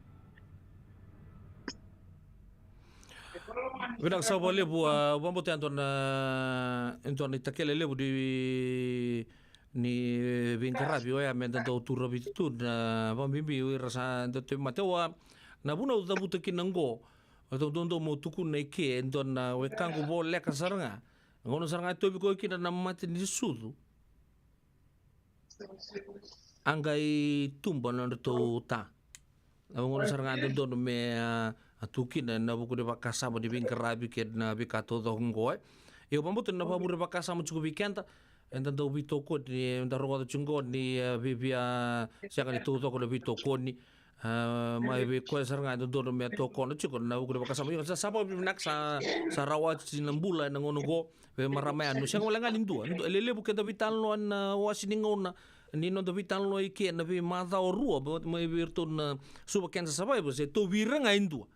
Vinaka saka vakalevu, a, vakabauta e dua na, e dua na itakele levu ni, ni veiqaravi oya me da dau turaviti tu na vakabibi o ira sa dau tauvimate. Au a, na vuna au cavuta kina oqo, au dau dodonu meu tukuna i ke e dua na wekaqu voleka sara ga. Gauna sara ga e tauvi koya kina na mate ni sucu, a qai tuba na nodratou ta. Au gauna sara ga e dodonu me, a, a tu kina ena vuku ni vakasama ni veiqaravi kei na veika taucoko oqo, e. Ia au vakabauta ni na vakavure vakasama tiko vei keda, eda dau veitokoni, eda rogoca tiko oqo ni, a, via, via sega ni taucoko na veitokoni. A, mai vei koya sara ga e dodonu me tokona tiko na vuku ni vakasama. Io, sa, sa vakavinavinaka, sa, sa rawati na bula ena gauna oqo. Vei marama yani, sega wale ga ni dua, dua, e lelevu keda veitalanoa ena wase ni gauna ni noda veitalanoa i ke na veimacawa rua, mai vei iratou na Suva Cancer Survivors, e tauvi ira ga e dua.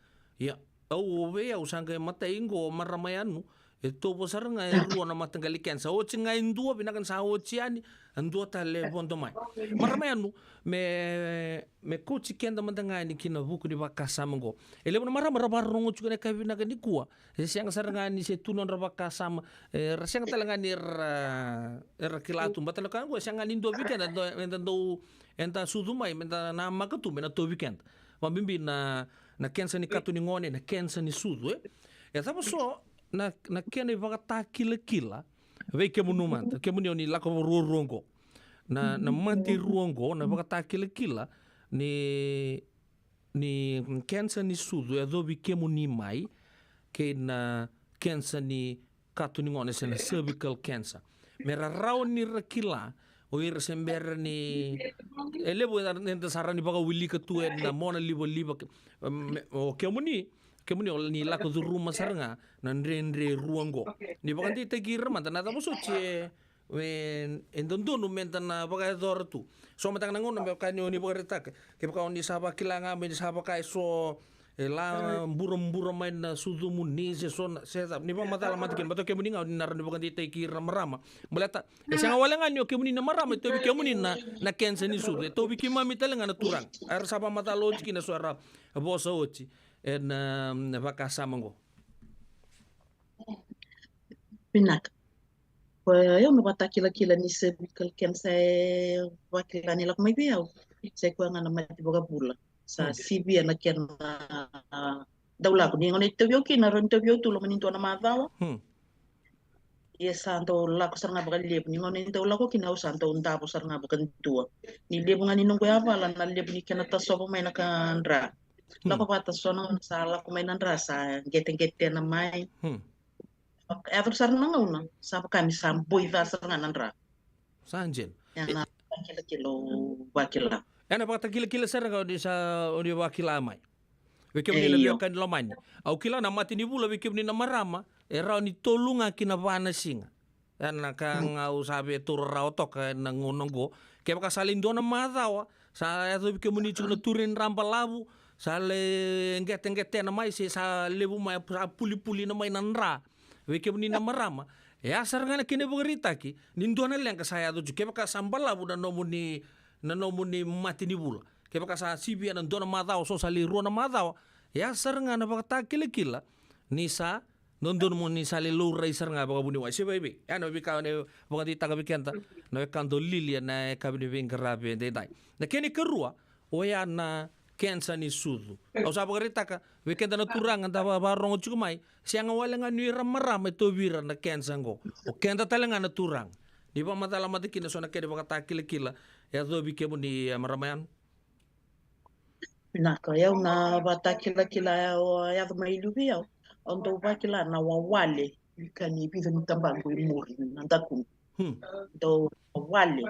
Ia, au vei au sa qai matai oqo marama yani, e tauva sara ga e rua na mataqali cancer. Oti ga e dua, vinaka ni sa oti yani, a dua tale e vodo mai. Marama yani, me, me kauti keda mada ga yani ki na vuku ni vakasama oqo. E levu na marama ra vakarorogo tiko ena yakavi vinaka nikua. E sega sara ga ni se tu nodra vakasama, e, ra sega tale ga ni ra, era kila tu. Baleta na ka oqo, e sega ga ni dua vei keda, eda dau, eda sucu mai, meda namaka tu me na tauvi keda. Vakabibi na, na kenisa ni kato ni gone, na kenisa ni sucu, e. E cava so na, na kena ivakatakilakila vei kemuni mada, kemuni o ni lako ruarua oqo. Na, na mate rua oqo, na ivakatakilakila ni, ni kenisa ni sucu e yacovi kemuni mai, kei na kenisa ni kato ni gone se na cervical cancer. Me ra rawa ni ra kila O ira se bera ni, e levu eda, eda sa rawa ni vakawilika tu ena mona livaliva. Ke-, me-, o kemuni, kemuni o ni lako curuma sara ga na dredre rua oqo. Ni vakadeitaki ira mada na cava soti e, e, e dodonu meda na vakayacora tu. So mada ga na gauna me vaka ni o ni vakaraitaka, kevaka o ni sa vakila ga me ni sa vaka e so e la burabura mai na sucumuni se so na, se ca, ni vakamacala mada kina, baleta o kemuni ga o ni na rawa ni vakadeitaki ira na marama. Baleta e sega wale ga ni o kemuni na marama e tauvi kemuni na, na kenisa ni sucu, e tauvi keimami tale ga na turaga. Era sa vakamacala oti kina so era vosa oti ena, na vakasama oqo. Vinaka. Ko yau na vakatakilakila ni cervical cancer e vakila ni lako mai vei au, sa i koya ga na mate vakavula. Sa sivia na kena dau lako. Ni gauna e tauvi au kina, rawa ni tauvi au tu loma ni dua na macawa. Ia sa dau lako sara ga vakalevu. Ni gauna e dau lako kina, au sa dau davo sara ga vakadua. Ni levu ga ni noqu yavala na levu ni kena tasova mai na ka dra. Lako vata so na gauna sa lako mai na dra sa qeteqetena mai. Yaco sara na gauna sa vaka me sa boi ca sara ga na dra. Sa jel. Ia na vakilakila au vakila. Ia na vakatakilakila sara ga o ni sa, o ni vakila mai. Vei kemuni na veiwekani lomani, au kila na mate ni vula vei kemuni na marama e rawa ni tolu ga ki na va na siga. Ia na ka ga au sa via taura rawa toka ena gauna oqo. Kevaka sa lai dua na macawa sa yacovi kemuni tiko na turi ni dra balavu, sa lai qeteqetena mai se sa levu mai, sa pulipulina mai na dra. Vei kemuni na marama, e a sara ga na kena ivakaraitaki ni dua na leqa sa yaco tiko kevaka sa balavu na nomuni, na nomuni mate ni vula. Kevaka sa sivia na dua na macawa, so sa lai rua na macawa, e a sara ga na vakatakilakila ni sa dodonu mo ni sa lai laurai sara ga vakavuniwai se vakaevei. Ia na veika o ni vakadeitaka vei keda na wekada o Lili ena yakavi ni veiqaravi edaidai. Na kena ikarua, oya na kenisa ni sucu. Au sa vakaraitaka vei keda na turaga da va-, vakarorogo tiko mai, sega wale ga ni ira marama e tauvi ira na kenisa oqo. O keda tale ga na turaga. Ni vakamacala mada kina so na kena ivakatakilakila e yacovi kemuni, e, marama yani. Vinaka, o yau na vakatakilakila e yaco mai liu vei au. Au dau vakila na wawale, ka ni vica ni tabaqu i muri na dakuqu. Dau wawale.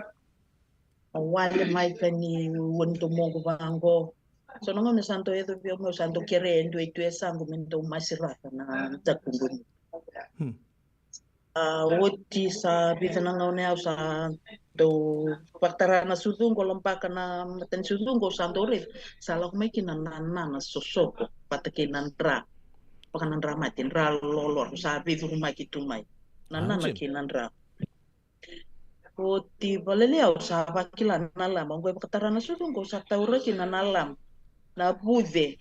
Wawale mai ka ni ua ni domoqu vaqo. So na gauna sa dau yaco vei au, au sa dau kerea e dua e tu e yasaqu me dau masiraka na dakuqu. A, oti sa vica na gauna au sa dau vakatara na sucuqu, au labaka na mata ni sucuqu, au sa dau raica sa lako mai kina na nana sosoko vata kei na dra. Vaka na dra mate, dra lolora, sa veicurumaki tu mai na nana kei na dra. Oti vakalelei au sa vakila na lama, oqo e vakatara na sucuqu, au sa taura kina na lama, na vuce.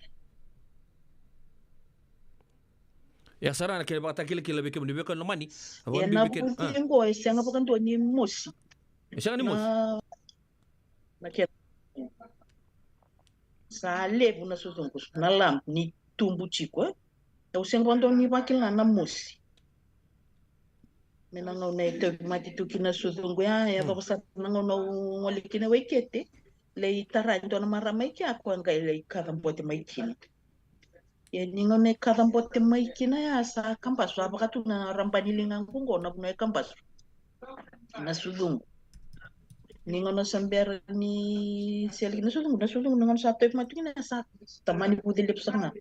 Ia sara na kena vakatakilakila vei kemuni veiwekani lomani. Ia na vuce oqo e sega vakadua ni mosi. E sega ni mosi. Na kena sa levu na sucuqu, na lump ni tubu tiko, e. Au sega vakadua ni vakila na mosi. Me na gauna e tauvimate tu kina na sucuqu, ia e yacova sara na gauna au gole kina e waikete, lai tara e dua na marama i kea, koya qai lai kaca bote mai kina. Ia ni gauna e kaca bote mai kina, ia sa kabasu, sa vaka tu na rabani ligaqu oqo na vanua e kabasu na sucuqu. Ni gauna sa bera ni sele kina na sucuqu, na sucuqu ni gauna sa tauvimate tu kina, ia sa tamani vuce levu sara ga.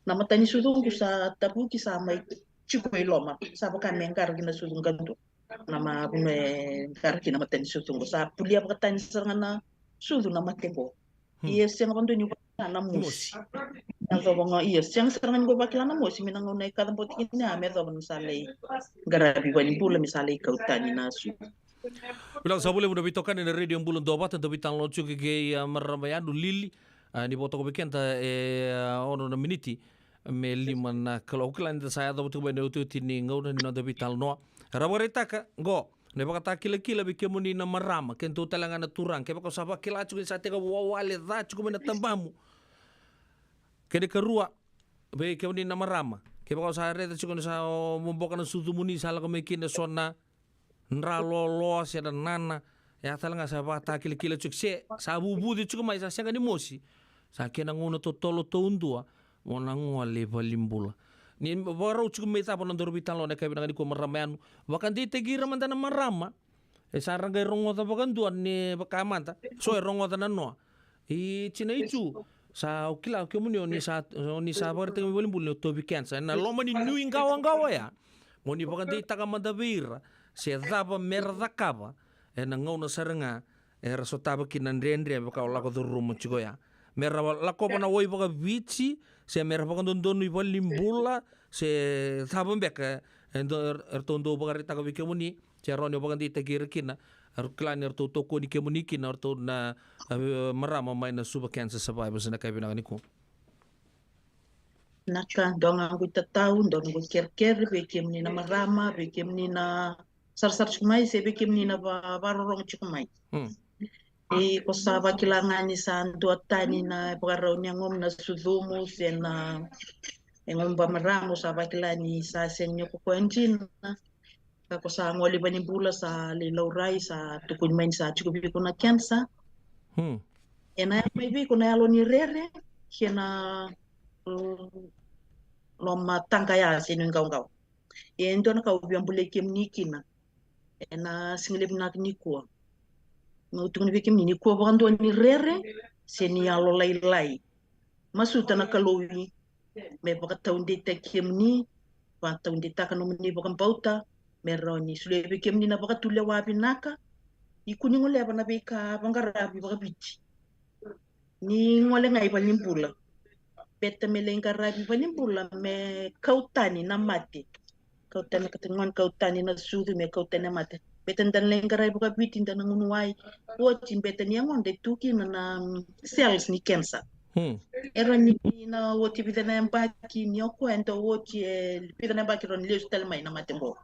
Na mata ni sucuqu sa tavuki, sa mai tiko i loma, sa vaka me qara kina na sucu qadua. Na ma vanua e qara kina na mata ni sucu qo, sa pulia vakatani sara ga na sucu na mate qo. Ia sega vakadua ni vakila na mosi. Yacova ga, ia sega sara ga ni qo vakila na mosi me na gauna e kaca bote kina, ia me yacova ni sa lai qaravi valenibula me sa lai kau tani na sucu. Vinaka, sa vula levu na veitokani na Radio Bula Duavata, da veitalanoa tiko kei, a, marama yadua Lili. A, ni vo toka vei keda e, a, ono na miniti me lima na kaloko. Au kila ni da sa yacova tiko mai na iotioti ni gauna ni noda veitalanoa. Ra vakaraitaka qo na ivakatakilakila vei kemuni na marama, keitou tale ga na turaga. Kevaka o sa vakila tiko ni sa tekivu wawale ca tiko mai na tabamu. Kena ikarua, vei kemuni na marama, kevaka o sa raica tiko ni sa o boboka na sucumuni, sa lako mai kina eso na dra loloa se na nana, e a tale ga sa vakatakilakila tiko se sa vuvuci tiko mai, sa sega ni mosi. Sa kena gauna totolo taudua mo na gole i valenibula. Ni vakarau tiko mai cava na nodaru veitalanoa ena yakavi vinaka nikua, marama yadua, vakadeitaki ira mada na marama E sa ra qai rogoca vakadua ni vaka mada. So e rogoca na noa. I tina i tu. Sa o kila o kemuni o ni sa, o ni sa vakaraitaka mai valenibula ni o tauvi kensa. Ena loma ni nuiqawaqawa ya. Mo ni vakadeitaka mada vei ira. Se cava me ra cakava. Ena gauna sara ga. Era sotava kina na dredre vaka o lako curuma tiko ya. Me ra lakova na wai vakaviti. Se me ra vakadodonu i valenibula. Se cava beka. E do, eratou dau vakaraitaka vei kemuni. Se rawa ni o vakadeitaki ira kina, era kila ni ratou tokoni kemuni kina, ratou na, e, marama mai na Suva Cancer Survivors na kai vinaka nikua. Na ka, dua ga qu itatau, dua ga qu ikerekere, vei kemuni na marama, vei kemuni na sarasara tiko mai, se vei kemuni na va-, vakarorogo tiko mai. Hmm. Ni ko sa vakila ga ni sa dua tani na vakarau ni yagomu na sucumu, se na yagomu vakamaramu, sa vakila ni sa sega ni ko koya dina. Ka ko sa gole i valenibula sa lai laurai, sa tukuni mai ni sa tiko vei iko na kensa. Hmm. Ena yaco mai vei iko na yalo ni rere, kei na, mm, loma taqaya se nuiqawaqawa. E dua na ka au via bolei kemuni kina. Ena siga levu vinaka nikua. Meu tukuna vei kemuni nikua vakadua ni rere, se ni yalo lailai. Masuta na Kalou me vakataudeitaki kemuni, vakataudeitaka nomuni vakabauta, me rawa ni solia vei kemuni na vakatulewa vinaka, ni kua ni goleva na veika vaqaravi vakaviti. Ni gole ga i valenibula. Beta me lai qaravi valenibula, me kau tani na mate. Kau tani na kata gone, kau tani na sucu, me kau tani na mate. Beta da na lai qaravi vakaviti, da na gunu wai. Oti, beta ni yagoda e tu kina na, mm, cells ni kensa. Hmm. E rawa ni na oti vica na yabaki, ni o koya e dau oti e vica na yabaki, rawa ni lesu tale mai na mate qo.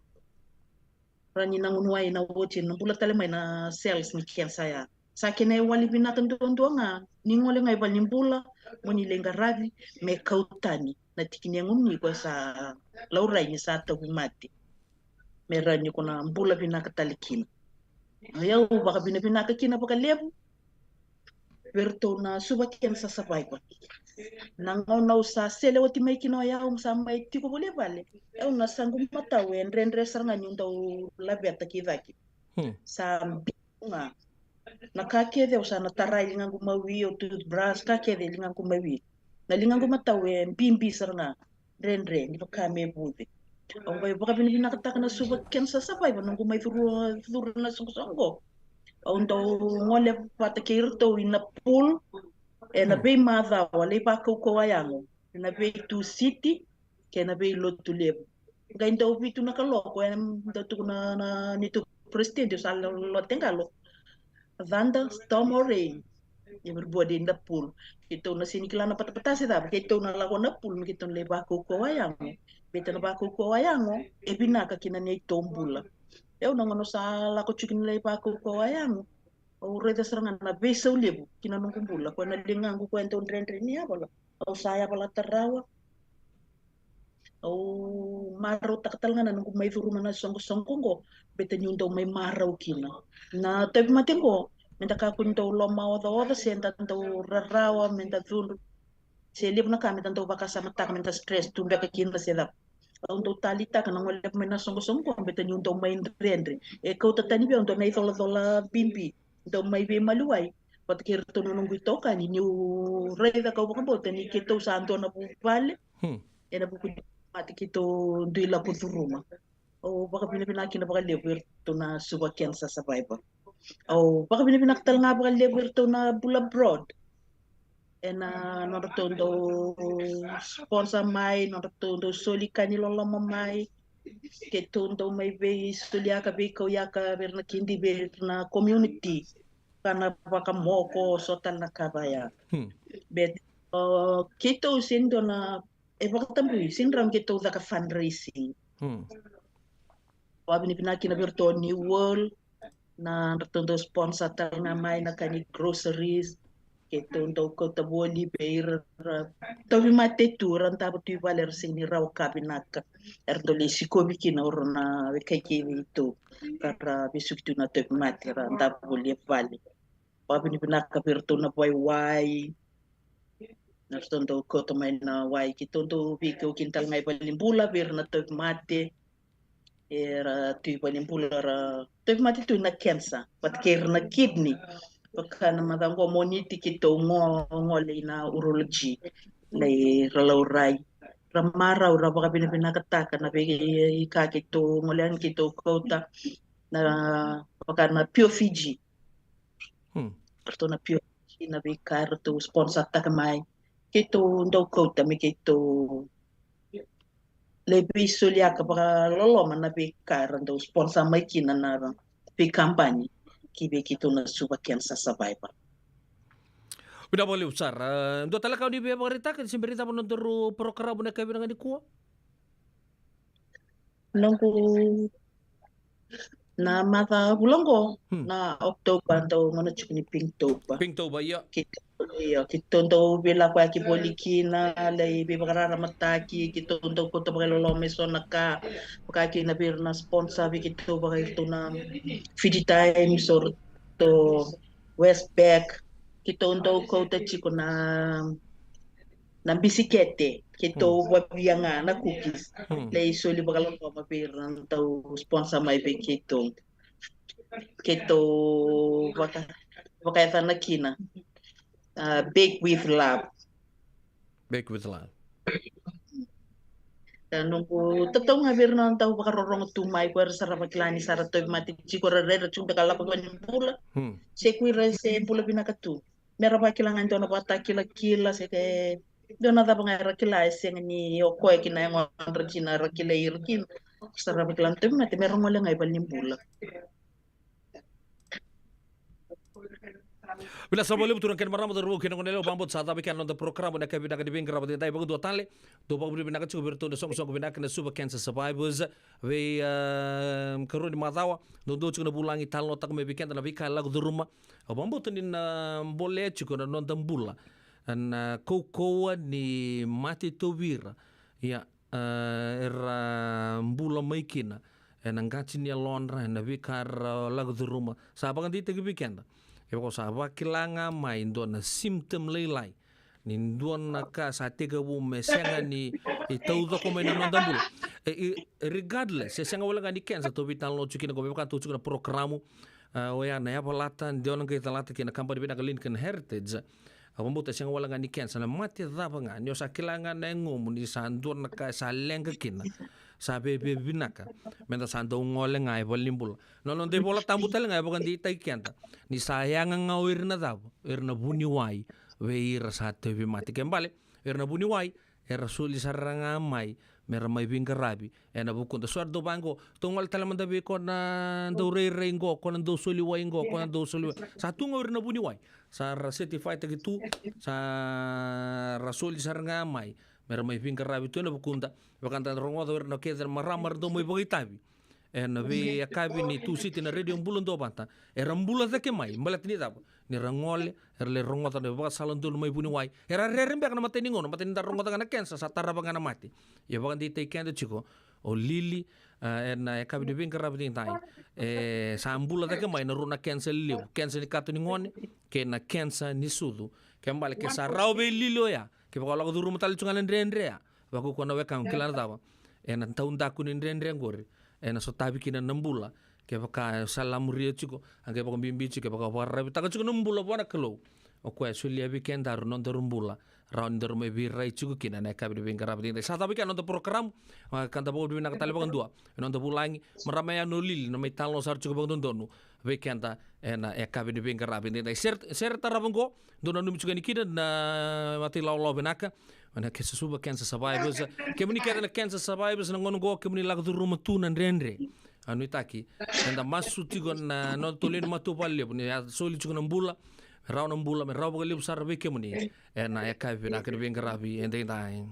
Rawa ni na gunu wai na oti, na bula tale mai na cells ni kensa ya. Sa kena iwali vinaka duadua ga, ni gole ga i valenibula, mo ni lai qaravi, me kau tani na tiki ni yagomuni ko sa laurai ni sa tauvimate. Me rawa ni ko na bula vinaka tale kina. O yau vakavinavinaka kina vakalevu vei iratou na Suva Cancer Survivor. Na gauna au sa sele oti mai kina o yau, sa mai tiko voli e vale, au na saqu matau e dredre sara ga niu dau laveta ki cake. Hmm. Sa biu ga. Na ka kece au sa na tara e ligaqu mawi, au toothbrush, ka kece e ligaqu mawi. Na ligaqu matau e bibi sara ga. Dredre ni vaka me vuce. Au qai vakavinavinakataka na Suva Cancer Survivor, noqu mai curu, curu na soqosoqo. Au dau gole vata kei iratou ina pool, ena, hmm, veimacawa, lai vakaukauwa yago, ena veitu city kei na veilotu levu. Qai dau vitu na kaloko, ena dau tukuna na, na neitou president, o sa lo, lote qalo. Thunder, storm or rain, everybody in the pool. Keitou na sega ni kila na patapata se cava, keitou na lako na pool, me keitou na lai vakaukauwa yago. Baleta na vakaukauwa yago e vinaka ki na neitou bula. Au na gauna sa lako tiko kina lai vakaukauwa yago, au raica sara ga na veisau levu ki na noqu bula, koya na ligaqu koya e dau dredre ni yavala. Au sa yavalata rawa. Au marautaka tale ga na noqu mai curuma na soqosoqo qo, baleta niu dau mai marau kina. Na tauvimate qo, meda kakua ni dau lomaocaoca, se da dau rarawa, meda cudru. Se levu na ka meda dau vakasamataka, meda stress tu beka kina se cava. Au dau taleitaka na gole mai na soqosoqo qo, baleta niu dau mai dredre. E kauta tani vei au dua na icolacola bibi. Dau mai veimaliwai vata kei iratou na noqu itokani, niu raica kau vakabauta ni keitou sa dua na vuvale. Hmm. Ena vuku ni mate keitou dui lako curuma. Au vakavinavinaka kina vakalevu iratou na Suva Cancer Survivor. Au vakavinavinaka tale ga vakalevu iratou na bula abroad. Ena nodratou dau sponsor mai, nodratou dau soli ka ni loloma mai. Keitou dau mai veisoliaka, veikauyaka vei ira na kidi, vei ira na community. Ka na vakamoko, so tale na ka vaya. Hmm. But, uh, keitou sega ni dua na, e vakatabui, sega ni rawa ni keitou caka fundraising. Hmm. Vakavinavinaka kina vei iratou New World, na nodratou dau sponsor tale ga mai na ka ni groceries, keitou dau kauta voli vei ira ra tauvimate tu, ra davo tu i vale, ra sega ni rawa ka vinaka. Era dau lai sikovi kina o ira na wekai kei veitou, ka ra vesuki tu na tauvimate, ra davo voli e vale. Vakavinavinaka vei iratou na Waiwai, nodratou dau kauta mai na wai, keitou dau veikau kina tale ga i valenibula vei ira na tauvimate. Era tu i valenibula ra tauvimate tu na cancer, vata kei ira na kidney. Vaka na macawa qo Moniti keitou go, gole ina urology, lai ra laurai. Ra marau, ra vakavinavinakataka na veika keitou gole yani keitou kauta na, vaka na Pure Fiji. Hmm. Ratou na Pure Fiji na veika ratou sponsor-taka mai. Keitou dau kauta me keitou lai veisoliaka vakaloloma na veika ra dau sponsor mai kina na veikabani ki vei keitou na Suva Cancer Survivor. Vinaka vakalevu sara. Dua tale ka o ni via vakaraitaka ni se bera ni cava na nodaru porokaramu na yakavi vinaka nikua? Noqu na macawa vula qo, hmm, na October dau gauna tiko ni Pinktober. Pinktober, io. Keitou, io, keitou dau veilakoyaki voli kina, lai veivakararamataki, keitou dau kauta vakailoloma eso na ka, vaka kina vei ira na sponsor vei keitou, vaka iratou na Fiji Times, o ratou Westpac, keitou dau kauta tiko na na bisikete, keitou, hmm, vavia ga na cookies. Hmm. Lai soli vakaloloma vei ira na dau sponsor mai vei keitou. Keitou vaka, vakayacana kina, ah, Bake with Love. Bake with Love. Ia noqu tatau ga vei ira na dau vakarorogo tu mai, ko ira sa ra vakila ni sa ra tauvimate tiko, ra raica tiko beka lako valenibula. Hmm. Se ko ira se bula vinaka tu. Me ra vakila ga e dua na vakatakilakila se ke dua na cava ga era kila e sega ni o koya kina e yagodra kina, ra kilai ira kina. Sa ra vakila na tauvimate me ra gole ga i valenibula. Vinaka sara vakalevu turaga kei na marama, cauravou kei na goneyalewa, vakabauta sa cava kina na noda porokaramu na yakavi vinaka ni veiqaravi edaidai. Vakadua tale, dou vakavinavinaka tiko vei iratou na soqosoqo vinaka na Suva Cancer Survivors. Vei, ah, karua ni macawa, dodonu tiko na vulagi talanoataka mai vei keda na veika e lako curuma. Au vakabauta ni na bolea tiko na noda bula na kaukauwa ni mate tauvi ira. Ia, ah, era bula mai kina ena qati ni yalodra, ena veika era lako curuma. Sa vakadeitaki vei keda, kevaka o sa vakila ga mai dua na symptom lailai ni dua na ka sa tekivu me sega ni taucoko mai na noda bula. E, e, regardless, e sega wale ga ni cancer tou veitalanoa tiko kina qo, me vaka tou tiko na porokaramu, ah, oya na yavalata, de o na qai calata kei na kabani vinaka Lincoln Heritage. Au vakabauta e sega wale ga ni cancer, na mate cava ga, ni o sa kila ga na yagomu ni sa dua na ka e sa leqa kina, sa veve vinaka me da sa dau gole ga e valenibula. Na noda iVola Tabu tale ga e vakadeitaki keda ni sa yaga ga o ira na cava, o ira na vuniwai, vei ira sa tauvimate. Ke bale, o ira na vuniwai era soli sara ga mai me ra mai veiqaravi ena vukuda. So era dau vaqo, tou gole tale mada vei ko na dau rairai qo, ko na dau soli wai qo, ko na dau soli wai. Sa tu ga o ira na vuniwai sa ra certify-taki tu, sa ra soli sara ga mai me ra mai veiqaravi tu ena vukuda. Vaka da rogoca o ira na kece na marama era dau mai vakaitavi ena veiyakavi ni Tusiti na Radio Bula Duavata. Era bula cake mai baleta ni cava? Ni ra gole, era lai rogoca na ivakasala donu mai vuniwai. Era rere beka na matai ni gauna, matai ni da rogoca ga na cancer sa tarava ga na mate. Ia vakadeitaki keda tiko o Lili, ah, ena yakavi ni veiqaravi edaidai. E sa bula cake mai na rua na cancer lelevu, cancer ni kato ni gone kei na cancer ni sucu. Ke bale ke sa rawa vei Lili oya, kevaka o lako curuma tale tu ga na dredre ya, vakaukauwa na wekamu, kila na cava? Ena taudaku ni dredre qori ena sotavi kina na bula. Kevaka sa lamuria tiko, a qai vakabibi tiko, kevaka vakararavitaka tiko na bula vua na Kalou, o koya e solia vei kedaru na nodaru bula, rawa ni daru mai veirai tiko kina na yakavi ni veiqaravi edaidai. Sa cava kina na noda porokaramu, ah, ka da vakavinavinaka tale vakadua ena noda vulagi, marama ya o Lili, na mai talanoa sara tiko vakadodonu vei keda ena yakavi ni veiqaravi edaidai. Sere, sere tarava qo, dou nanumi tiko yani kina na matai lawalawa vinaka na Cancer, Suva Cancer Survivors. Kemuni kece na cancer survivors, na gauna qo kemuni lako curuma tu na dredre, a nuitaki eda masu tiko na noda toleni matavuvale levu ni a soli tiko na bula, me rawa na bula, me rawa vakalevu sara vei kemuni ena yakavi vinaka ni veiqaravi edaidai.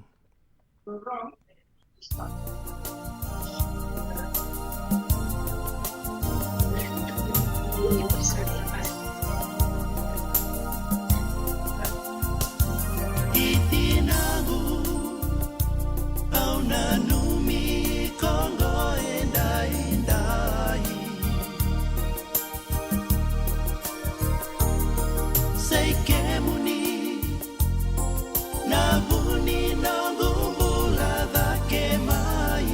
Au nanumi koqo edaidai. Sai kemuni na vu ni noqu bula cake mai.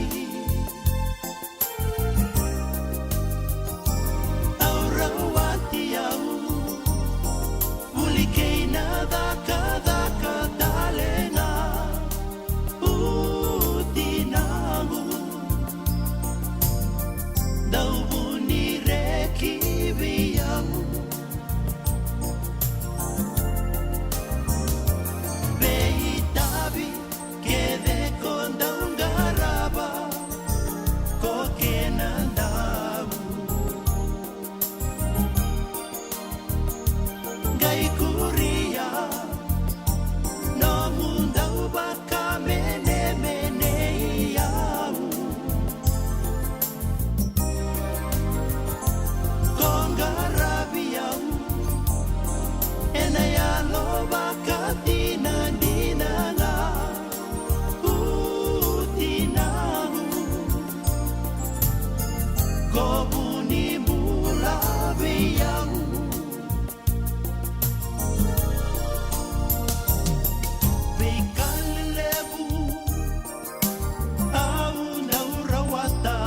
Vakatinanina ga u tinau, ko vu ni bula vei au. Veika lelevu au dau rawata,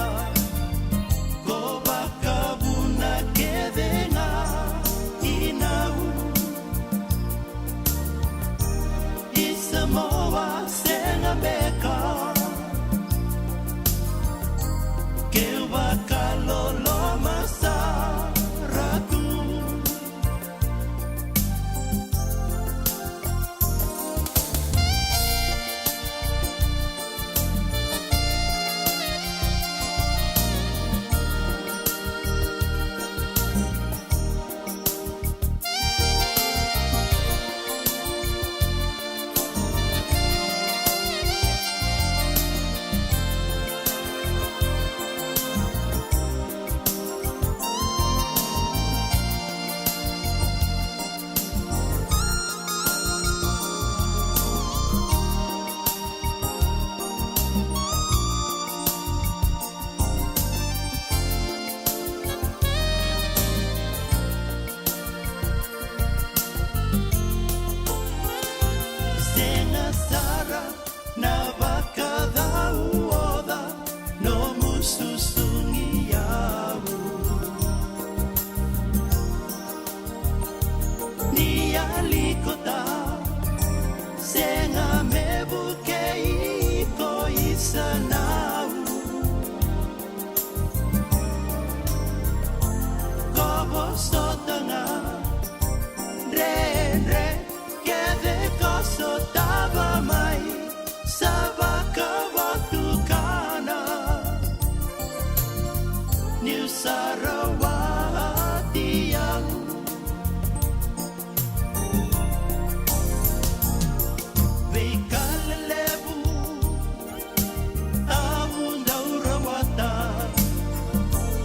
ko vakavuna kece ga i nau. I Samoa sega beka, keu vakaloloma sara tu. Sega sara na vakacauoca nomu susugi au. Ni a likota, sega me vukei iko i sanau. Ko vosota ga dredre kece ko sotava mai, sa vakavatukana niu sa rawati au. Veika lelevu au dau rawata,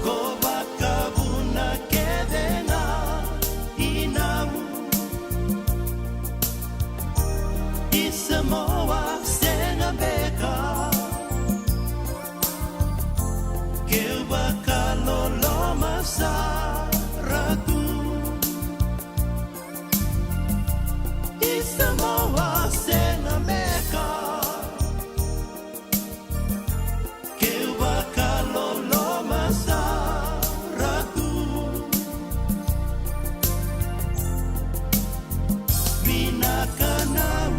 ko vakavuna kece ga i nau. I Samoa sega beka, keu vakaloloma sara tu. I Samoa sega beka, keu vakaloloma sara tu. Vinaka nau.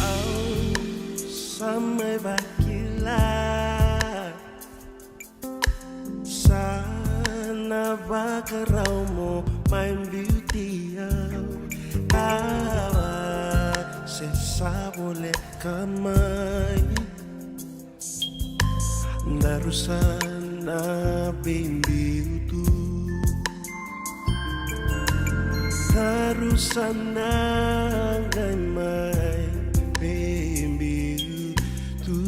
Au sa mai vakila, sa na vakarau mo mai biuti au. Awa, se sa voleka mai. Daru sa na veibiu tu. Daru sa na qai mai veibiu tu.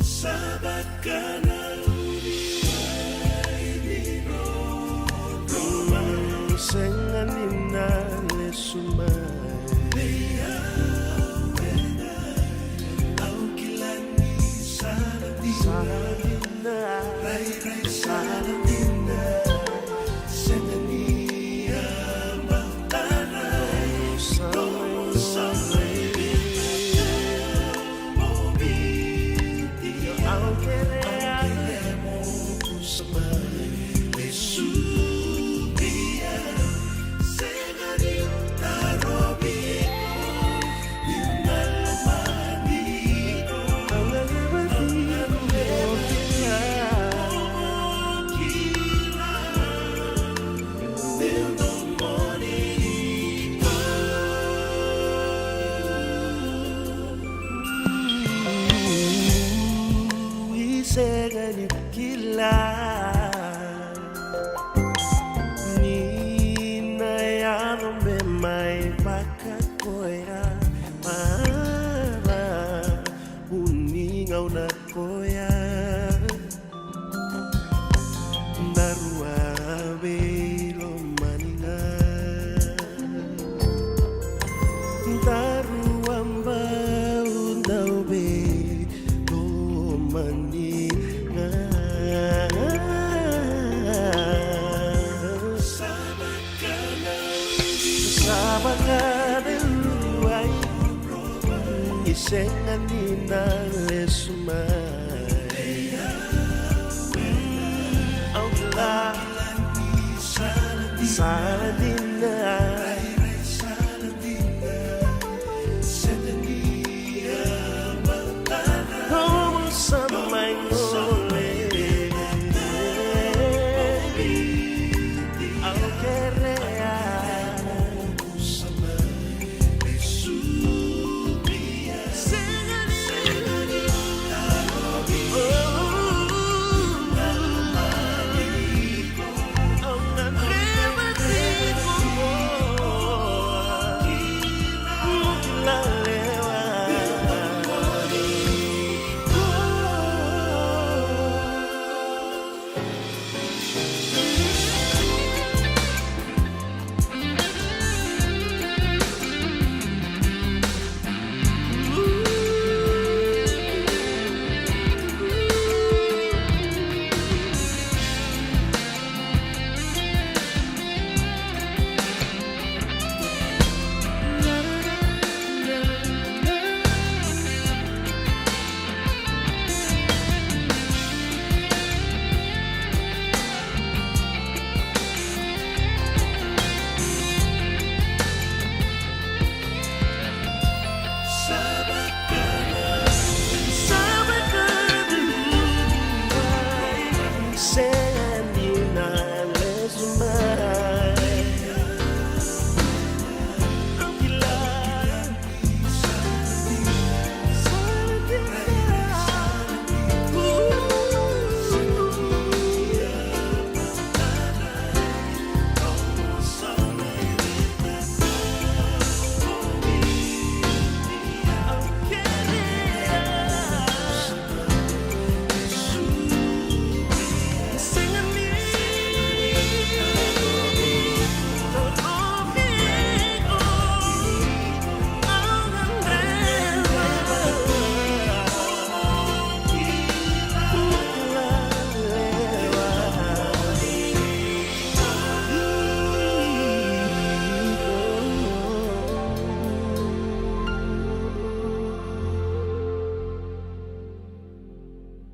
Sa vaka na uri mai ni roro. Sega ni na lesu mai. Vei au e dai, au kila ni sa na dina. Sa na dina. Rairai sa na dina. Sega ni Sega ni na lesu mai. Au kila ni sala dina. Sega ni a matana. Au sa mai gole. Au kerea.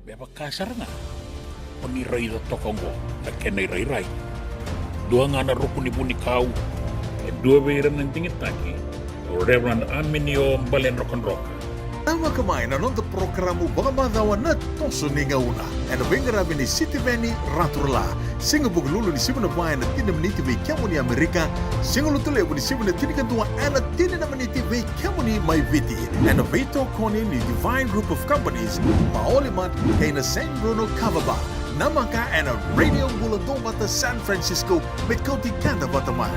Me vaka sara ga o ni raica toka oqo na kena irairai. Dua ga na ruku ni vunikau, e dua vei ira na digitaki, o Reverend Aminio Baledrokadroka. Namaka mai na noda porokaramu vakamacawa na Toso ni Gauna, ena veiqaravi nei Sitiveni Raturala. Siga Vukelulu ni sivi na va ena tini na miniti vei kemuni Amerika. Siga Lotulevu ni sivi na tinikadua ena tini na miniti vei kemuni mai Viti. Ena veitokoni ni Divine Group of Companies, Maoli Mart kei na San Bruno Kava Bar. Namaka ena Radio Bula Duavata San Francisco, me kauti keda vata mai.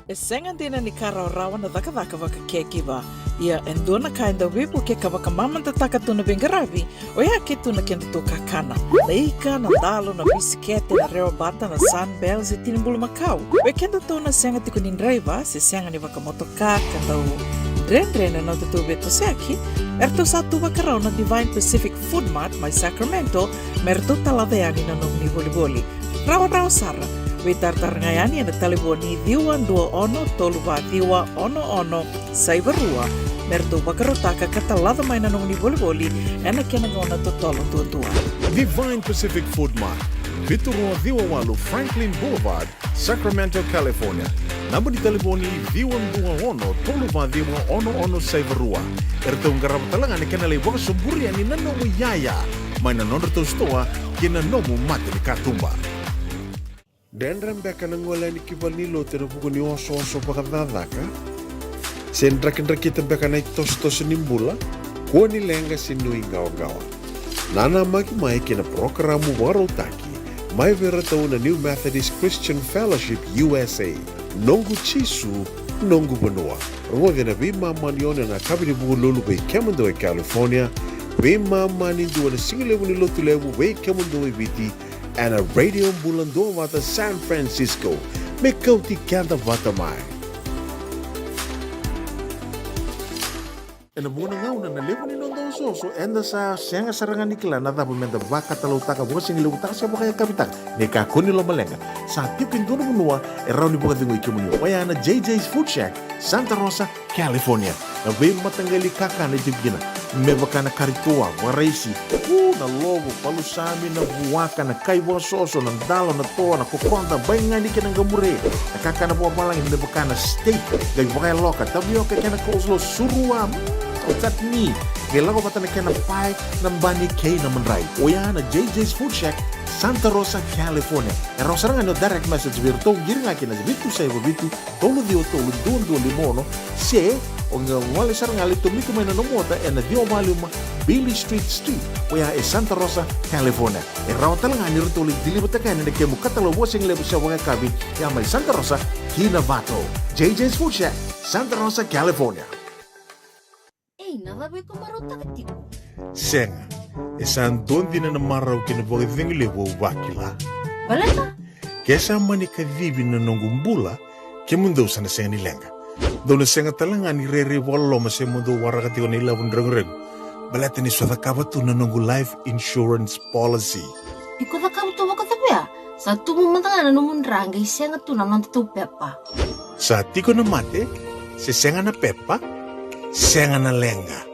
E sega dina ni ka rawarawa na cakacaka vaka caregiver. Ia e dua na ka e dau veivukei ka vakamamadataka tu na veiqaravi, oya ke tu na kedatou kakana. Na ika, na dalo, na bisikete, na rewabata, na Sunbell, se tini bulumakau. Vei kedatou na sega tiko ni draiva, se sega ni vakamotoka, ka dau dredre na nodatou veitosoyaki, eratou sa tu vakarau na Divine Pacific Food Mart mai Sacramento, me ratou talaca yani na nomuni volivoli. Rawarawa sara. Veitaratara ga yani ena talevoni ciwa dua ono tolu va ciwa ono ono saiva rua, me ratou vakarautaka ka talaca mai na nomuni volivoli ena kena gauna totolo duadua. Divine Pacific Food Mart, vitu rua ciwa walu Franklin Boulevard, Sacramento, California. Naba ni talevoni ciwa dua ono tolu va ciwa ono ono saiva rua. Eratou qarava tale ga na kena lai vakasoburia ni na nomu iyaya mai na nodratou sitoa ki na nomu mata ni katuba. Dredre beka na gole yani ki valenilotu ena vuku ni osooso vakacakacaka? Se drakidrakita beka na itosotoso ni bula? Kua ni leqa se nuiqawaqawa. Nanamaki mai ki na parokaramu vakarautaki mai vei iratou na New Methodist Christian Fellowship U S A, Noqu Jisu, Noqu Vanua. Rogoci ena veimama ni ono ena yakavi ni Vukelulu vei kemudou e California, veimama ni dua ena sigalevu ni Lotulevu vei kemudou e Viti, ena Radio Bula Duavata San Francisco, me kauti keda vata mai. Ena vuqa na gauna na levu ni noda Soso, eda sa sega sara ga ni kila na cava meda vakatalautaka, vakasigilevutaka se vakayakavitaka. Ni kakua ni lomaleqa, sa tiko e dua na vanua e rawa ni vakacegui kemuni, oya na J J's Food Shack, Santa Rosa, California. Na veimataqali kakana e tiko kina, me vaka na kari toa, vakaraisi, u, na lovo, palusami, na vuaka, na kai vakasoso, na dalo, na toa, na kokoda, baigani kei na qamure, na kakana vakavalagi me vaka na steak, qai vakayaloka, tavioka kei na coleslaw, surua, mm, o chutney, qai lako vata na kena pae, na bani kei na madrai. Oya na J J's Food Shack, Santa Rosa, California. E rawa sara ga ni o direct message vei iratou, qiri ga kina vitu saiva vitu, tolu ciwa tolu, dua dua lima ono, se o qai gole sara ga, lai tomika mai na nomu ota ena ciwa walu lima Beale Street Suite, oya e Santa Rosa, California. E rawa tale ga ni ratou lai deliver-taka yani na kemu katalau vakasigalevu se vakayakavi, ya mai Santa Rosa ki Novato. J J's Food Shack, Santa Rosa, California. Ei, na cava iko marautaka tiko? Sega, e sa dua dina na marau kei na vakacegu levu au vakila. Baleta? Ke sa mani kacivi na noqu bula, kemudou sa na sega ni leqa. Dou na sega tale ga ni rairai vakaloloma se mo dou waraka tiko na ilavo ni reguregu, baleta ni sa cakava tu na noqu life insurance policy. Iko cakava tu vakacava ya? Sa tubu mada ga na nomu dra qai sega tu na nodatou pepa. Sa tiko na mate, se sega na pepa, sega na leqa.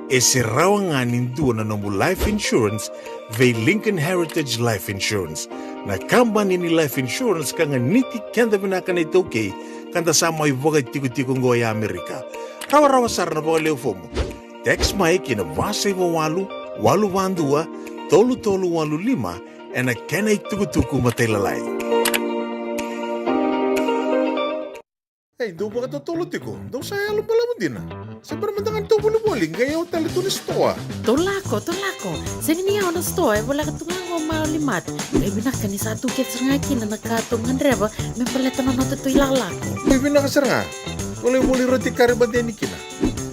E se rawa ga ni dua na nomu life insurance vei Lincoln Heritage Life Insurance, na kabani ni life insurance ka ganiti keda vinaka na iTaukei, ka da sa mai vakatikotiko oqo e Amerika. Rawarawa sara na vakalewe fomu. Text mai ki na va saiva walu, walu va dua, tolu tolu walu lima, ena kena itukutuku matailalai. Ei, dou vakatotolo tiko, dou sa yalo balavu dina. Se bera mada ga ni tou volivoli, qai yawa tale tu na sitoa. Tou lako, tou lako. Sega ni yawa na sitoa, e voleka tu ga qo Maoli Mart. Qai vinaka ni sa tu kece sara ga kina na ka tou gadreva me baleta na nodatou ilakolako. Qai vinaka sara ga. Volivoli roti kari mate ni kina.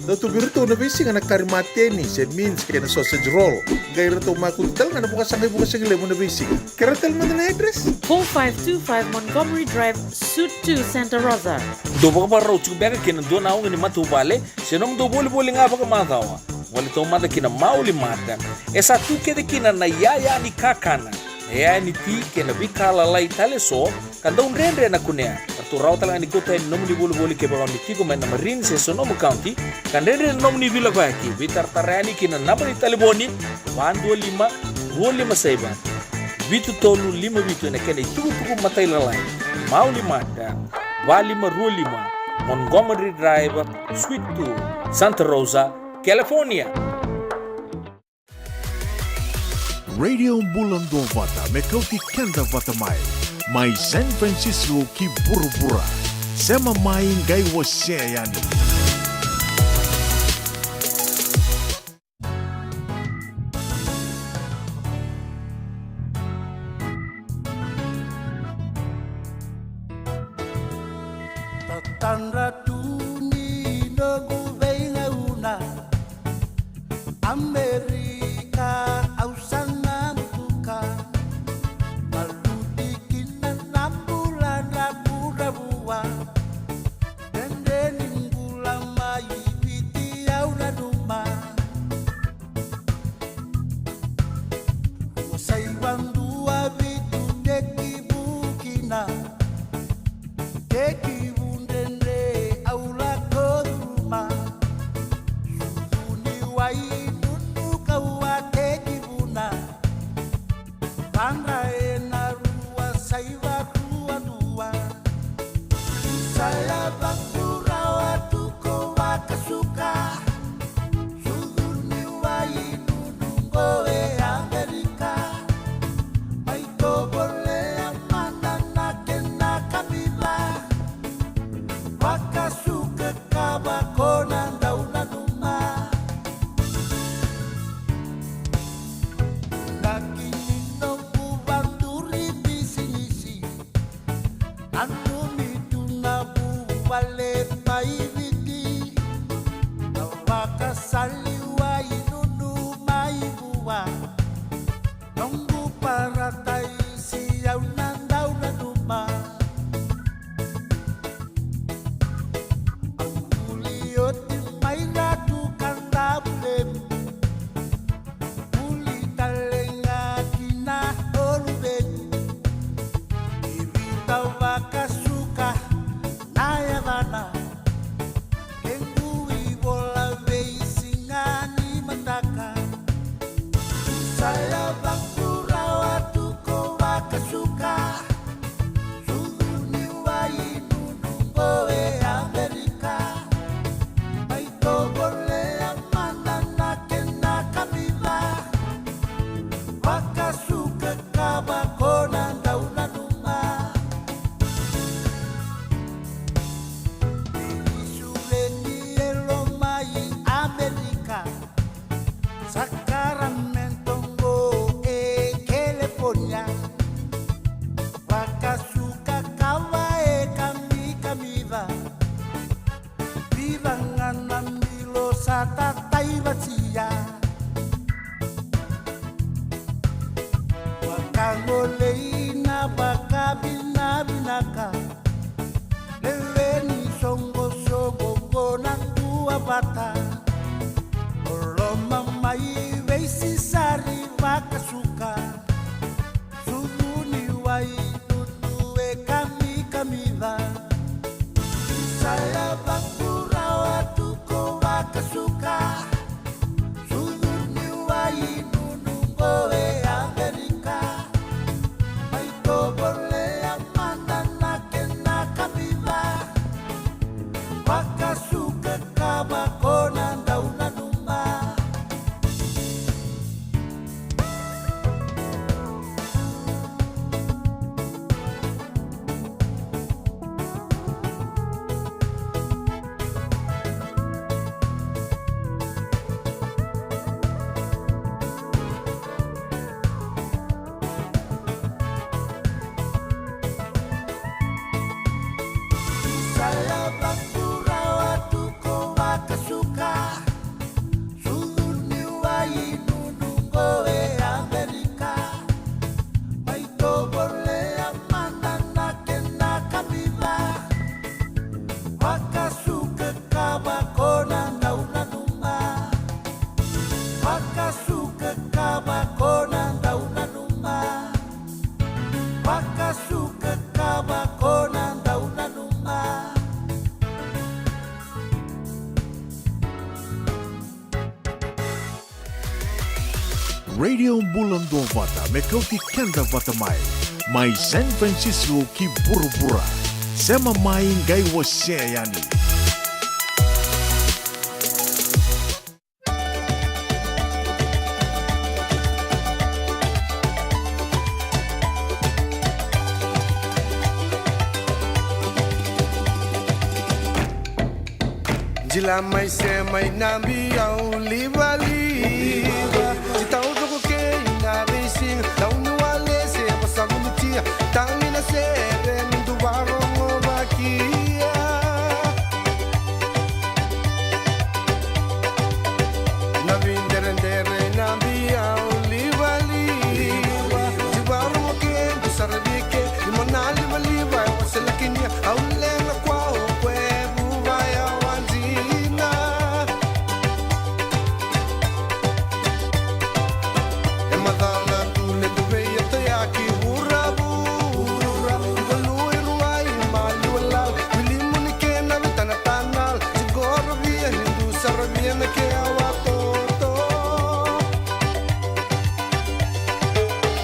Dau tu vei iratou na veisiga na kari mateni se mince kei na sausage roll. Qai ratou makutu tale ga na vakasaqa ivakasigalevu na veisiga. Kerea tale mada na address? Four five two five Montgomery Drive, Suite two, Santa Rosa. Dou vakavakarau tiko beka kei na dua na auga ni matavuvale se nomudou volivoli ga vakamacawa? Gole taumada ki na Maoli Mart. E sa tu kece kina na iyaya ni kakana, na iyaya ni ti kei na veika lalai tale eso, ka dau dredre na kunea. Ratou rawa tale ga ni kauta yani na nomuni volivoli kevaka o ni tiko mai na Marin se Sonoma County, ka dredre na nomuni veilakoyaki. Veitaratara yani ki na naba ni talevoni, va dua lima, rua lima saiva, vitu tolu lima vitu, ena kena itukutuku matailalai. Maoli Mart, va lima rua lima Montgomery Drive, Suite two, Santa Rosa, California. Radio Bula Duavata, me kauti keda vata mai. Mai San Francisco ki vuravura. Sema mai qai wasea yani. Tatadra tu ni noqu veigauna, Amerika au sa na butuka. Maluti kina na bula dravudravua. Dredre ni bula mai Viti au nanuma. Rua saiva dua vitu tekivu kina. Tekivu dredre au lako curuma. Sucu ni wai nunu kau a tekivuna. Padra ena rua saiva rua dua. Sa yava tu rawa tu ko vakasuka. Sucu ni wai nunu qo e Amerika. Mai tovolea mada na kena kamica. Vakasuka ka vako na dau nanuma. Inaki ni noqu vaduri bisinisi. Nanumi tu na vuvale mai Viti. Na vakasali wai nunu mai Vua. Noqu parataisi au na dau nanuma. Au vuli oti mai Ratu Kadavulevu. Tau vakasuka na yavana, kequ ivola veisiga ni mataka. Sa yavaku rawa tu ko vakasuka, sucu ni wai nunu qo e Amerika. Mai tovolea mada na kena kamica, vakasuka ka vako na dau nanuma. Ni suveni e lo mai Amerika, Sacramento qo e California. Vakasuka ka va e kamikamica, vica ga na bilo sa tataivatia. Vakagolei na vakavinavinaka, lewe ni soqosoqo qo na dua vata. Loloma mai veisisari vakasuka, sucu ni wai nunu e kamikamica. Sa yavaku rawa tu ko vakasuka, sucu ni wai nunu qo e Amerika. Mai tovolea mada na kena kamica, vakasuka ka vako na dau nanuma. Sa yavaku rawa tu ko vakasuka, sucu ni wai nunu qo e Amerika. Mai tovolea mada na kena kamica, vakasuka ka vako na dau nanuma. Vakasuka ka vako na dau nanuma. Vakasuka ka vako na dau nanuma. Radio Bula Duavata, me kauti keda vata mai. Mai San Francisco ki vuravura. Sema mai qai wasea yani. Jila mai se mai na biau livaliva. Ti taucoko kei na veisiga, tauni wale se vasavulutia. Tagi na sere mudu varogo vakia. Na videredere na biau livaliva. Ti varogo kequ sara vei ke, ni mona livaliva e waselakinia. Au lega kua o kue vuva ya wadina. E macala tu le tu vei e toyaki vuravu. Valu i ruai maliwa lala, vilimu ni kena vitana tanala. Sigorovia ni du saravia na ke awa toto.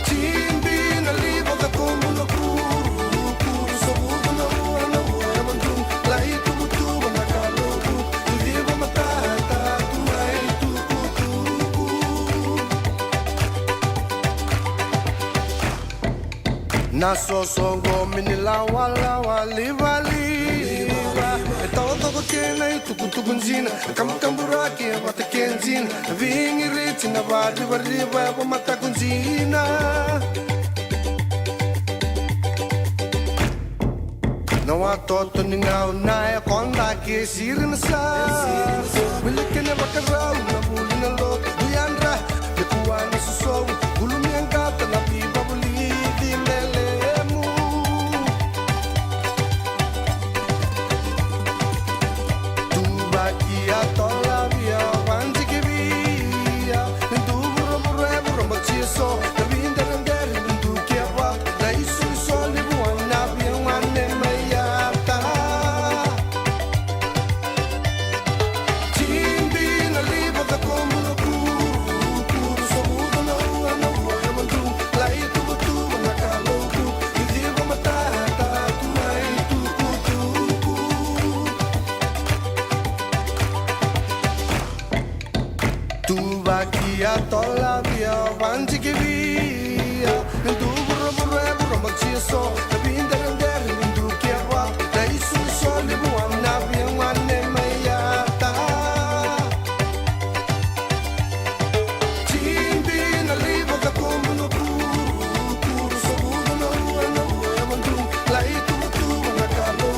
Tibi na liva ka komu na kuru, kuru sa vuku na rua na rua na madru. Lai tubutubu na kaloku, tu viva matata tu mai tukutuku. Na sosoqo mini lawalawa livaliva. E taucoko kena itukutuku jina. E kabukaburaki e vata ke jina. E vigiriti na varivariva e vamataku jina. Na watoto ni gauna e koda ke siri na sa. Wili kena vakarau na vuli na lotu. Dui yadra, me kua na sosovu. Gulumi e qata na vivavulici lelemu. Tuvaki a tolavia, vanjikivia. Ni du vuravura e vura matia so. Na videredere ni du ke va. Na isoiso ni vua na via. Ia tola via vanjiki via. Ni tu vuravura e vura matia so. Na vidaredare ni dukia vata. Na isolisoli vua na via gone mai ata. Tibi na liva ka komu na kuru. Kuru savudu na ua na ua e vadru. Lai tuvatuva na kalou.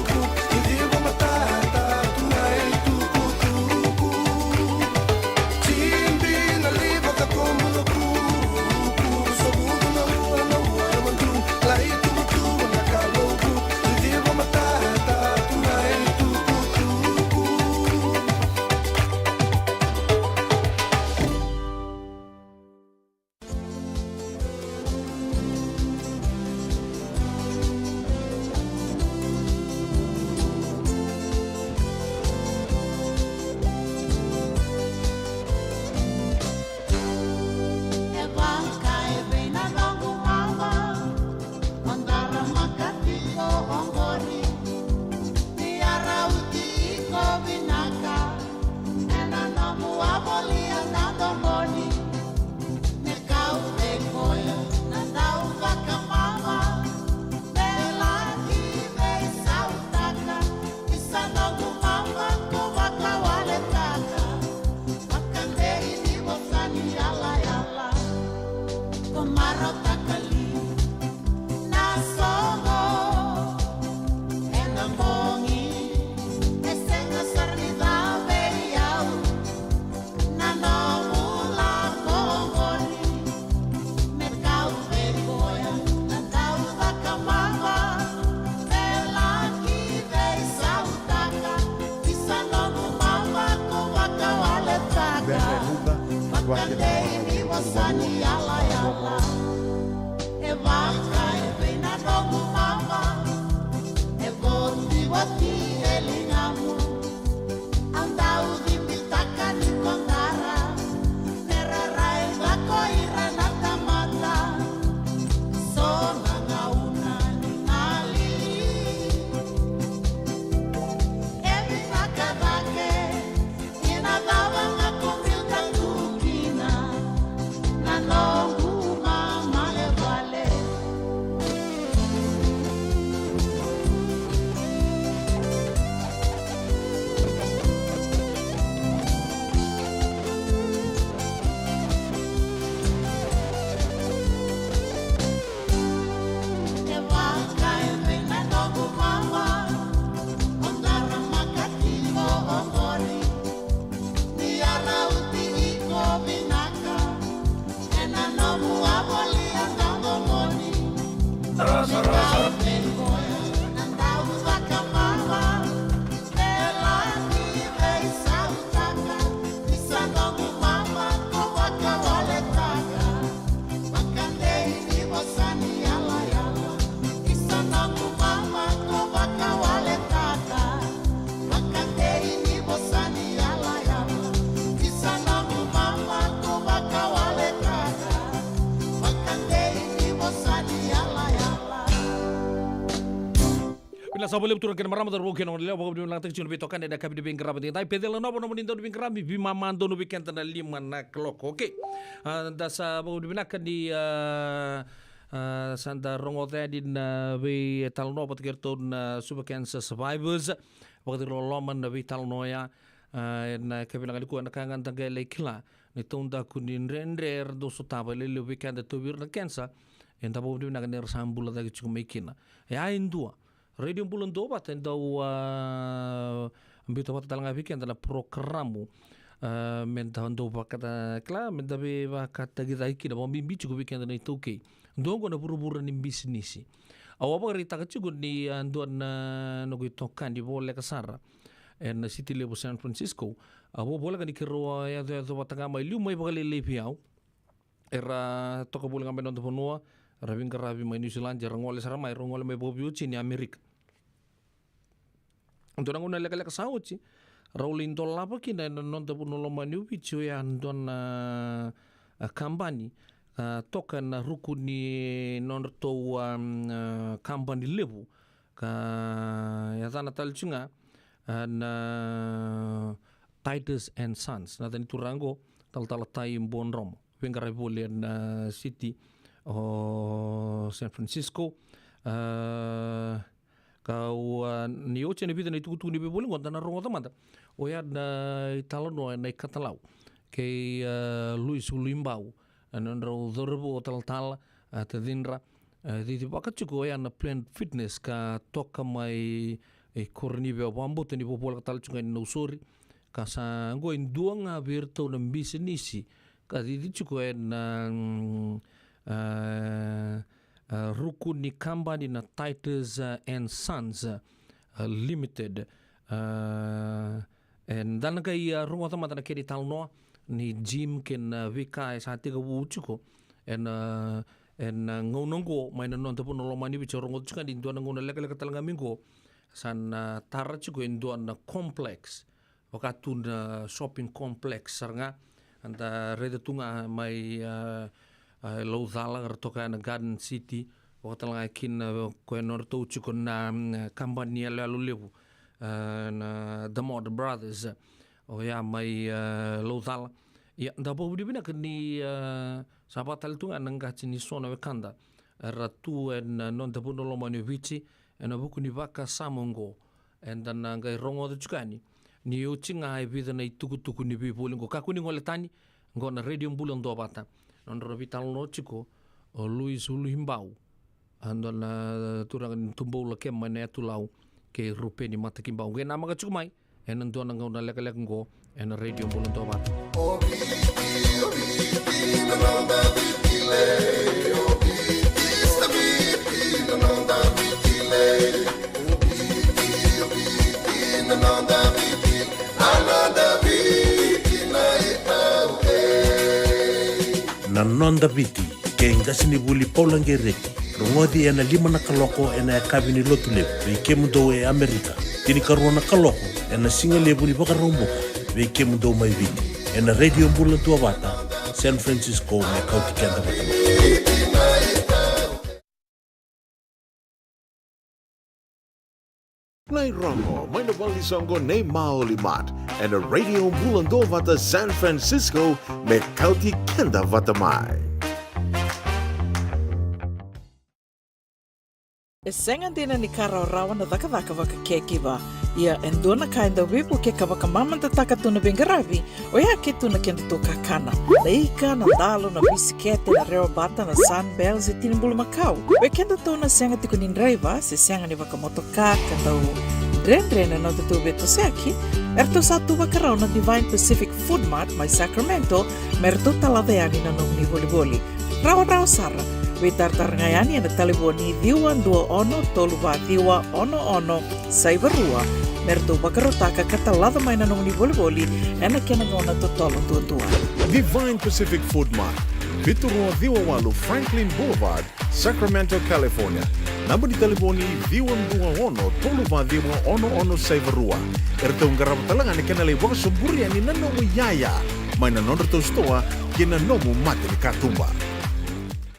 Vinaka sara vakalevu turaga kei na marama, cauravou kei na goneyalewa, vakavinavinakataki tiko na veitokani ena yakavi ni veiqaravi edaidai. Pecela Nova nomuni dau ni veiqaravi, veimama donu vei keda na lima na kaloko. Okay. A, da sa vakavinavinaka ni, a, a, sa da rogoca yani na veitalanoa vata kei iratou na Suva Cancer Survivors. Vakaciriloloma na veitalanoa oya, a, ena yakavi vinaka nikua, ena ka ga da qai lai kila ni taudaku ni dredre era dau sotava, e levu vei keda e tauvi ira na cancer, eda vakavinavinaka ni ra sa bula cake tiko mai kina. E a e dua Radio Bula Duavata e dau, a, biuta vata tale ga vei keda na porokaramu, a, me da dau vakata, kila, me da veivakatagicaki kina, vakabibi tiko vei keda na iTaukei. Dua oqo na vuravura ni bisinisi. Au a vakaraitaka tiko ni a dua na noqu itokani voleka sara ena siti levu San Francisco. A vo-, voleka ni keirau a yacoyaco vata ga mai liu mai vakalailai vei au. Era toka voli ga mai noda vanua, ra veiqaravi mai New Zealand, era gole sara mai, rau gole mai vakaveiwatini Amerika. Dua na gauna lekaleka sa oti, rau lai dolava kina ena noda vanua lomani o Viti, oya dua na, a, kabani, a, toka ena ruku ni nodratou, a, a, kabani levu, ka yacana tale tiko ga, a, na Titus and Sons. Na yaca ni turaga oqo, talatala Tai Buadromo, veiqaravi voli ena city o San Francisco. A, ka au, a, ni oti ena vica na itukutuku ni veivoli qo da na rogoca mada. Oya na italanoa ena ikatalau kei, a, Luis Uluibau, a, nodrau cauravou o talatala, a, tacidra, a, cicivaka tiko oya na Planet Fitness ka toka mai, e, Koronia, Vakabauta ni vakavoleka tale tiko ga ni Nausori. Ka sa qo e dua ga vei iratou na bisinisi ka cici tiko ena, mm, a, a, ruku ni kabani na Titus, a, and Sons, a, Limited. A, eda na qai, a, rogoca mada na kena italanoa ni gym kei na veika e sa tekivu tiko ena, ena gauna qo mai na noda vanua lomani Viti. Au rogoca tiko ga ni dua na gauna lekaleka tale ga mai qo sa na tara tiko e dua na complex, vaka tu na shopping complex sara ga. Eda raica tu ga mai, a, a, Laucala, ra toka ya na Garden City, vaka tale ga kina, a, koya nodratou tiko na, mm, kabani yaloyalo levu, a, na Damod Brothers, oya mai, a, Laucala. Ia, da vakavinavinaka ni, a, sa vaka tale tu ga na qase ni so na wekada era tu ena noda vanua lomani Viti ena vuku ni vakasama oqo. Eda na qai rogoca tiko yani ni oti ga e vica na itukutuku ni veivoli qo. Kakua ni gole tani, qo na Radio Bula Duavata. Nodrau veitalanoa tiko o Luis Uluibau, a, dua na turaga ni Tubou, Lakeba mai na Yatu Lau, kei Rupeni Matakibau. Qai namaka tiko mai ena dua na gauna lekaleka qo ena Radio Bula Duavata. Na Noda Viti, kei qasenivuli Paula Qereti. Rogoci ena lima na kaloko ena yakavi ni Lotulevu vei kemudou e Amerika. Tinikarua na kaloko ena sigalevu ni Vakaraubuka vei kemudou mai Viti. Ena Radio Bula Duavata, San Francisco, me kauti keda vata mai. Na irogo mai na valenisoqo nei Maoli Mart ena Radio Bula Duavata San Francisco, me kauti keda vata mai. E sega dina ni ka rawarawa na cakacaka vaka caregiver. Ia, e dua na ka e dau veivukei ka vakamamadataka tu na veiqaravi, oya ke tu na kedatou kakana. Na ika, na dalo, na bisikete, na rewabata, na Sunbells, e tinibulumakau. Vei kedatou na sega tiko ni draiva se sega ni vakamotoka ka dau dredre na nodatou veitosoyaki, eratou sa tu vakarau na Divine Pacific Food Mart mai Sacramento me ratou talaca yani na nomuni volivoli. Rawarawa sara, veitaratara ga yani ena talevoni ciwa dua ono tolu va ciwa ono ono saiva rua me ratou vakarautaka ka talaca mai na nomuni volivoli ena kena gauna totolo duadua. Divine Pacific Food Mart, vitu rua ciwa walu Franklin Boulevard, Sacramento, California. Naba ni talevoni ciwa dua ono tolu va ciwa ono ono saiva rua. Eratou qarava tale ga na kena lai vakasoburi yani na nomu iyaya mai na nodratou sitoa kei na nomu mata ni katuba.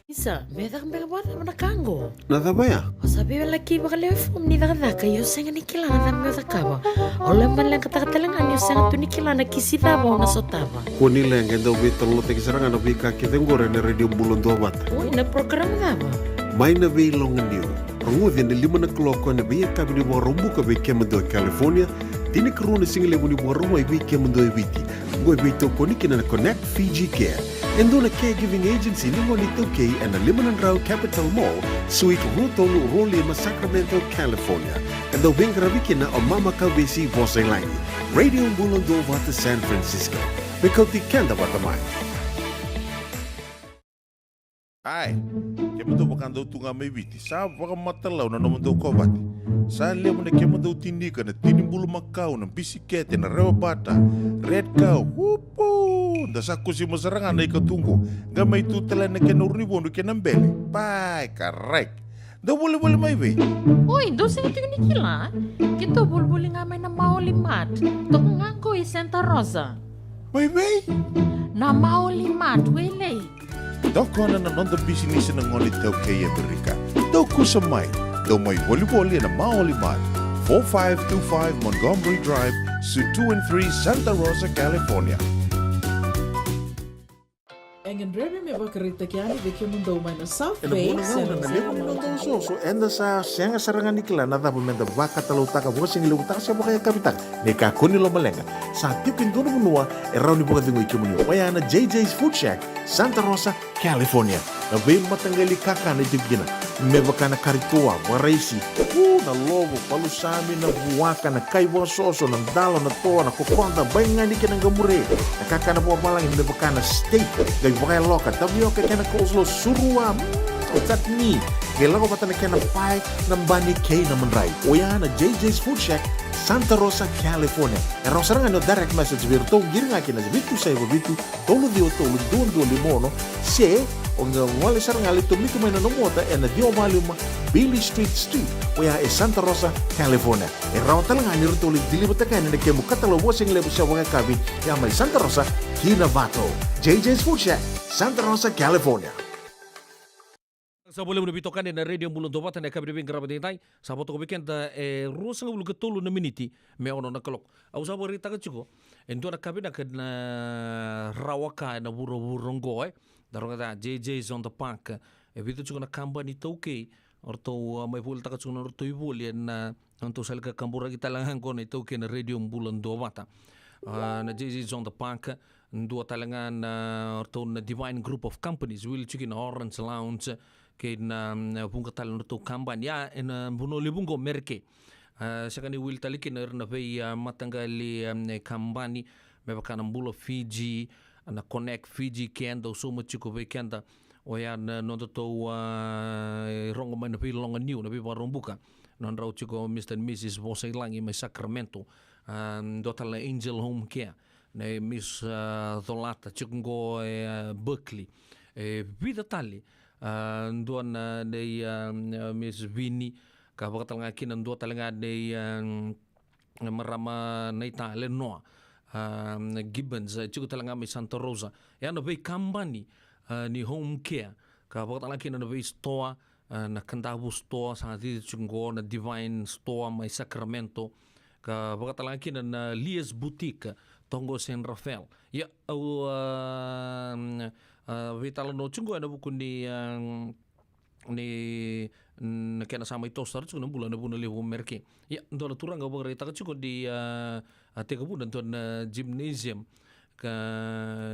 Isa, me caka beka vakacava na ka qo? Na cava ya? O sa veiwalaki vakalewe fomu ni cakacaka, ia o sega ni kila na cava meu cakava. O lewe maleqataka tale ga ni o sega tu ni kila na kisi cava au na sotava. Kua ni leqa, e dau veitalanoataki sara ga na veika kece oqori ena Radio Bula Duavata. Oi, na program cava? Mai na Veiloganiu. Rogoci ena lima na kaloko ena veiyakavi ni Vakaraubuka vei kemudou e California, tinikarua na sigalevu ni Vakarauwai vei kemudou e Viti. Oqo e veitokoni kina na Connect Fiji Care, e dua na caregiving agency ni gone iTaukei ena lima na drau Capitol Mall, Suite rua tolu rua lima, Sacramento, California. E dau veiqaravi kina o Mama Kavesi Vosailagi. Radio Bula Duavata San Francisco, me kauti keda vata mai. Ai, kemudou vakadau tu ga mai Viti, sa vakamatalau na nomudou kovate. Sa levu na kemudou tiniika, na tinibulumakau, na bisikete, na rewabata, red cow, upu. Da sa kusima sara ga na ika tu qo, qai mai tu tale na kena urunivodu kei na bele. Pai, karai. Dou volivoli mai vei? Oi, dou sega tiko ni kila. Keitou volivoli ga mai na Maoli Mart. Toka ga qo i Santa Rosa. Mai vei? Na Maoli Mart, Wailei. Tokona na noda bisinisi na gone iTaukei e Amerika. Dou kusa mai. Dou mai volivoli ena Maoli Mart, four five two five Montgomery Drive, Suite two and three, Santa Rosa, California. Rere me vakaraitaki yani vei kemudou mai na South Bay, San Jose. Ena vuna gauna na levu ni noda osooso, eda sa sega sara ga ni kila na cava meda vakatalautaka, vakasigilevutaka se vakayakavitaka. Ni kakua ni lomaleqa, sa tiko e dua na vanua e rawa ni vakacegui kemuni. Oya na J J's Food Shack, Santa Rosa, California. Na veimataqali kakana e tiko kina, me vaka na kari toa, vakaraisi, u, na lovo, palusami, na vuaka, na kai vakasoso, na dalo, na toa, na kokoda, baigani kei na qamure. Na kakana vakavalagi me vaka na steak, qai vakayaloka, tavioka kei na coleslaw, surua, mm, chutney. Qai lako vata na kena pae, na bani kei na madrai. Oya na J J's Food Shack, Santa Rosa, California. E rawa sara ga ni o direct message vei iratou, qiri ga kina vitu saiva vitu, tolu ciwa tolu, dua dua lima ono, se o qai gole sara ga, lai tomika mai na nomu ota ena ciwa walu lima Beale Street Suite, oya e Santa Rosa, California. E rawa tale ga ni ratou lai deliver-taka yani na kemu katalau vakasigalevu se vakayakavi, ya mai Santa Rosa ki Novato. J J's Food Shack, Santa Rosa, California. Sa vakalevu na veitokani ena Radio Bula Duavata ena yakavi ni veiqaravi edaidai. Sa vo toka vei keda e ruasagavulu ka tolu na miniti me ono na kaloko. Au sa vakaraitaka tiko e dua na ka vinaka na rawa ka ena vuravura oqo, e. Da rogoca, J J's on the Park. E vica tiko na kabani iTaukei, o ratou, a, mai volitaka tiko na nodratou ivoli ena, a, nodratou sala ni kakaburaki tale ga oqo na iTaukei ena Radio Bula Duavata. A, na J J's on the Park, dua tale ga na, o ratou na Divine Group of Companies, wili tiko na Orange Lounge, kei na, mm, vuqa tale na nodratou kabani. Ia, ena vanua levu oqo Merika. A, sega ni wili tale kina ira na vei, a, mataqali, a, kabani, me vaka na Bula Fiji, na Connect Fiji, keda, au sauma tiko vei keda. Oya na nodatou, a, rogo mai na veiloga niu, na veivakarau buka. Nodrau tiko Mister and Missus Vosailagi mai Sacramento. A, dua tale na Angel Home Care. Na Miss, a, Colata, tiko qo e, a, Berkeley. E vica tale, a, dua na nei, a, Miss Vini, ka vakatale ga kina dua tale ga nei, a, marama naita Lenoa, a, Gibbons, a, tiko tale ga mai Santa Rosa. E a na veikabani, a, ni home care, ka vakatale ga kina na veisitoa, a, na Kadavu Store, sa cici tiko qo na Divine Store mai Sacramento, ka vakatale ga kina na Leah's Boutique, toka qo San Rafael. Ia, au, a, a, veitalanoa tiko qo ena vuku ni, a, ni, na kena sa mai toso sara tiko na bula ena vanua levu o Merika. Ia, dua na turaga au vakaraitaka tiko ni, a, a tekivuna dua na gymnasium, ka,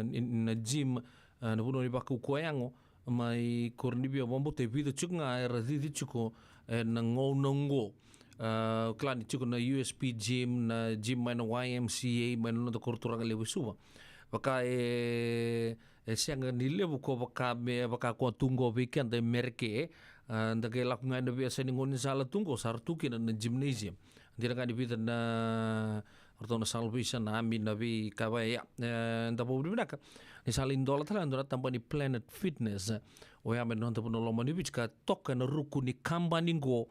ni, na gym, a, na vanua ni vakaukauwa yago, mai Koronivia, vakabauta e vica tiko ga era cici tiko ena gauna oqo. A, kila ni tiko na U S P gym, na gym mai na Y M C A, mai na noda koro turaga levu e Suva. Vaka e, e sega ni levu ko vaka me, vaka ko tu qo vei keda e Merika, e. A, da qai lako ga ena veiyasa ni gaunisala tu qo, sa ra tu kina na gymnasium. Dina ga ni vica na, o ratou na Salvation Army, na veika vaya. E, da vakavinavinaka ni sa lai dola tale e dua na tabana ni Planet Fitness. Oya mai na noda vanua lomani Viti, ka toka ena ruku ni kabani qo,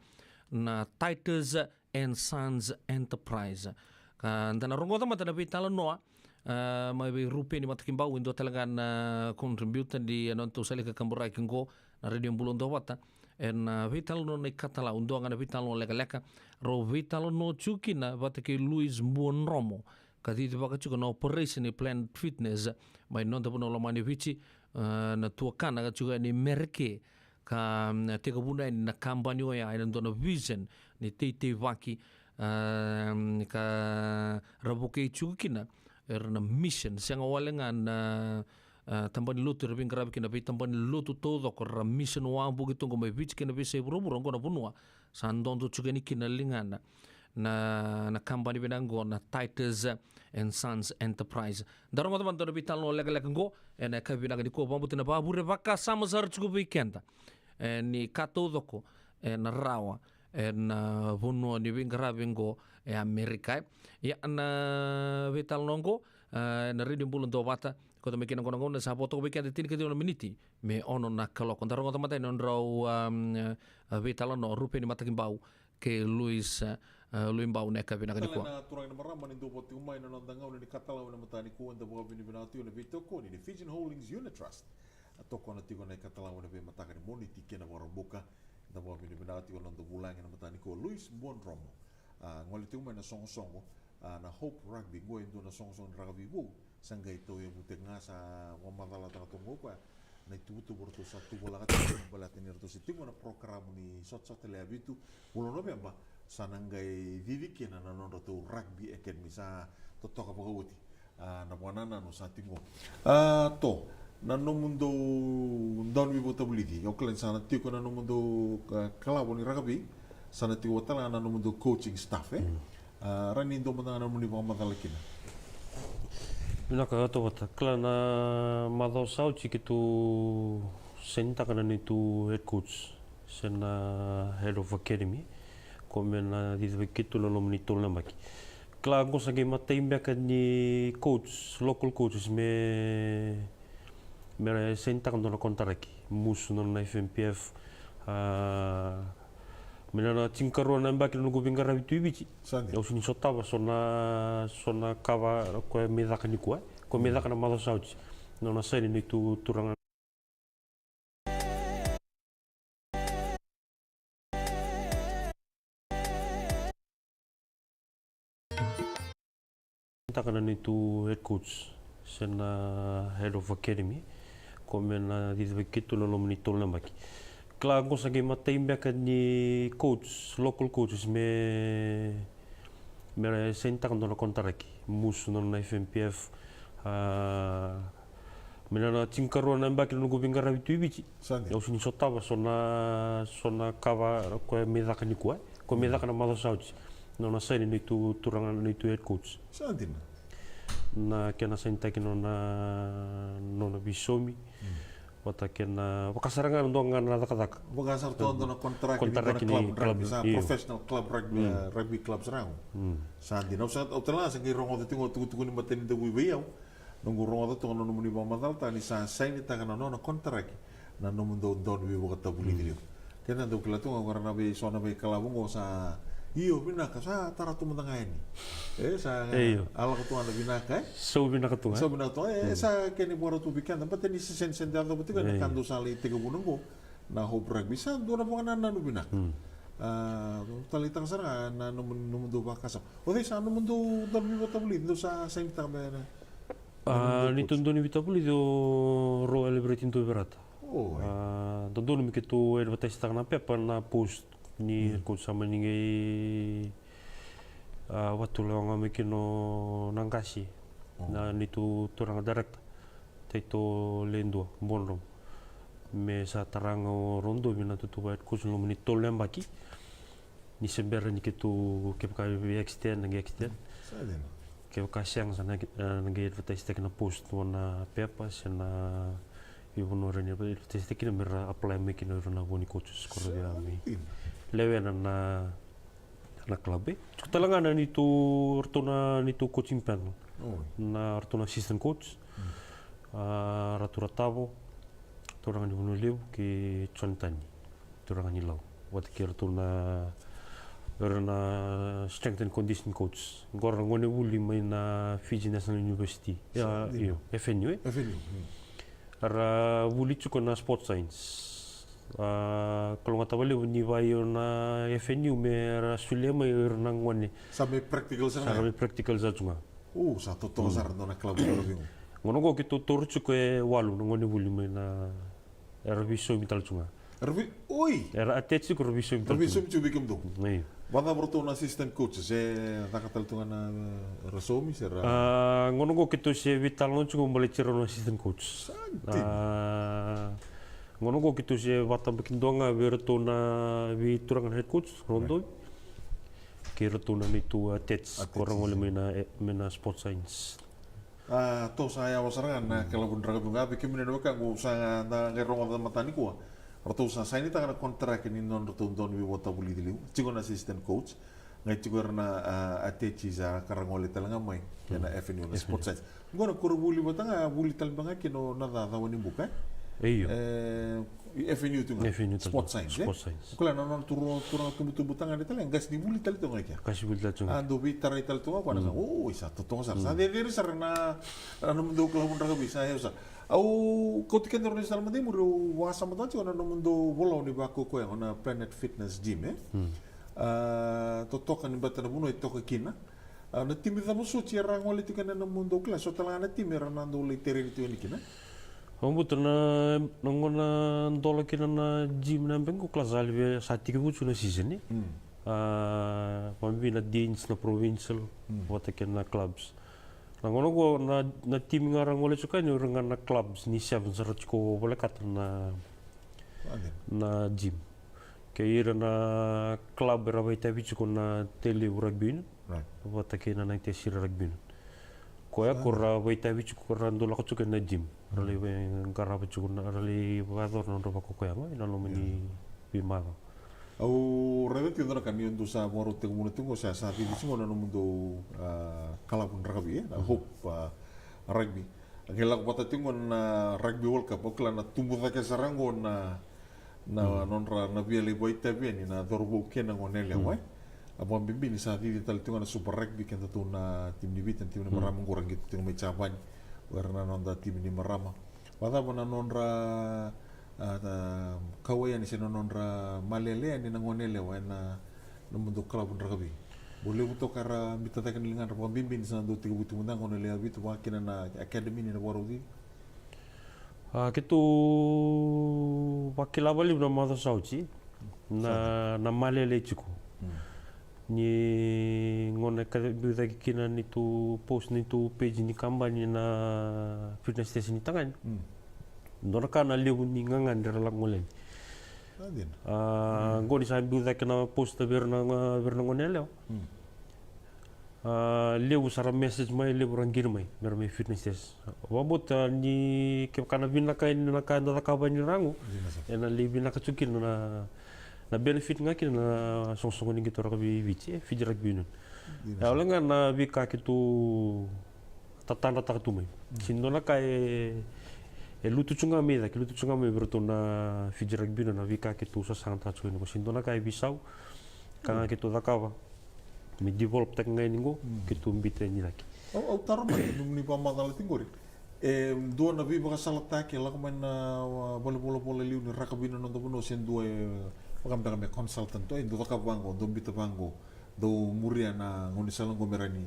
na Titus and Sons Enterprise. Ka da na rogoca mada na veitalanoa, a, mai vei Rupeni Matakibau, e dua tale ga na contributor ni, a, nodatou sala ni kakaburaki qo na Radio Bula Duavata. Ena, a, veitalanoa na iKatalau, dua ga na veitalanoa lekaleka. Rau veitalanoa tiko kina vata kei Louis Buadromo, ka cicivaka tiko na operation ni Planet Fitness mai noda vanua lomani Viti, a, na tuakana ka tiko yani Merika, ka, mm, tekivuna yani na kabani oya ena dua na vision ni teiteivaki, a, mm, ka ra vukei tiko kina era na mission. Sega wale ga na, a, tabana ni lotu era veiqaravi kina, veitabana ni lotu taucoko, ra mission wavoki tu qo mai Viti kei na veiyasai vuravura, qo na vanua sa dodo tiko yani kina na ligana na, na kabani vinaka qo na Titus and Sons Enterprise. Da rogoca mada na veitalanoa lekaleka qo ena yakavi vinaka nikua, vakabauta na vakavure vakasama sara tiko vei keda, e, ni ka taucoko, e, na rawa, e, na vanua ni veiqaravi qo e Amerika, e. Ia na veitalanoa qo, e, na Radio Bula Duavata, koto mai kina qo na gauna sa vo toka vei keda tinikaciwa na miniti me ono na kaloko. Da rogoca mada na nodrau, a, a, veitalanoa Rupeni Matakibau kei Louis, a, a, Louis Bau na yakavi vinaka nikua. Tale na turaga na marama ni dou vo tiko mai na noda gauna ni Katalau ena mataka nikua, da vakavinavinaka tiko na veitokoni ni Fijian Holdings Unit Trust. A tokona tiko na iKatalau ena veimataka ni Moniti kei na Vakaraubuka. Da vakavinavinaka tiko na noda vulagi ena mataka nikua, Louis Buadromo. A, gole tiko mai na soqosoqo, a, na Hope Rugby, qo e dua na soqosoqo ni rakavi vou sa qai tauyavutaki ga, sa vakamacalataka toka qo o koya Na ituvatuva ratou sa tuvalaka tiko baleta ni ratou se tiko na program ni sotasota lewe vitu, vula o Noveba, sa na qai cici kina na nodratou rugby academy, sa totoka vakaoti. A, na vakanananu sa tiko. A, to, na nomudou dauniveivakatavulici, au kila ni sa na tiko na nomudou, a, kalavo ni rakavi, sa na tiko vata tale ga na nomudou coaching staff, e? A, rawa ni dua mada ga na nomuni vakamacala kina. Vinaka, tauvata. Kila na macawa sa oti keitou sainitaka na neitou head coach se na head of academy, ko me na cicivaki keitou na loma ni tolu na yabaki. Kila qo sa qai matai beka ni coach, local coaches me, me sainitaka dua na konitaraki. Musu dua na F M P F, a, me na, na tinikarua na yabaki na noqu veiqaravi tu i Viti. Sa dina. Au sega ni sotava so na, so na ka va, ko e mai caka nikua, e? Ko e mai caka na macawa sa oti. Nona saini neitou turaga. Taka na neitou head coach se na head of academy, ko me na cicivaki keitou na loma ni tolu na yabaki. Kila qo sa qai matai beka ni coach, local coaches me, me sainitaka dua na konitaraki. Musu dua na F M P F, a, me na, na tinikarua na yabaki na noqu veiqaravi tu i Viti. Sa dina. Au sega ni sotava so na, so na ka va, ko e mai caka nikua, e? Ko e mai caka na macawa sa oti. Nona saini neitou turaga, neitou head coach. Sa dina. Na kena sainitaki nona, nona veisaumi. Mm. Vata kei na, vaka sara ga na dua ga na cakacaka. Vaka sara tu dua na konitaraki ni, konitaraki ni club, club, club, sa, io, professional club rugby, mm, e, rugby club sara ga. Mm. Sa dina. Au sa, au tale ga sa qai rogoca tiko ga tukutuku ni matanidauvui vei au. Noqu rogoca toka na nomuni vakamacalataka ni sa sainitaka na nona konitaraki na nomudou dauniveivakatavulici levu. Keda dau kila tu ga qo era na vei, so na veikalavo qo sa, io, vinaka, sa tara tu mada ga yani. E, sa, io, a lako tu ga na vinaka, e? Sau vinaka tu ga, e? Sau vinaka tu ga, e, sa kena ivakarau tu vei keda, baleta ni se sega ni, sega ni dau yacova tiko na ka dou sa lai tekivuna qo. Na Hope Rugby sa dua na vakanananu vinaka. Mm. A, taleitaka sara ga na nomu, nomudou vakasama. O cei sa nomudou dauniveivakatavulici dou sa sainitaka me na, a, nomudou neitou coach? Dauniveivakatavulici o Ro Elivereti Duveirata. O, e. A, dodonu me keitou advertise-taka na pepa na post ni, mm, coach sa mani qai, a, vakatulewa ga mai kina o Naqasi. O. Na neitou turaga director. Taito Ledua Bonrom. Me sa tara ga o Rodovi na itutu va head coach loma ni tolu na yabaki. Ni se bera ni keitou, kevaka e extend, na qai extend. Sa dina. Kevaka sega, sa na, e, na qai advertise-taki na post vua na pepa se na veivanua e rawa ni advertise-taki kina me ra apply mai kina o ira na vo ni coaches ko ra via mai lewena na na club, e. Tiko tale ga na neitou, ratou na neitou coaching panel. Oi. Na ratou na assistant coach. Mm. A, Ratu Ratavo, turaga ni Vanua Levu, kei John Tani, turaga ni Lau. Vata kei ratou na, era na strength and conditioning coach. Qo ra gone vuli mai na Fiji National University. Ia, sa dina. Io, F N U, e? F N U, mm. Ra vuli tiko na sports science. A, kalougata vakalevu ni vakaio na F N U me ra solia mai o ira na gone. Sa mai practical sara ga? Sa ra mai practical sara tu ga. O, sa totoka sara na nona club ni rakavi qo. Gauna qo keitou taura tiko e walu na gone vuli mai na, era veisaumi tale tu ga. Era vei, oi! Era attach tiko, ra veisaumi tale tu ga. Ra veisaumi tiko vei kemudou. Io. Vakacava ratou na assistant coaches, e caka tale tu ga na, e, ra saumi se ra? A, gauna qo keitou se veitalanoa tiko baleti rau na assistant coach. Sa dina. A, gauna qo keitou se vakatabakidua ga vei iratou na veituraga na head coach, Rodovi. Kei iratou na neitou attach, attach, ko ra gole mai na, e, mai na sports science. A, tou sa yawa sara ga na kalavu ni rakavi ga vei kemuni na wekaqu sa da qai rogoca mataka nikua. Ratou sa sainitaka na konitaraki ni nodratou dauniveivakatavulici liu. Tiko na assistant coach. Qai tiko era na, a, atechi sa ka ra gole tale ga mai ena F N U na sports science. Qo na koronivuli vata ga, vuli tale beka ga kina o Naca Cawanibuka, e? Io. E, F N U tu ga. F N U tu ga. Sports science, e? Sports science. Koya na nona turaga tubutubu tagane tale, qase ni vuli tale tu ga kea. Qase ni vuli tale tu ga. A, dau veitarai tale tu ga koya na ka. Oi, sa totoka sara. Sa cecere sara na, na nomudou kalavu ni rakavi, sa yawa sara. Au kauti keda rawa ni sa na mada i muri, au vakasamataka tiko na nomudou volau ni vakaukauwa, na Planet Fitness Gym, e? A, totoka ni bata na vanua e toka kina. A, na timi cava soti era gole tiko ena nomudou kila, so tale ga na timi era na dau lai tereni tiko yani kina? Au buta na, na gauna dola kina na gym na yabaki qo, kila sa levu, sa tekivu tu na season, e? Mm. A, vakabibi na deans, na provincial, mm, vata kei na clubs. Na gauna qo na, na timi ga ra gole tiko yani, o ira ga na clubs ni sevens ra tiko volekata na, na gym. Kei ira na club era vakaitavi tiko na Tailevu Rugby Union. Right. Vata kei na Naita Siri Rugby Union. Koya ko ra vakaitavi tiko, ra dau lako tiko ena gym. Ra lai vaqara tiko, ra lai vakayacora na nodra vakakoya mai ena loma ni veimacawa. Au raica tiko na ka ni dou sa vakarau tekivu tiko, sa, sa cici tiko na nomudou, a, kalavu ni rakavi, e, na Hope, a, Rugby. A qai lako vata tiko na Rugby World Cup, au kila na tubu cake sara qo na na, mm, nodra na via lai vakaitavi yani na cauravou kei na goneyalewa, mm, e? A vakabibi ni sa cici tale tiko ga na Super Rugby, kedatou na timi ni Viti, na timi ni, mm, marama qo ra qito tiko mai Japani. O ira na noda timi ni marama. Vakacava na nodra, a, kauwai yani se na nodra malele yani na goneyalewa ena nomudou kalavu ni rakavi? Bau levu toka era biuta cake na ligadra, vakabibi ni sa dau tekivu tiko mada ga na goneyalewa vitu, vaka kina na academy ni na vakarau cici. A, keitou vakila vakalevu na macawa sa oti na, na malele tiko. Mm. Ni gauna e biu cake kina neitou post neitou page ni kabani na fitness test ni tagane. Mm. Dua na ka na levu ni gagadre ra lako gole yani. A, qo ni sa biu cake na post vei ira na, vei ira na goneyalewa. Mm. A, levu sara message mai, levu ra qiri mai me ra mai fitness test. Vakabauta ni kevaka na vinaka yani na ka eda cakava yani ra qo, ena lai vinaka tiko kina na, na benefit ga kina na soqosoqo ni qito rakavi Viti, e, Fiji Rugby Union. E, au leqa na veika keitou tatadrataka tu mai. Mm. Sega ni dua na ka e, e lutu tu ga mai cake, lutu tu ga mai vei iratou na Fiji Rugby Union na veika keitou sasagataka tu yani qo. Sega ni dua na ka e veisau, ka ga keitou cakava me develop taki ga yani qo, mm, keitou biuta yani cake. Au, au taro mai, nomuni vakamacala tiko qori. E dua na veivakasalataki e lako mai na, a, valenivolavola liu ni rakavi na noda vanua, se dua e vakabeka me consultant, e dou cakava vaqo, dou biuta vaqo, dou muria na gaunisala qo me rawa ni,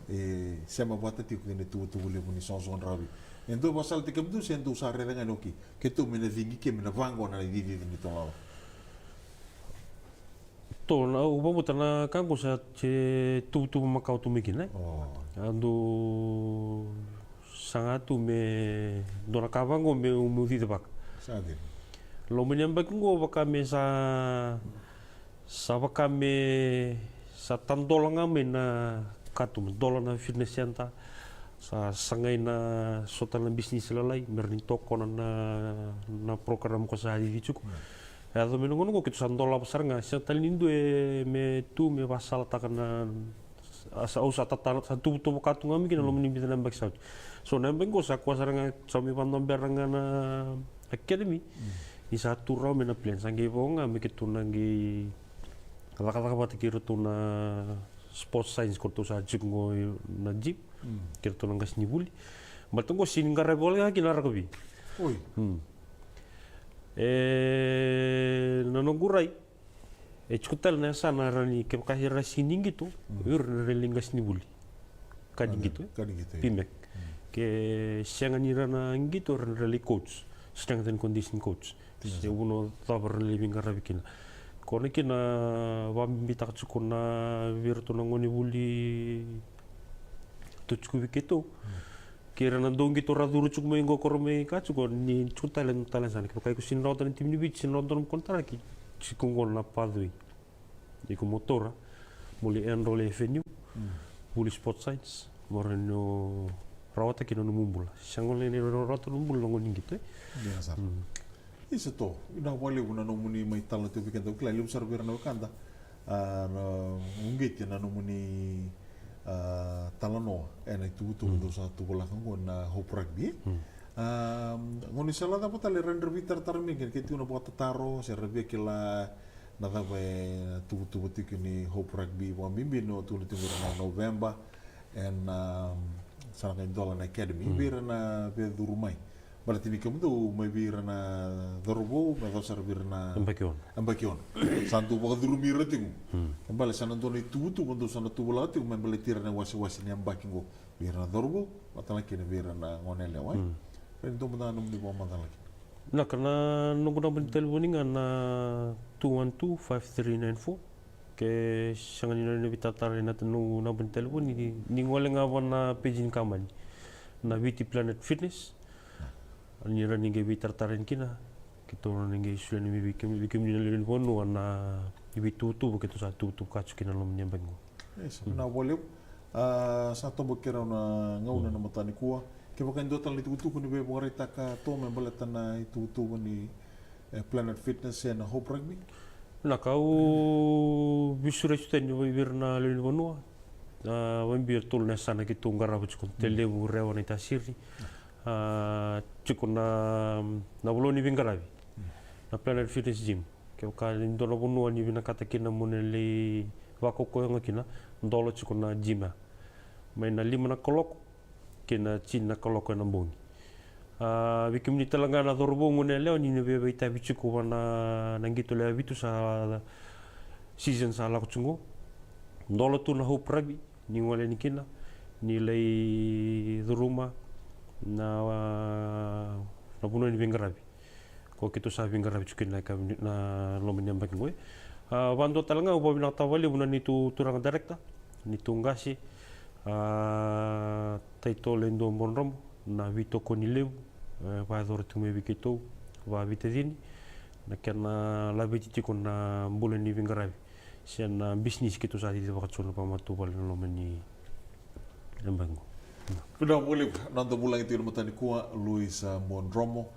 e, sema vata tiko kei na ituvatuva levu ni soqosoqo ni rakavi. E dua e vakasalataki kemudou se dou sa raica ga ni, okay, keitou me na cigi ke me na vaqo na icicici ni tolala. Tou na, au vakabauta na ka qo sa se tuvatuva makawa tu mai kina, e? O. A dau saga tu me dua na ka vaqo meu, meu cicivaka. Sa dina. Loma ni yabaki qo vaka me sa, sa vaka me sa tadola ga mai na ka tu, me dola na fitness center. Sa sagai na so tale na bisinisi lalai me rawa ni tokona na, na program ko sa cici tiko. Mm. E yaco mai na gauna qo keitou sa dolava sara ga, sega tale ni dua e me tu me vakasalataka na, a, sa, au sa tatana, sa tuvatuva ka tu ga mai kina loma ni vica na yabaki sa oti. So na yabaki qo sa koya sara ga, sa mai vakadabera ga na academy. Mm. Ni sa tu rawa mai na plan, sa qai vo ga me keitou na qai cakacaka vata kei iratou na sports science ko ratou sa tiko qo na gym. Mm. Kei ratou na qasenivuli. Baleta qo sega ni qaravi wale ga kina na rakavi. Oi. Mm. E, na noqu rai, e tiko tale na yasana era ni, kevaka era sega ni qito, mm, o ira na rai lai qasenivuli. Ka ni qito, e? Ka ni qito, e. P MEC. Mm. Ke sega ni ra na qito, era na rai lai coach, strength and conditioning coach. Se vanua cava ra na lai veiqaravi kina. Ko na kena vakabibitaka tiko na vei iratou na gonevuli tu tiko vei keitou. Mm. Kei ira na dau qito ra curu tiko mai qo, ko ra mai ka tiko ni tiko tale na talent center. Kevaka iko sega ni rawata na timi ni Viti, sega ni rawata na nomu konitaraki, tiko qo na pathway. Iko mo taura, mo lai enroll i F N U, mm, vuli sports science, mo rawa ni o rawata kina nomu bula. Sega ni rawa ni rawata nomu bula na gauna ni qito, e? Dina sara. Mm. Isa, to, vinaka vakalevu na nomuni mai talanoa tiko vei keda. Au kila e levu sara vei ira na wekada, a, na uqeti na nomuni, a, talanoa ena ituvatuva, mm, dou sa tuvalaka qo na Hope Rugby, e? Mm. A, gaunisala cava tale era na veitaratara mai kina, ke tiko na vakatataro se ra via kila na cava e tuvatuva tiko ni Hope Rugby, vakabibi ni o tukuna tiko na November, ena, um, sa na qai dola na academy, mm, vei ira na via curu mai. Baleta ni kemudou mai vei ira na cauravou, me yaco sara vei ira na yabaki ono. Yabaki ono. Sa dou vakacurumi ira tiko. Mm. E baleta sa na dua na ituvatuva dou sa na tuvalaka tiko me baleti ira na iwasewase ni yabaki qo. Vei ira na cauravou, vata tale kina vei ira na goneyalewa, e? Mm. Dua mada na nomuni vakamacala kina. Na ka na noqu naba ni talevoni ga na two one two five three nine four. Ke sega ni na veitaratara ena noqu naba ni talevoni, ni, ni gole ga va na peji ni kabani na Viti Planet Fitness. Ni ra ni qai veitaratara yani kina, keitou na ni qai solia yani vei kemuni, vei kemuni na lewe ni vanua na veituvatuva keitou sa tuvatuva ka tiko kina na loma ni yabaki qo. Yes, vinaka vakalevu. A, sa tobo kei rau na gauna na mataka nikua. Kevaka e dua tale na itukutuku ni veivakaraitaka tu me baleta na ituvatuva ni, e, Planet Fitness ena Hope Rugby? Na ka au veisureti tani vei ira na lewe ni vanua. A, vakabibi e tolu na yasana keitou qarava tiko, Tailevu, Rewa, Naitasiri. A, tiko na, na vanua ni veiqaravi na Planet Fitness Gym. Kevaka e dua na vanua ni vinakata kina mo ni lai vakaukauwa kina, dola tiko na gym ya mai na lima na kaloko kei na tini na kaloko ena bogi. A, vei kemuni tale ga na cauravou, gone yalewa, ni na via veitavi tiko va na, na qito lewe vitu sa season sa lako tiko qo, dola tu na Hope Rugby, ni gole yani kina, ni lai curuma na, na vanua ni veiqaravi ko keitou sa veiqaravi tiko kina na, na loma ni yabaki qo. A, vakadua tale ga au vakavinavinaka vakalevu na neitou turaga director, neitou qase, a, title e dua, Buadromo, na veitokoni levu e vakayacora tiko mai vei keitou vakaveitacini, na kena laveti tiko na bula ni veiqaravi se na bisinisi keitou sa cicivaka tiko na vakamatavuvale ena loma ni yabaki qo. Vinaka vakalevu na noda vulagi tiko ena mataka nikua, Louis, a, Buadromo,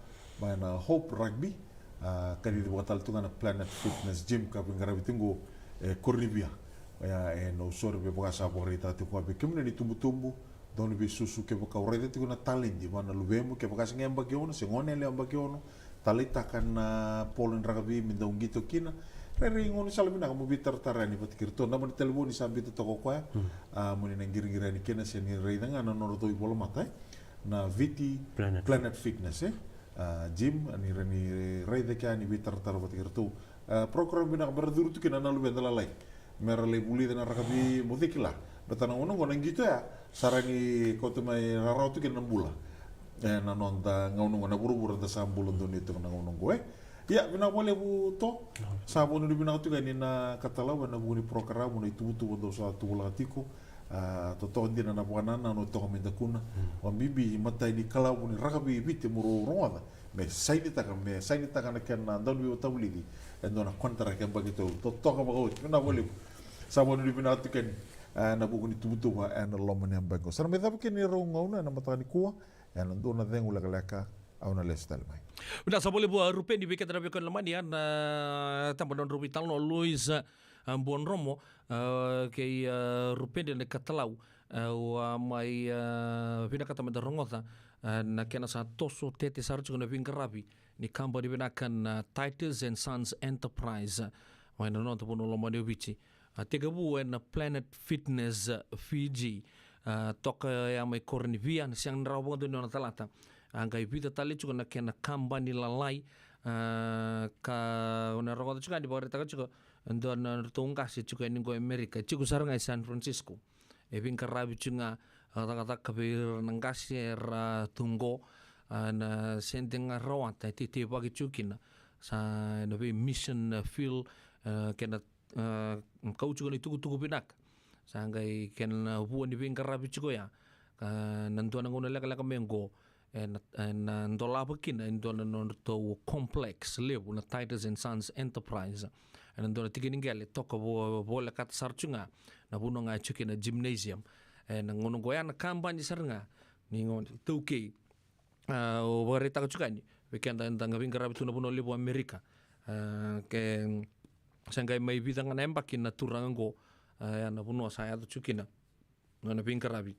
mai na Hope Rugby, a, ka cicivaka tale tu ga na Planet Fitness Gym ka veiqaravi tiko qo e Koronivia. Oya e Nausori, me vaka sa vakaraitaka tiko ga vei kemuni na itubutubu, dau ni veisusu, kevaka o raica tiko na taledi va na luvemu, kevaka se qai yabaki ono se gone yalewa yabaki ono, taleitaka na polo ni rakavi me dau qito kina, rairai gaunisala vinaka mo veitaratara yani vata kei iratou. Naba ni talevoni sa biuta toka o koya, a, mo ni na qiriqiri yani kina se ni raica ga na nodratou ivolamata, e, na Viti Planet. Planet Fitness, e, a, Gym, a, ni rawa ni raica kina, ni veitaratara vata kei iratou. A, program vinaka me ra curu tu kina na luveda lalai, me ra lai vulica na rakavi, mo cei kila, baleta na gauna qo na qito ya sa rawa ni kauta mai rarawa tu kina na bula ena noda gauna qo, na vuravura da sa bula donuya tiko na gauna qo, e. Ia, vinaka vakalevu, To. Sa vakanuinui vinaka tiko yani na Katalau ena vuku ni porokaramu, na ituvatuva dou sa tuvalaka tiko. A, totoka dina na vakanananu e toka mai Dakuna. Vakabibi matai ni kalavu ni rakavi i Viti mo rau rogoca, me sainitaka, me sainitaka na kena dauniveivakavulici e dua na konitaraki yabaki tolu. Totoka vakaoti, vinaka vakalevu. Sa vakanuinui vinaka tiko yani, e, na vuku ni tuvatuva ena loma ni yabaki qo. Sa na mai cava kina ni rau gauna ena mataka nikua ena dua na cegu lekaleka. Au na lesu tale mai. Vinaka sa vakalevu, a, Rupeni, vei keda na veiwekani lomani, a, na taba na nodrau veitalanoa o Louis, a, Buadromo, a, kei, a, Rupeni na Katalau. A, au a mai, a, vinakata meda rogoca, a, na kena sa toso tete sara tiko na veiqaravi ni kabani vinaka na Titus and Sons Enterprise, a, mai na noda vanua lomani o Viti. A, tekivu ena Planet Fitness, a, Fiji, a, toka ya mai Koronivia, na sega ni rawa vakadua ni o na calata. A qai vica tale tiko na kena kabani lalai, a, ka o na rogoca tiko yani vakaraitaka tiko e dua na nodratou qase tiko yani qo e Amerika, tiko sara ga e San Francisco. E veiqaravi tiko ga, a, cakacaka vei ira na qase era tu qo, a, na sede ga rawata e teitei vaki tiko kina. Sa ena vei mission, a, field, a, kena, a, kau tiko na itukutuku vinaka. Sa qai kena vua ni veiqaravi tiko ya. A, na dua na gauna lekaleka me qo, ena, ena dolava kina e dua na nodratou complex levu na Titus and Sons Enterprise. Ena dua na tiki ni qele toka vo-, volekata sara tiko ga na vanua ga e tiko kina gymnasium. Ena gauna qo ya na kabani sara ga ni gauna iTaukei. A, au vakaraitaka tiko yani vei keda eda qai veiqaravi tu na vanua levu o Amerika. A, ke sa qai mai vica ga na yabaki na turaga qo, a, ya na vanua sa yaco tiko kina na nona veiqaravi.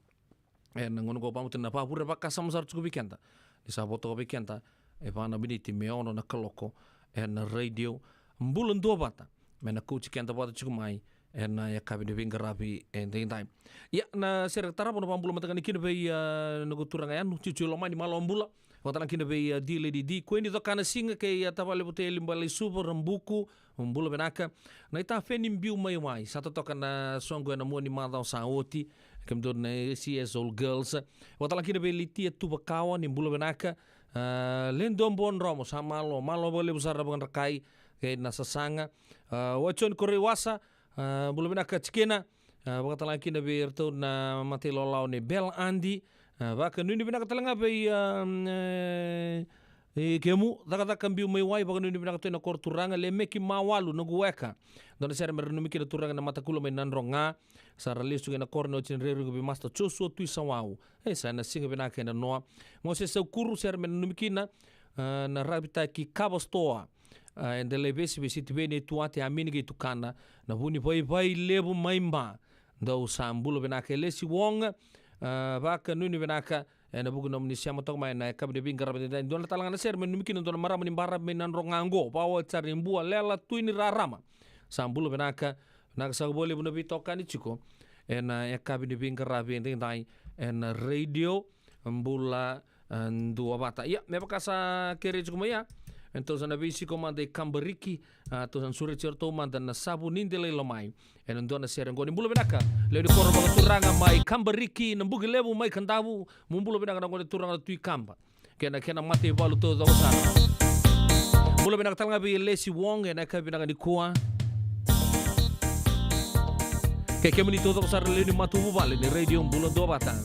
Ena gauna qo, vakamatata na vakavure vakasama sara tiko vei keda ni sa vo toka vei keda e va na miniti me ono na kaloko ena radio Bula Duavata, me na kauti keda vata tiko mai ena yakavi ni veiqaravi edaidai. Ia, na sere tarava na vakabula mataka ni kina vei, a, noqu turaga yani, Tiotio Lomani, malo bula. Vakatalega kina vei, a, D Lady D, Kueni Cokanasiga kei, a, tavale Vuteli Balesuva, Rabuku, bula vinaka. Na itafeni biu mai wai, sa totoka na soqo ena mua ni macawa sa oti, kemudou na A C S All Girls. Vakatalega kina vei Litia Tuvakawa, ni bula vinaka. A, Ledobo Dromo, sa malo, malo vakalevu sara na vakadrakai kei na sasaga. A, Wachon Koreiwasa, a, bula vinaka tikina. A, vakatalega kina vei iratou na matailawalawa ni Bel Adi. A, vakanuinui vinaka talega vei, a, e, e, kemu, cakacaka biu mai wai, vakanuinui vinaka tu ena koro turaga, Lemeki Mawalu, noqu weka. Dua na sere me ra nanumi kina turaga na Matakula mai Nadroga. Sa ra lesu kina koro ni oti ni rairai vei Master Joshua Tuisawau. E, sa na siga vinaka ena noa. Mose Saukuru, sere me nanumi kina, a, na Ravitaki Kava Stoa. A, eda lai vesi vei Sitiveni e Tuate, Amini kei Tukana, na Vunivaivai levu mai Ba. Dou sa bula vinaka e Lesi Wong, a, vakanuinui vinaka, ena vuku nomuni sema toka mai na yakavi ni veiqaravi edaidai. Dua na talega na sere me nanumi kina dua na marama ni baravi mai Nadroga qo, vakaoti sara i Bua, Lela, Tui ni Rarama. Sa bula vinaka, vinaka saka vakalevu na veitokani tiko ena yakavi ni veiqaravi edaidai ena Radio Bula, a, Duavata. Ia, me vaka sa kerei tiko mai ya, ena tou sa na veisiko mada i Kabariki, a, tou sa na sureti iratou mada na Savu ni Delai Lomai. Ena dua na sere qo ni bula vinaka, lewe ni koro vakaturaga mai Kabariki, Nabukelevu mai Kadavu, mo bula vinaka na gone turaga na Tui Kaba. Kei na kena mataivalu taucoko sara. Bula vinaka talega vei Lesi Wong, ena yakavi vinaka nikua. Kei kemuni taucoko sara lewe ni matavuvale ni Radio Bula Duavata.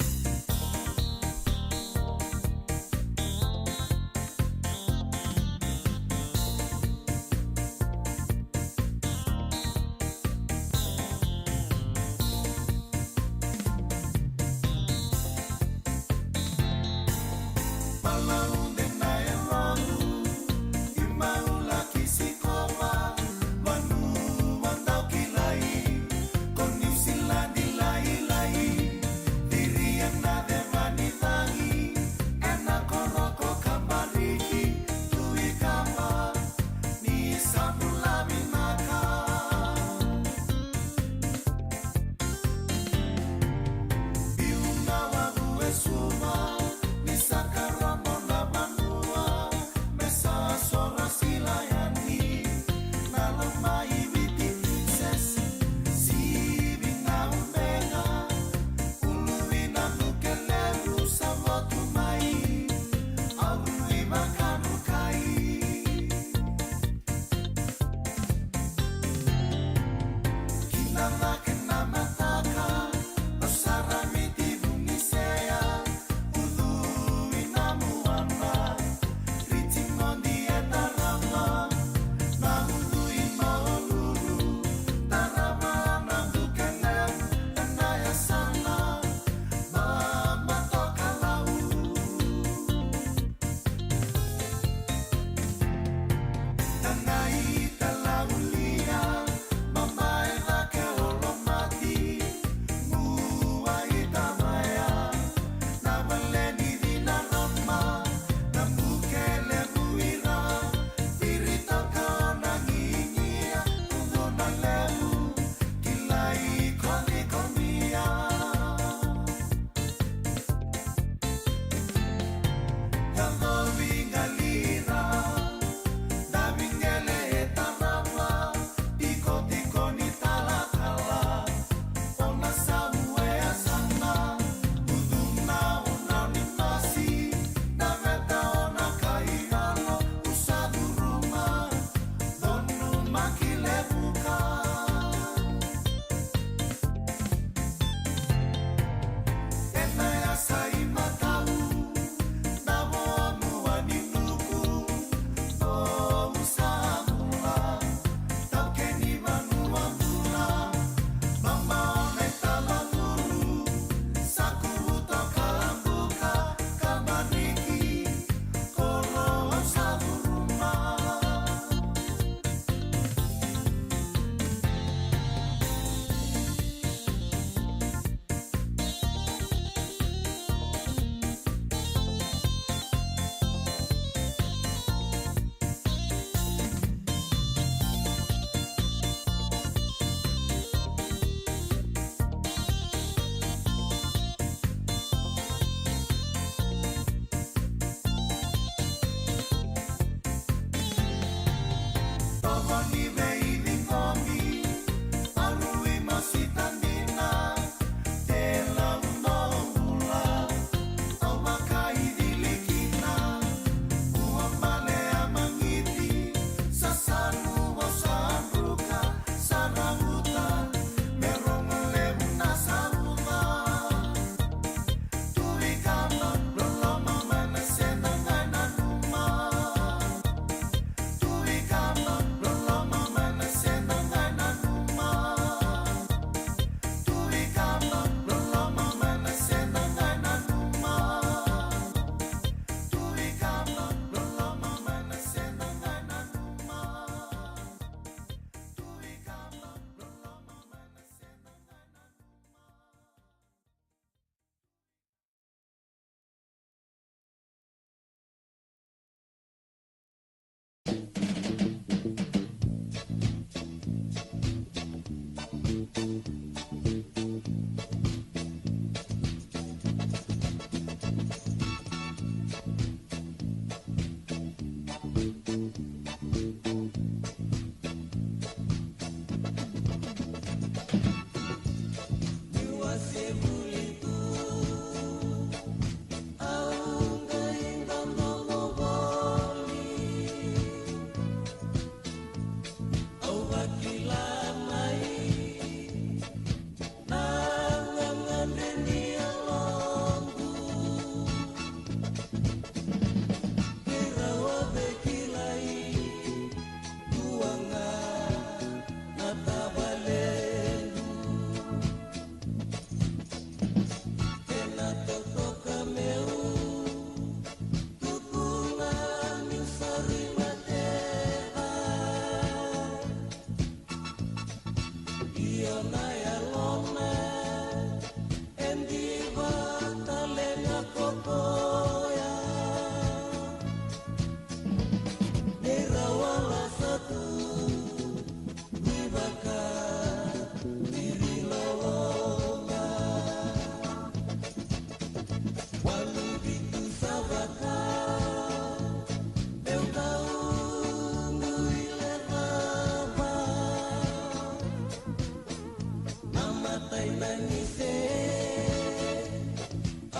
Matai na ni se,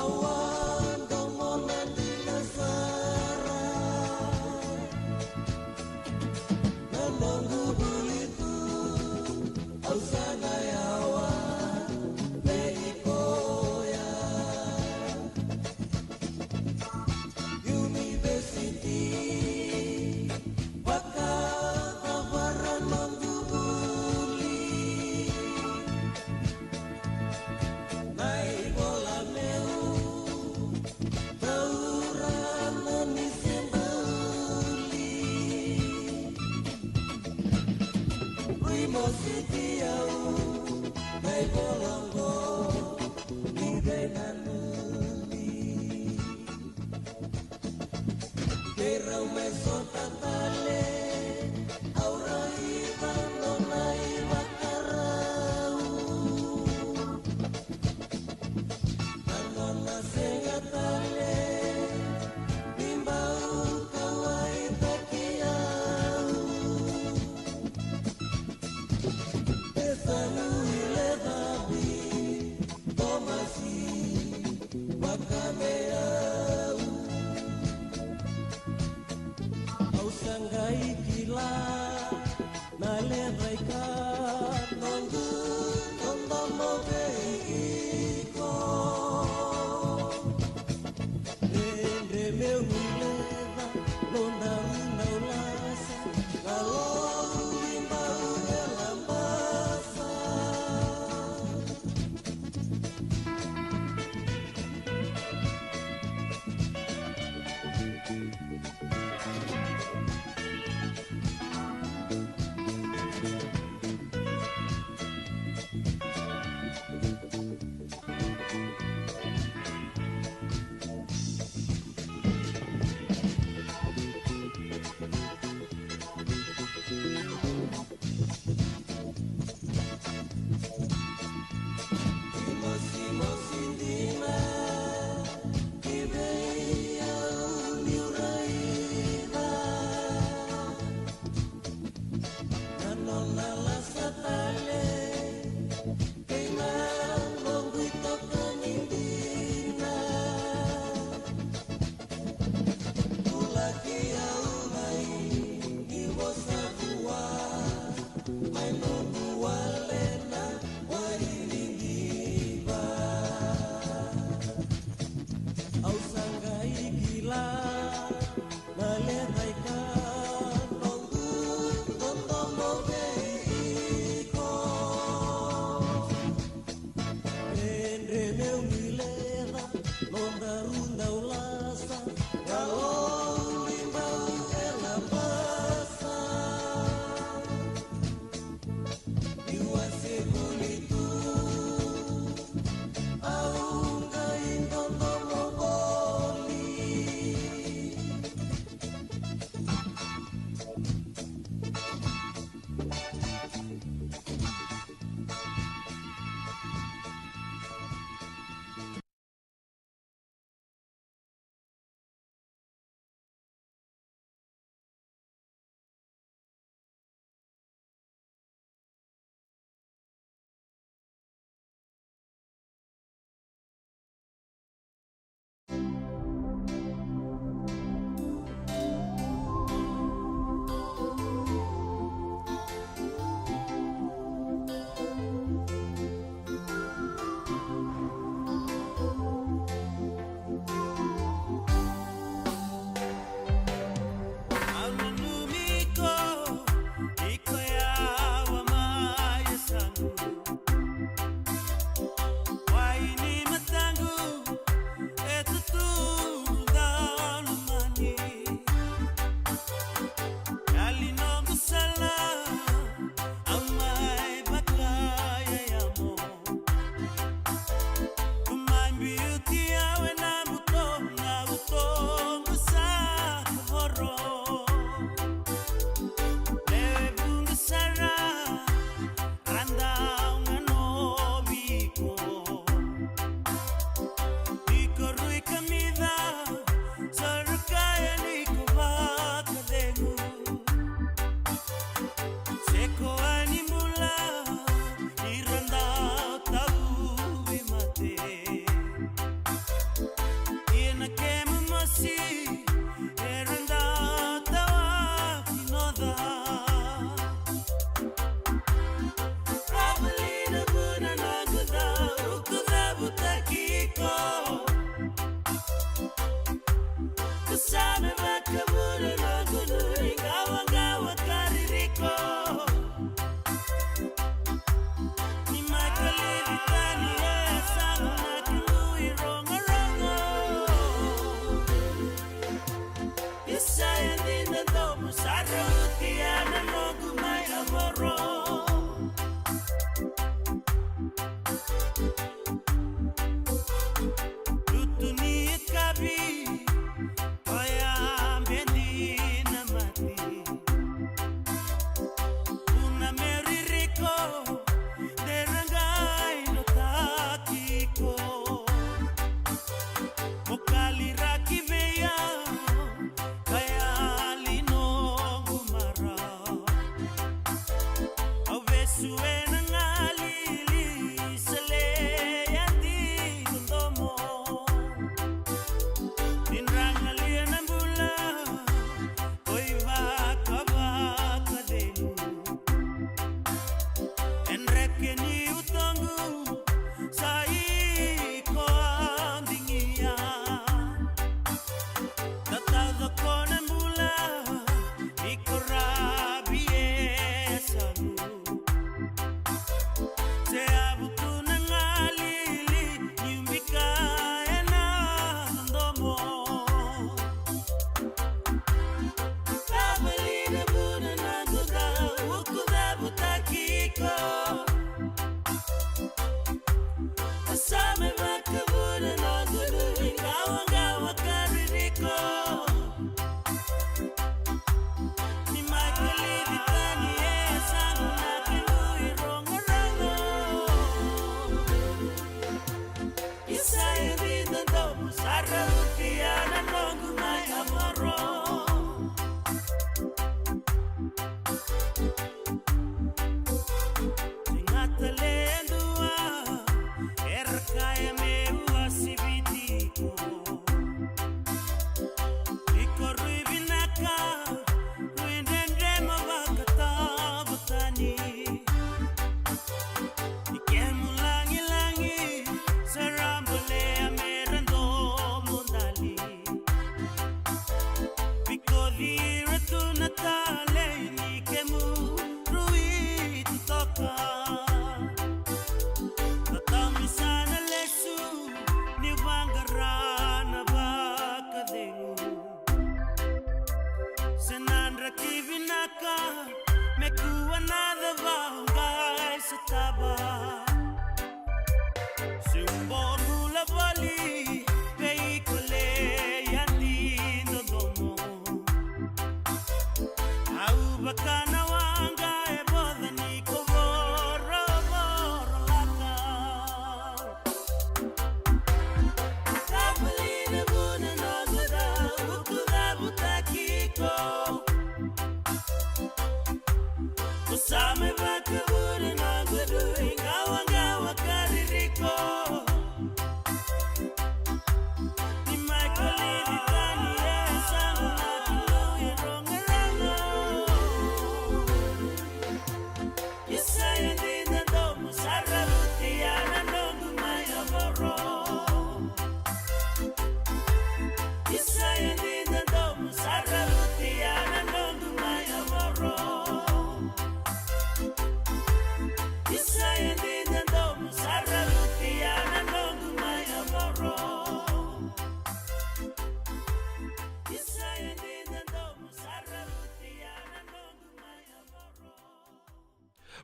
au a domo na dina sara. Na noqu vuliku, au sa na yawa vei koya. University, vakacavara noqu vuli.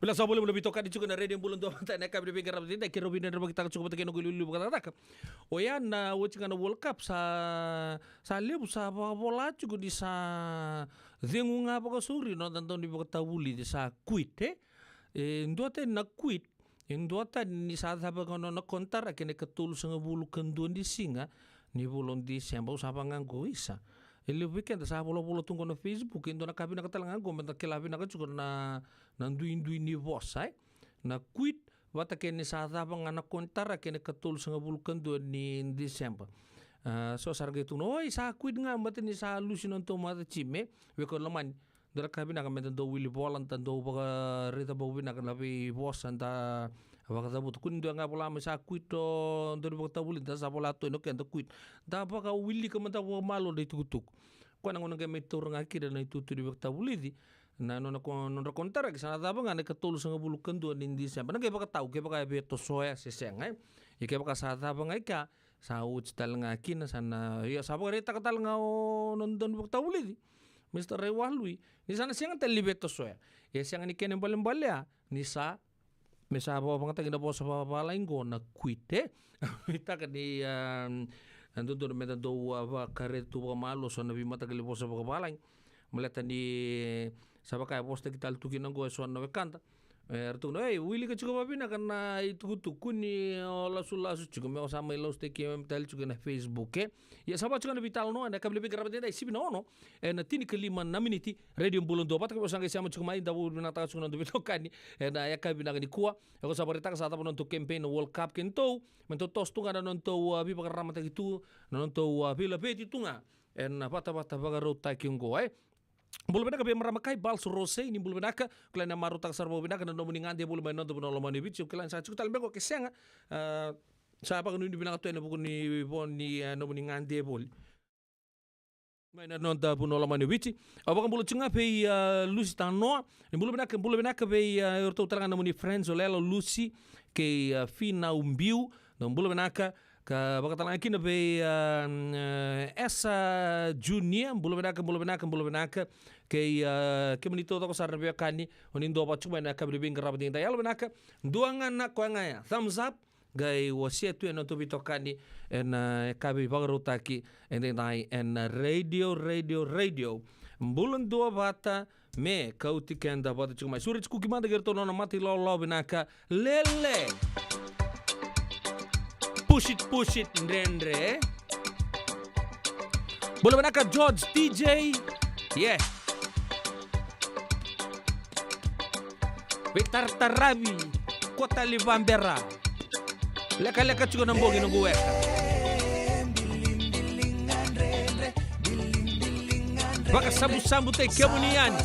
Vinaka saka vakalevu na veitokani tiko na Radio Bula Duavata ena yakavi ni veiqaravi edaidai, keirau vinakata vakataka tiko vata kei na noqu iliuliu vakacakacaka. Oya na oti ga na World Cup sa, sa levu sa vakavola tiko ni sa cegu ga vakasauri na noda dau ni vakatavulici sa quit, e? E dua tani na quit, e dua tani ni sa cava ga na nona konitaraki ena ikatolusagavulu ka dua ni siga ni vula o December, au sa vaka ga qo isa. E levu vei keda sa volavola tu qo na Facebook, e dua na ka vinaka tale ga qo, meda kila vinaka tiko na, na duidui ni vosa, e? Na quit, vata kei ni sa cava ga na konitaraki ena ikatolusagavulu ka dua ni December. A, so sara qai tukuna, oi, sa quit ga, baleta ni sa lusi na nodatou matatimi, e? Vei koya lomani, dua na ka vinaka meda dau wili vola, da dau vakaraica vakavinaka na veivosa da vakacavuta. Kua ni dua ga vola mai sa quit o dau ni vakatavulici, da sa vola tu ena keda quit. Da vakawilika mada vakamalua na itukutuku. Koya na gauna qai mai taura ga kina na itutu ni vakatavulici, na nona ko-, nodra konitaraki sa na cava ga na ikatolusagavulu ka dua ni December. Na qai vakatau kevaka e via tosoya se sega, e? Ia kevaka sa cava ga i kea, sa oti tale ga kina, sa na, ia sa vakaraitaka tale ga o noda dau ni vakatavulici, Mister Raiwalui, ni sa na sega tale ni via tosoya. Ia sega ni kena ibalebale ya ni sa, me sa vakavakayagataki na vosa vakavalagi qo na quit, e? Au nuitaka ni, a, e dodonu meda dau, a, vakaraica tu vakamalua so na veimataqali vosa vakavalagi. Baleta ni sa vaka e vosataki tale tu kina qo e so na wekada. E, era tukuna, ei, wilika tiko vakavinaka na itukutuku, kua ni o lasulasu tiko, me o sa mai lasutaki keimami tale tiko ena Facebook, e? Ia sa vaka tiko na veitalanoa ena yakavi ni veiqaravi edaidai, sivi na ono ena tinikalima na miniti, Radio Bula Duavata, kevaka o sa qai sema tiko mai, da vakavinavinakataka tiko na noda veitokani ena yakavi vinaka nikua. E, ko sa vakaraitaka sa cava na nodatou campaign na World Cup, keitou, me tou toso tu ga na nodatou, a, veivakararamataki tu, na nodatou, a, veilaveti tu ga ena vatavata vakarautaki oqo, e? Bula vinaka vei marama kai, Bals Rosei, ni bula vinaka. Kila ni a marautaka sara vakavinaka na nomuni gade voli mai na noda vanua lomani o Viti. Au kila ni sa tiko tale beka o ke sega, a, sa vakanuinui vinaka tu ena vuku ni vo ni, a, nomuni gade voli mai na noda vanua lomani o Viti. Au vakabula tiko ga vei, a, Lusi Tanoa. Ni bula vinaka, bula vinaka vei, a, iratou tale ga na nomuni friends, o Lelo, Lusi kei, a, Finau Biu. Na bula vinaka, ka vakatalega kina vei, a, mm, e, Esa Junior, bula vinaka, bula vinaka, bula vinaka. Kei, a, kemuni taucoko sara na veiwekani o ni duavata tiko mai na yakavi ni veiqaravi edaidai, yalo vinaka. Dua ga na koya ga ya, thumbs up. Qai wasea tu ena nodatou veitokani ena, e, yakavi vakarautaki edaidai ena Radio, Radio, Radio Bula Duavata, me kauti keda vata tiko mai. Sureti Kuki mada kei iratou na nona mata ilawalawa vinaka. Lele. Push it, push it, dredre. Bula vinaka George D J. Yeah. Veitarataravi, kotali vabera. Lekaleka tiko na bogi noqu weka. Vakasabusabutaki kemuni yani.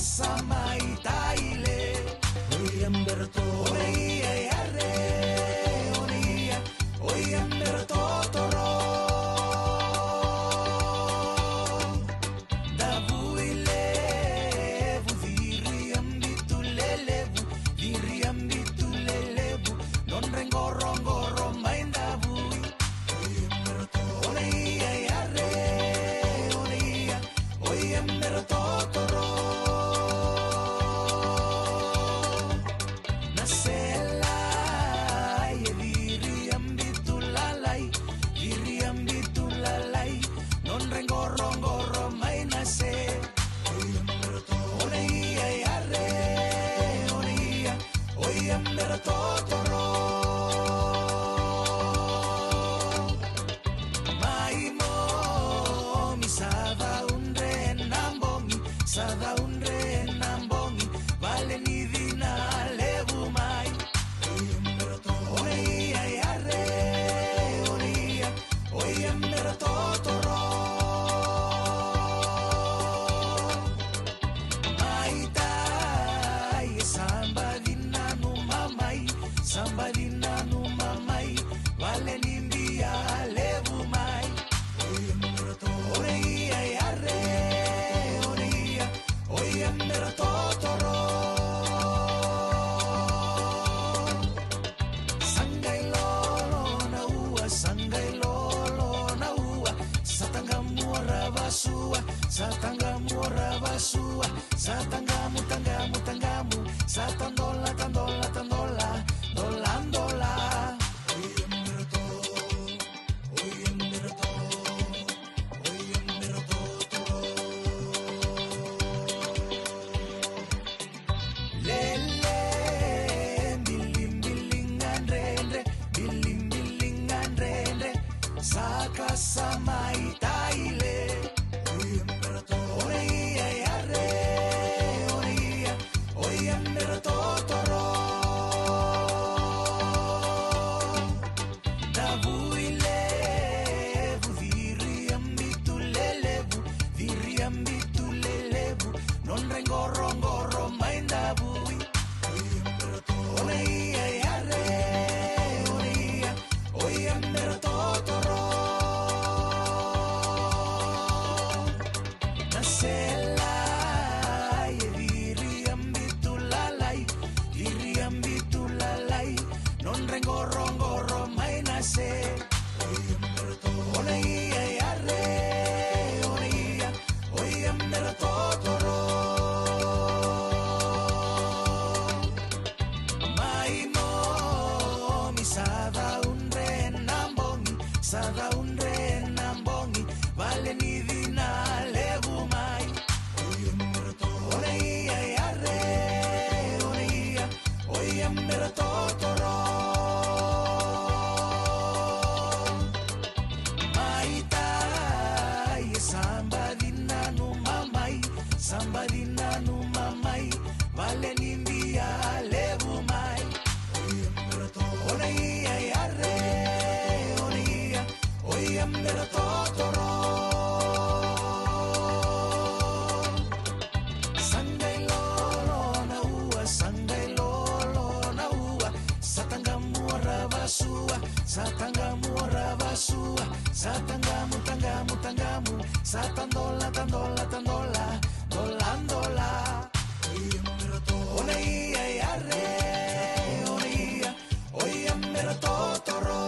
Saka sa mai taile. Oi Amberato, o na ia yare, o na ia, oi Amberato totoro. Davui levu, viri ambitu lelevu, viri ambitu lelevu, nodra iqoroqoro mai davui. Oi Amberato, o na ia yare, o na ia, oi Amberato totoro. Na sela e viri ambitu lalai, viri ambitu lalai, nodra iqoroqoro mai na se. Oi Amberato, o na ia yare, o na ia, oi Amberato totoro. Mai momi sa caudre na bogi, sa caudre na bogi, vale ni cina levu mai. Oi Amberato, o na ia yare, o na ia, oi Amberato totoro. Mai tai e sa baci nanuma mai, sa baci nanuma mai, vale ni bia levu mai. Oi Amberato, o na ia yare, o na ia, oi Amberato totoro. Sa qai lolo na ua, sa qai lolo na ua, sa taqamu ra vasua, sa taqamu ra vasua, sa taqamu, taqamu, taqamu, sa tadola, tadola, tadola, dola, dola. Oi Amberato, o na ia yare, o na ia, oi Amberato totoro.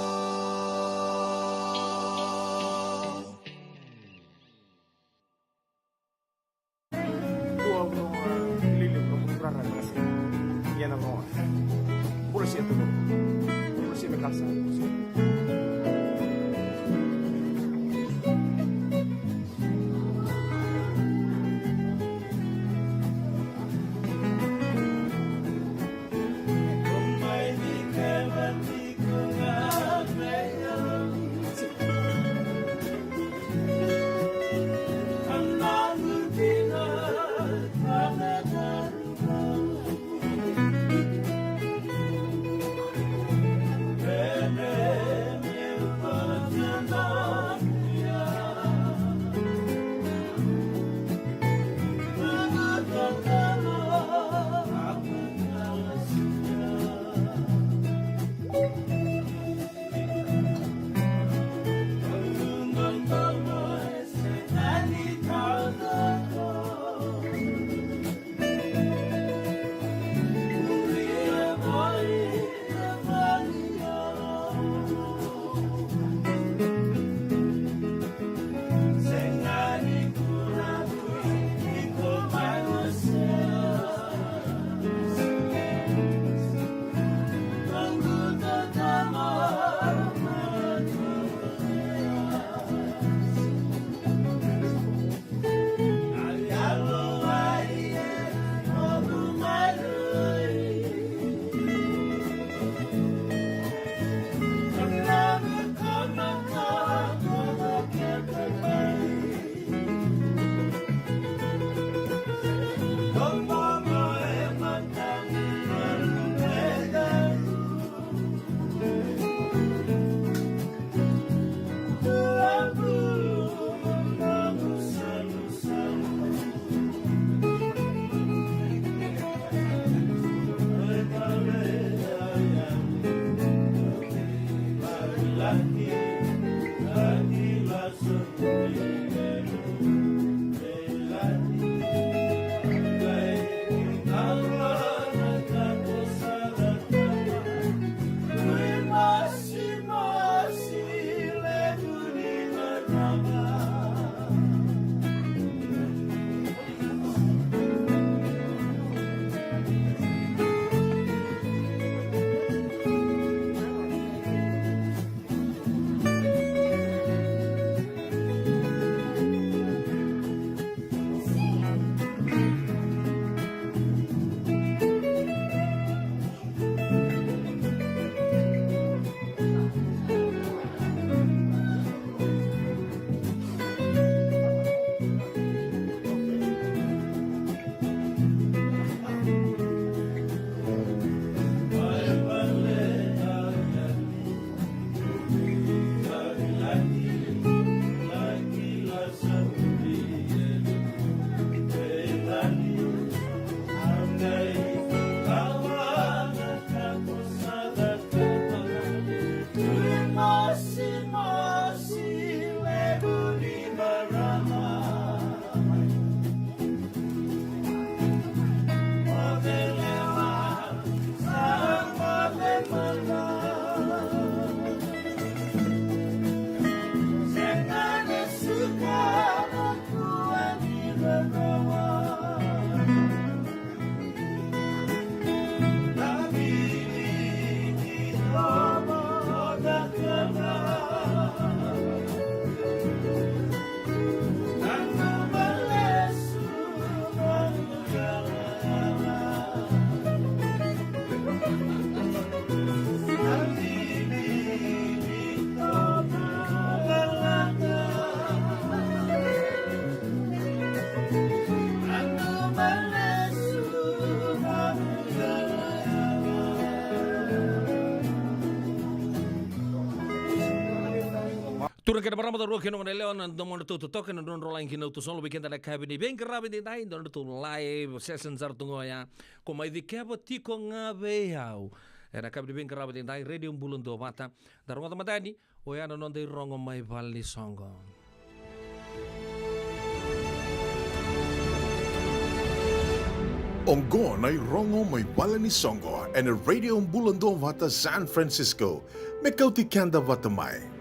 Dua vua na lili vua na rara na kasi. Ia na vua. Bula sia tu. Bula sia me kalsa. Turaga kei na marama, cauravou kei na goneyalewa, na domodratou totoka, na drodrolagi kei na uto solo vei keda na yakavi ni veiqaravi edaidai, dua na nodratou live session sara tu qo ya. Ko mai cikeva tiko ga vei au ena yakavi ni veiqaravi edaidai, Radio Bula Duavata. Da rogoca mada yani, oya na noda irogo mai valenisoqo. Oqo na irogo mai valenisoqo ena Radio Bula Duavata San Francisco. Me kauti keda vata mai.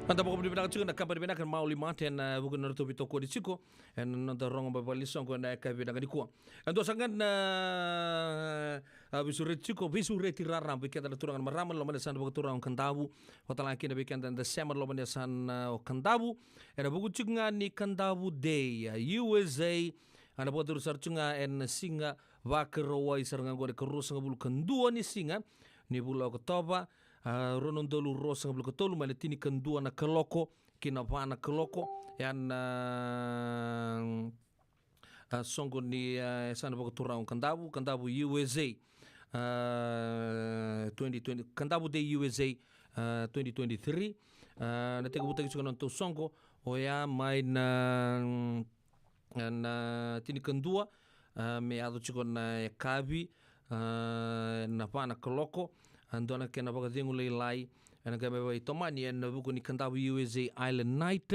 Eda vakavinavinaka tiko na kabani vinaka na Mauli Mart ena vuku ni nodratou veitokoni tiko ena noda rogo mai valenisoqo ena yakavi vinaka nikua. E dua sara ga na, a, veisureti tiko, veisureti raraba vei keda na turaga na marama, loma ni yasana vakaturaga o Kadavu, vakatalega kina vei keda eda sema loma ni yasana o Kadavu, ena vuku tiko ga ni Kadavu Day, a, U S A, ena vakacuru sara tiko ga ena siga Vakarauwai sara ga oqo na ikaruasagavulu ka dua ni siga ni vula o Okotova, a, rua na udolu ruasagavulu ka tolu, mai na tinikadua na kaloko ki na va na kaloko, ya na, a, soqo ni, a, yasana vakaturaga o Kadavu, Kadavu U S A, a, twenty twenty, Kadavu Day U S A, a, twenty twenty-three. A, na tekivutaki tiko na nodatou soqo oya mai na, mm, na tinikadua, a, me yaco tiko na yakavi, a, na va na kaloko, a, dua na kena vakacegu lailai ena qai mai vakaitomani ena vuku ni Kadavu U S A Island Night,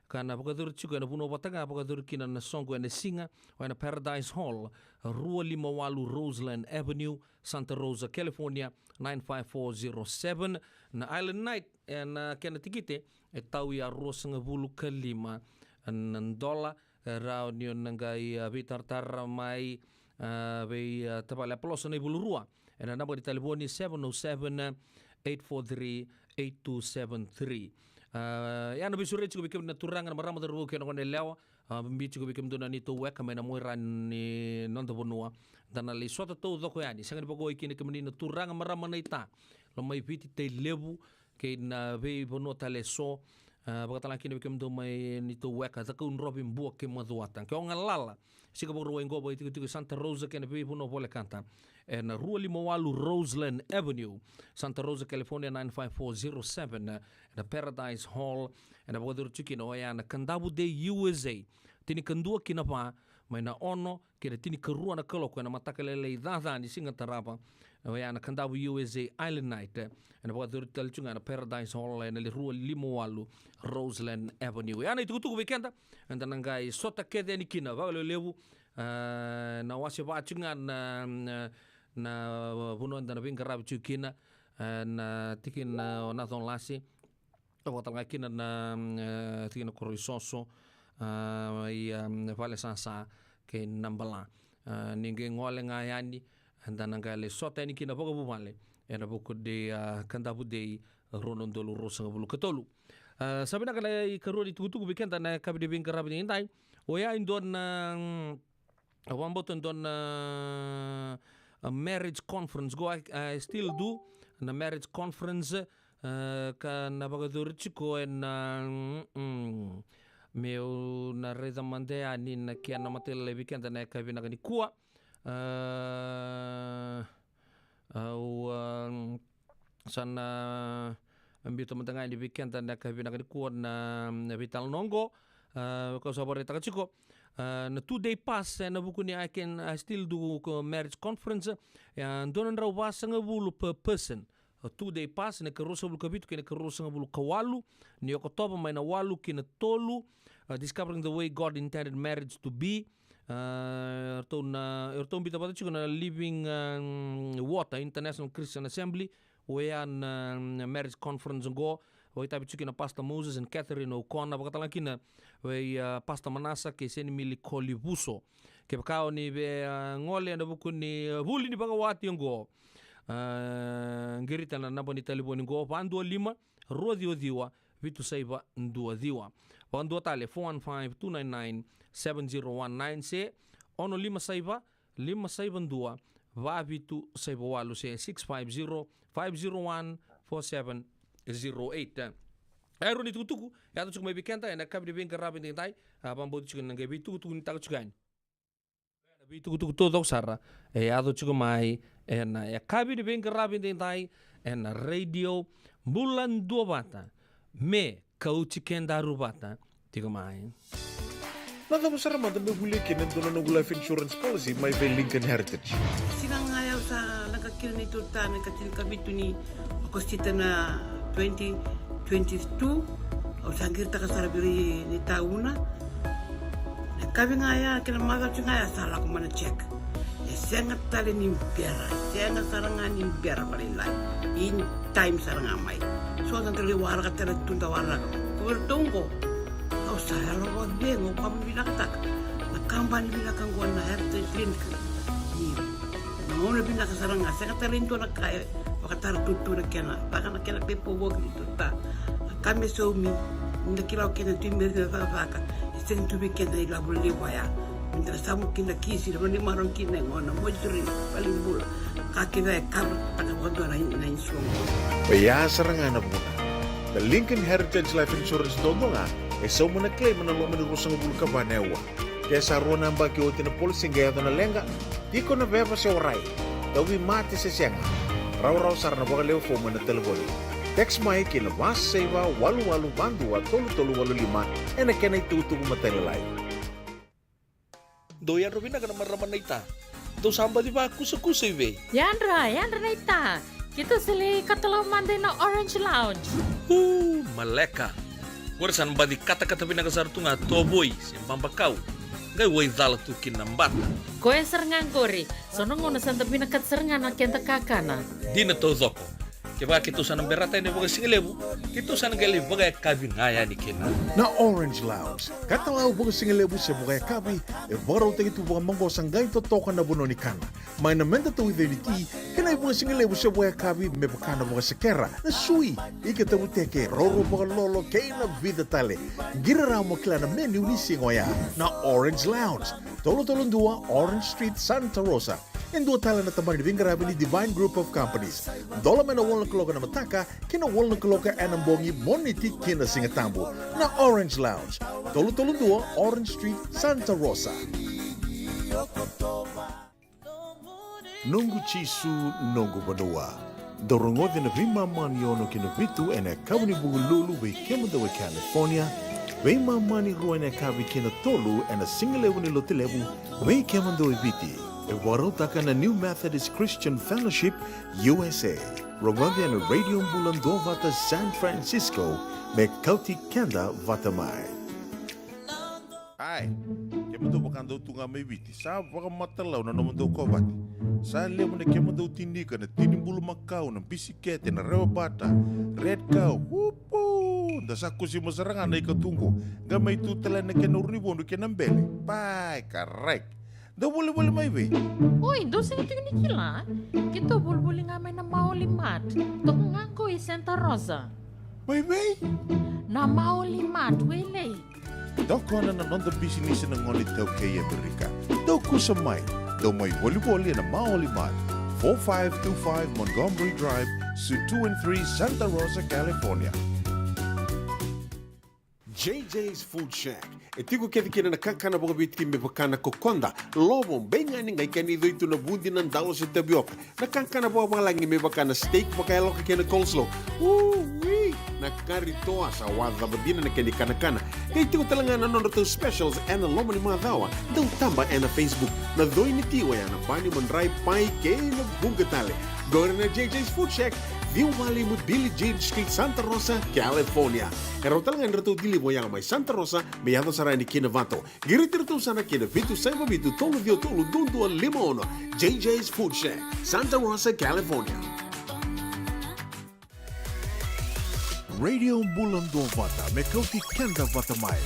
ka na vakacuru tiko ena vanua vata ga vakacuru kina na soqo ena siga, oya na Paradise Hall, rua lima walu Roseland Avenue, Santa Rosa, California, nine five four zero seven. Na Island Night, ena kena tikite, e tau ya ruasagavulu ka lima na dola. E rawa ni o na qai, a, veitaratara mai, a, vei, a, tavale Apolosa Naivalurua ena naba ni talevoni seven oh seven, eight four three, eight two seven three. A, ya na veisureti tiko vei kemuni na turaga na marama, cauravou kei na goneyalewa, a, bibi tiko vei kemudou na neitou weka mai na muaira ni noda vanua. Da na lai sota taucoko yani, sega ni vakaoi kina kemuni na turaga, marama, naita, loma i Viti, Tailevu, kei na veivanua tale eso, a, vakatalega kina vei kemudou mai neitou weka, Cakaudrove, Bua kei Macuata. Ke o galala, siga Vakarauwai qo, vakaitikotiko i Santa Rosa kei na veivanua volekata, ena rua lima walu Roseland Avenue, Santa Rosa, California, nine five four zero seven, ena Paradise Hall, ena vakacuru tiko kina oya na Kadavu Day U S A, tinikadua ki na va, mai na ono ki na tinikarua na kaloko ena mataka lailai caca ni siga tarava, oya na Kadavu U S A Island Night, ena vakacuru tale tiko ga ena Paradise Hall, ena le rua lima walu Roseland Avenue. Ya na itukutuku vei keda, eda na qai sota kece yani kina vakalevulevu, a, na wase va tiko ga na, na, na vanua eda na veiqaravi tiko kina, a, na tikina o Nacolase, vakatalega kina na, mm, e, tikina Koroisoso, a, i, a, Valesasa kei Nabala. A, ni qai gole ga yani, eda na qai lai sota yani kina vakavuvale ena vuku ni, a, Kadavu Day rua na udolu ruasagavulu ka tolu. A, sa vinaka na ikarua ni tukutuku vei keda na yakavi ni veiqaravi edaidai. Oya e dua na, mm, Au vakabauta e dua na, a, marriage conference qo, I, I still do na marriage conference, a, ka na vakacuru tiko ena, mm, meu na raica mada yani na kena matailalai vei keda na yakavi vinaka nikua. A, au, a, sa na biuta mada ga yani vei keda na yakavi vinaka nikua na, na veitalanoa qo. A, kau sa vakaraitaka tiko, a, na two day pass ena vuku ni I can, I still do ko marriage conference. E dua na drau vasagavulu per person. A two day pass, na ikaruasagavulu ka vitu kei na ikaruasagavulu ka walu ni Okotova, mai na walu ki na tolu. A, Discovering the Way God Intended Marriage to Be. A, eratou na, eratou biuta vata tiko na Living, um, Water International Christian Assembly, oya na, um, marriage conference qo, vakaitavi tiko kina Pastor Moses and Catherine O'Connor, vakatalega kina vei, a, Pastor Manasa kei Senimili Kolivuso. Kevaka o ni via, a, gole ena vuku ni, a, vuli ni vakawati oqo, a, qirita na naba ni talevoni qo, va dua lima, rua ciwa ciwa, vitu saiva dua ciwa. Vakadua tale, four one five, two nine nine, seven zero one nine, se ono lima saiva, lima saiva dua, va vitu saiva walu, se six five zero, five zero one, four seven zero eight. E rua ni tukutuku e yaco tiko mai vei keda ena yakavi ni veiqaravi edaidai. A, vakabauta tiko na qai veitukutukunitaka tiko yani na veitukutuku taucoko sara e yaco tiko mai ena yakavi ni veiqaravi edaidai ena Radio Bula duavata, me kauti kedaru vata tiko mai. Na cava sara mada me volia kina e dua na noqu life insurance policy mai vei Lincoln Heritage? Siga ga ya au sa leqa kina neitou ta na ikatinikavitu ni Okosita na twenty twenty-two, au sa qiritaka sara vei ira ni tauna. Na kavi ga ya kei na macawa ga ya sa lako mai na check. E sega tale ni bera, sega sara ga ni bera vakalailai. In time sara ga mai. So da dau lai waraka tale tu da waraka. Ko vei ratou oqo, au sa yalo vakacegu, au vakavinavinakataka na kabani vinaka oqo na Heritage Clinic. Ni na gauna vinaka sara ga, sega tale ni dua na ka e vakatara tutu na kena, vaka na kena paperwork ni tuta. Na ka me saumi, ni da kila o kena tu i meri na cakacaka, e sega tu vei keda na ilavo levu ya. Me da na samu kina kisi, na vanimaro kina e gona, moituri, valenibula. Ka kece e kavara taka vakadua na, na insurance. Oya sara ga na vuna. Na Lincoln Heritage Life Insurance duadua ga, e sauma na claim ena loma ni ruasagavulu ka va na aua. Ke sa rua na yabaki oti na policy qai yaco na leqa, tiko na veva se warai, tauvimate se sega, rawarawa sara na vakalewe fomu ena talevoni. Text mai ki na va saiva walu walu va dua tolu tolu walu lima ena kena itukutuku matailalai. Dou yadra vinaka na marama naita. Dou sa baci vakusakusa i vei? Yadra, yadra naita. Keitou sa lai katalau mada ina Orange Lounge. U, maleka. Qori sa na baci katakata vinaka sara tu ga tovoi se babakau. Qai waicala tu kina na bata. Koya sara ga qori. So na gauna sa da vinakata sara ga na keda kakana. Dina taucoko. Kevaka keitou sa na berata yani vakasigalevu, keitou sa na qai lai vakayakavi ga yani kina. Na Orange Lounge. Katalau vakasigalevu se vakayakavi, e vakarautaki tu vakamaqosa qai totoka na vanua ni kana. Mai na meda tauica ni ti, kei na ivakasigalevu se vakayakavi me vaka na vakasekera, na sui, ika tavuteke, roro vakalolo, kei na vica tale. Qiri rawa mo kila na menu ni siga oya. Na Orange Lounge, tolu tolu dua Orange Street, Santa Rosa. E dua tale na tabana ni veiqaravi ni Divine Group of Companies. Dola mai na walu na kaloko ena mataka ki na walu na kaloko ena bogi, Moniti ki na Sigatabu. Na Orange Lounge, tolu tolu dua Orange Street, Santa Rosa. Noqu Jisu, noqu vanua. Dau rogoci na veimama ni ono ki na vitu ena yakavi ni Vukelulu vei kemudou e California, veimama ni rua ena yakavi ki na tolu ena sigalevu ni Lotulevu vei kemudou e Viti. E vakarautaka na New Methodist Christian Fellowship, U S A. Rogoci ena Radio Bula Duavata San Francisco me kauti keda vata mai. Ai, kemudou vaka dou tu ga mai Viti, sa vakamatalau na nomudou kovate. Sa levu na kemudou tinika, na tini bulumakau, na bisikete, na rewa bata, red cow, upu! Da sa kusima sara ga na ikatuqu, qai mai tu tale na kena urunivodu kei na bele. Pai, karai. Dou volivoli mai vei? Oi, dou sega tiko ni kila. Keitou volivoli ga mai na Maoli Mart. Toka ga qo i Santa Rosa. Mai vei? Na Maoli Mart, Wailei. Tokona na noda bisinisi na gone iTaukei e Amerika. Dou kusa mai, dou mai volivoli ena Maoli Mart, four five two five Montgomery Drive, Suite two and three, Santa Rosa, California. J J's Food Shack. E tiko kece kina na kakana vakaviti me vaka na kokoda, lovo, beigani, qai kena icoi tu na vudi, na dalo se tavioka. Na kakana vakavalagi me vaka na steak vakayaloka kei na coleslaw. Ui! Na kari toa, sa wacava dina na kena ikanakana. Qai tiko tale ga na nodratou specials ena loma ni macawa. Dau taba ena Facebook. Na coi ni ti oya na pani, madrai, pai kei na vuqa tale. Qori na J J's Food Shack, ciwa walu lima Billie Jean Street, Santa Rosa, California. E rawa tale ga ni ratou deliver oya mai Santa Rosa me yaco sara yani ki Novato. Qiriti iratou sara ki na vitu saiva vitu tolu ciwa tolu dua dua lima ono. J J's Food Shack, Santa Rosa, California. Radio Bula Duavata me kauti keda vata mai,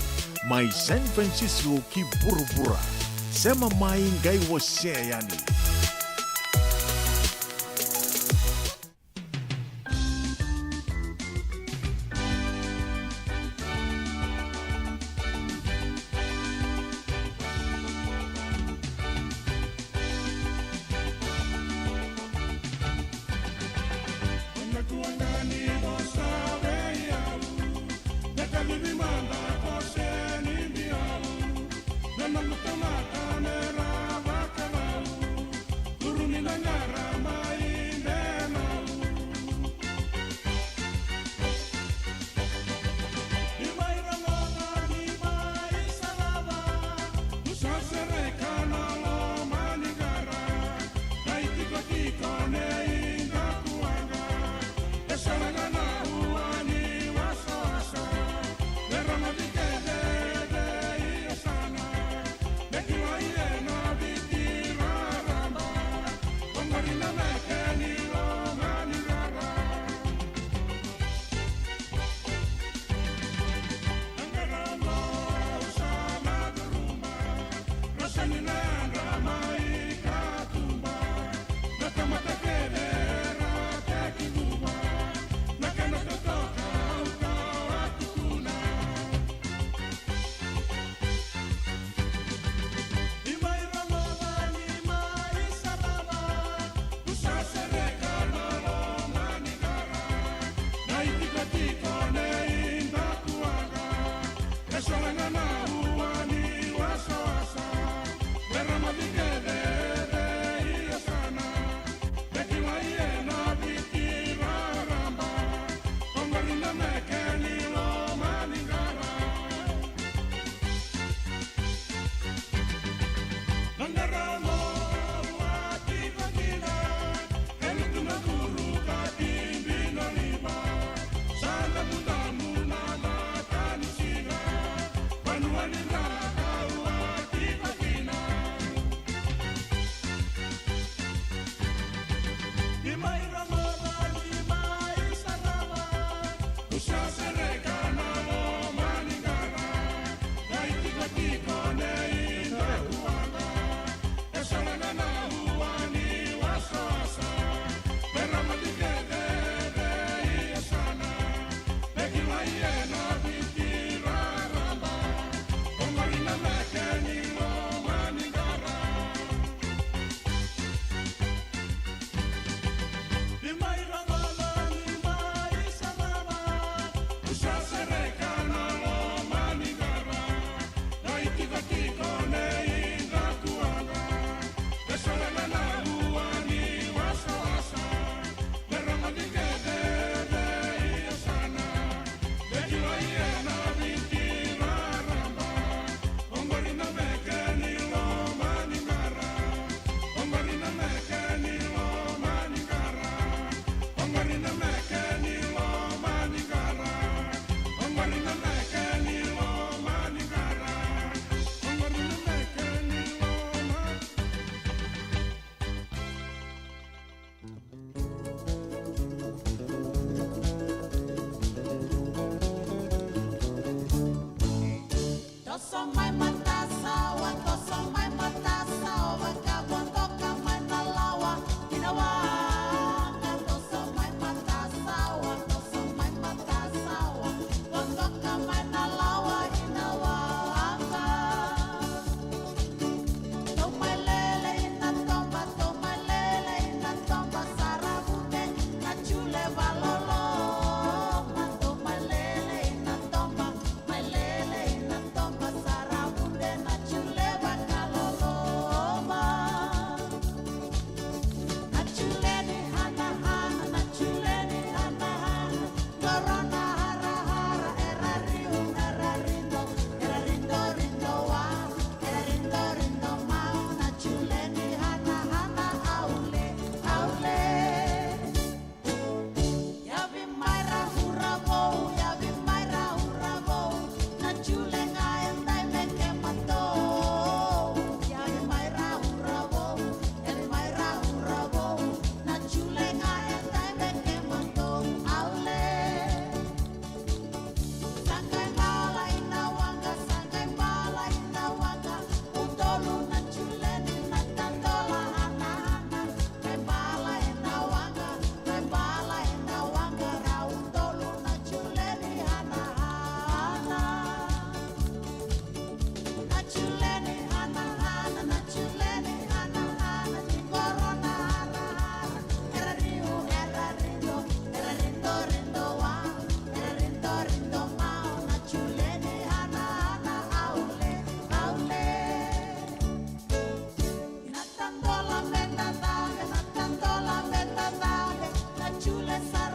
mai San Francisco ki vuravura. Sema mai qai wasea yani.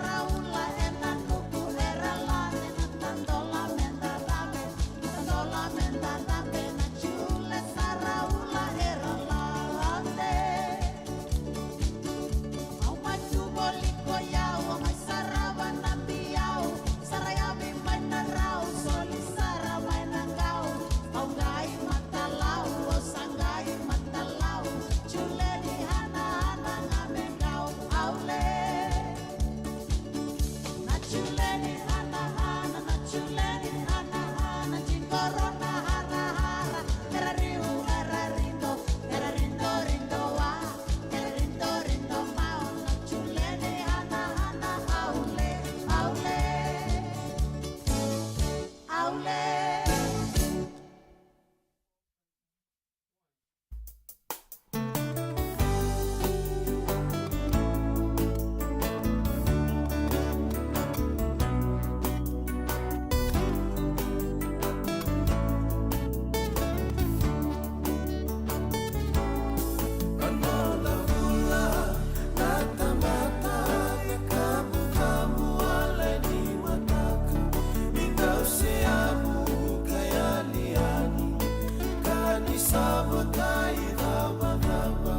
Raula ena nuku era lade na tadola me da cabe, tadola me da cabe na jule sa raula era lade. Au mai tu voli ko yau, au mai sarava na biau, sara yavi mai na rau, soli sara mai na qau, au qai matalau, au sa qai matalau, jule ni hanahana ga me qau, au le. Na jule ni hanahana, na jule ni hanahana, jikoro na harahara, era riu, era rido, era rido, rido wa, era rido, rido mau, na jule ni hanahana, au le, au le, au le. A noda vula na tamata, na kamukamu wale ni mataka, ni dau se yavu ka yali yani, ka ni sava ka icavacava,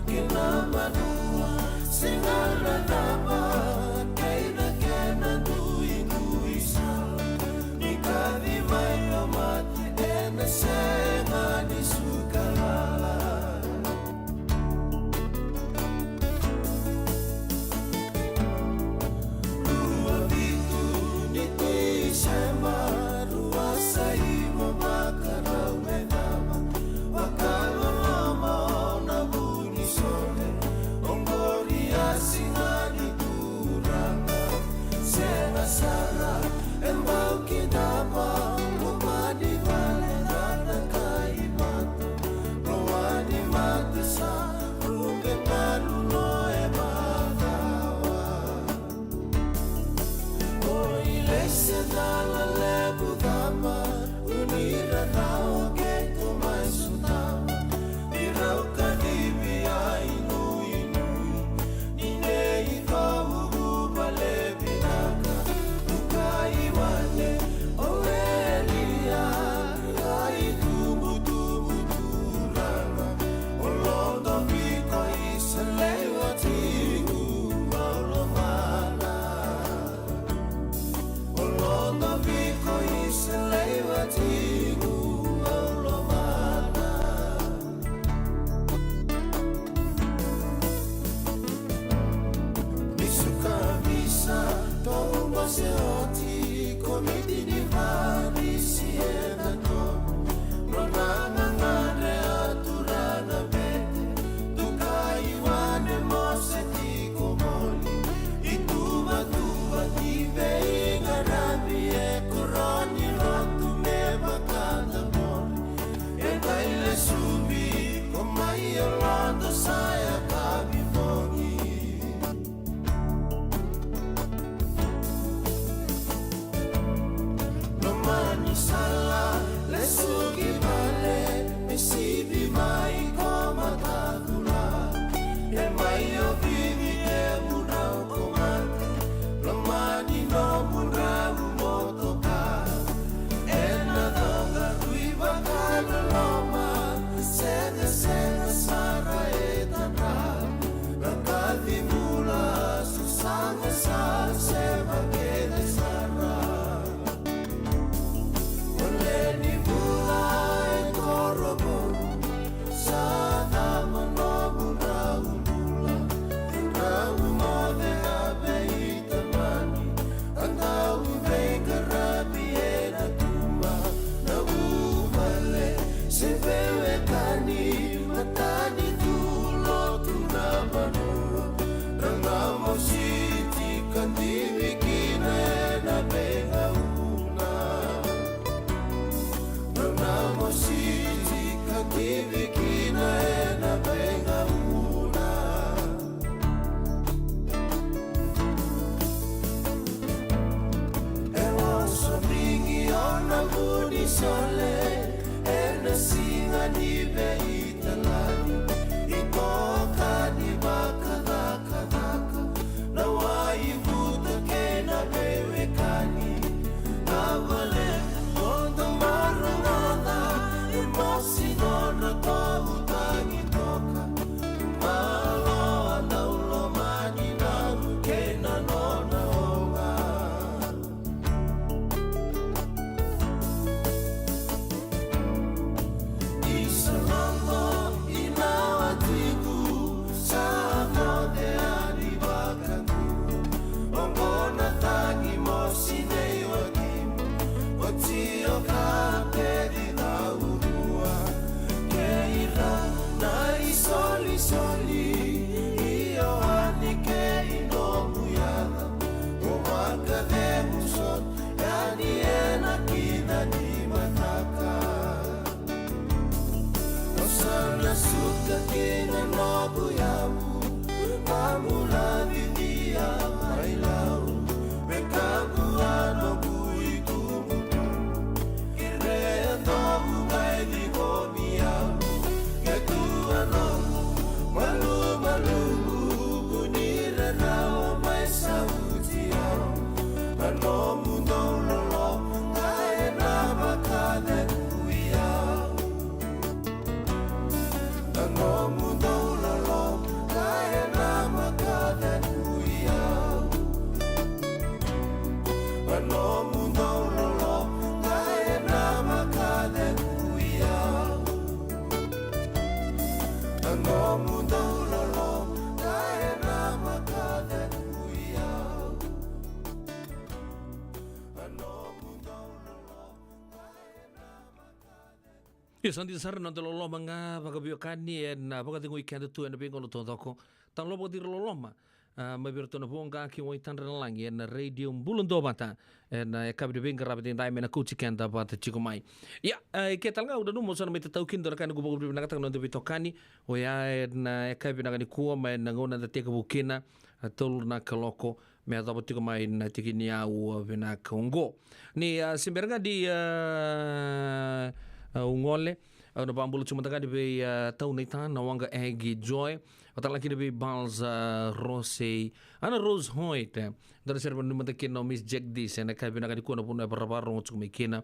kena vanua sega na cava, kei na kena duidui sala, ni kaci mai na mate ena sega ni suka lala. Rua vitu ni Tiseba, rua sa lima vakarau me cava, vakaloloma o na vu ni sole, oqori a siga ni Turaga. Sega sara e bau kidava, loma ni vale na kai vata, loma ni mata sa rube malu no e macawa. O i lese dala levu cava, unira na o keitou mai sutava, ni rau kacivi ai nuinui. Ni nei kovuvu vale vinaka, tukai wane o Elia, ai tubutubu Turaga, o Lodoviko Isalei watiqu, au lomana. O Lodoviko Isalei watiqu, au lomana. Ni suka misa, tobu bose oti, komiti ni Farisi e na tobu. Nona gagadre a tura na bete, tukai wane mose tiko voli. Ituvatuva ni veiqaravi e koro ni lotu me vakadabori. E qai lesuvi ko mai o Lodo sa yakavi bogi. Loma ni sala lesu ki vale, me sivi mai ko matacula. E mai ovivi kemudrau ko mate, loma ni nomudrau motoka. Ena coqarui vakaloloma, segasega sara e tadra. Na kaci bula sasaga sa sema kece sara. O le ni bula e korovou, sa cava nomudrau bula. Drau moce a vei tamani, a dau veiqaravi ena tuba. Na vuvale se veiwekani, matanitu, lotu, na vanua. Drau na mositi ka divi kina ena veigauna. Drau na mositi ka divi kina ena veigauna. E vosa vigi o na vu ni sole ena siga ni veitalani. I toka ni vakacakacaka na wai vuta Nomu dau loloma ga ena vakacegui au. A nomu dau loloma ga ena vakacegui au. A nomu dau loloma ga ena vakacegui. Io, sa dina sara na noda loloma ga vakaveiwekani ena vakacegui keda tu ena veigauna taucoko. Talo vakacira loloma, a, mai vei iratou na voqa kei Waitadra na Lagi ena Radio Bula Duavata. Ena yakavi ni veiqaravi edaidai me na kauti keda vata tiko mai. Ia, a, e ke tale ga au nanuma au sa na mai tatau kina e dua na ka e noqu vakavinavinakataka na noda veitokani. Oya ena yakavi vinaka nikua mai na gauna eda tekivu kina, a, tolu na kaloko, me yacova tiko mai na tiki ni yau, a, vinaka oqo. Ni, a, se bera ga ni, a, a, au gole, au na vakabula tiko mada ga yani vei, a, Tau Naita, na waqa Egi Joy, vaka tale ga kina vei Balza Rosei, Ana Rose Hoyt, e. Dua na sere vanua mada kina o Miss Jack Dis, ena yakavi vinaka nikua na vanua e varavara rogo tiko mai kina.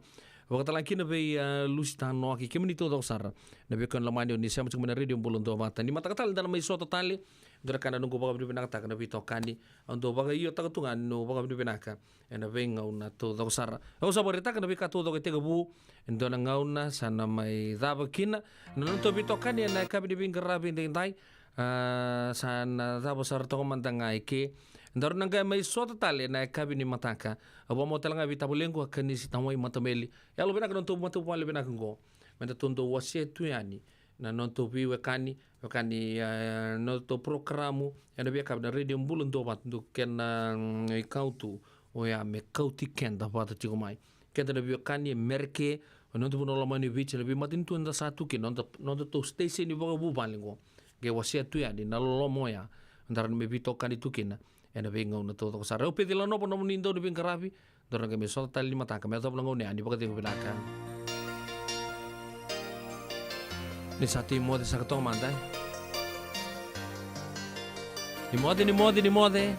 Vaka tale ga kina vei, a, Lucy Tanoaki, kemuni taucoko sara na veiwekani lomani o ni sema tiko mai na Radio Bula Duavata. Ni mataka tale da na mai sota tale, dua na ka na noqu vakavinavinakataka na veitokani, au dau vakaiotaka tu ga na noqu vakavinavinaka ena veigauna taucoko sara. Au sa vakaraitaka na veika taucoko e tekivu, e dua na gauna sa na mai cava kina na nodatou veitokani ena yakavi ni veiqaravi edaidai. A, sa na cava sara toka mada ga e ke. Daru na qai mai sota tale ena yakavi ni mataka. Au vakabauta tale ga vei tavalequ a Kanisi Tawai Matameli. Yalo vinaka na nodatou matavuvale vinaka oqo. Me datou dau wasea tu yani na nodatou veiwekani, wekani, e, nodatou porokaramu ena veiyakavi na Radio Bula Duavata, dua kena, mm, ikau tu oya me kauti keda vata tiko mai. Keda na veiwekani e Mereke, o noda vanua lomani o Viti, na veimatanitu eda sa tu kina, noda, nodatou station vakavuvale oqo. Qai wasea tu yani na loloma oya daru na mai veitokani tu kina ena veigauna taucoko sara. Au Peci Lanova, nomuni dau ni veiqaravi. Daru na qai mai sota tale ni mataka me yacova na gauna ya ni vakacegu vinaka. Ni sa tei moce saka toka mada, e. Ni moce, ni moce, ni moce.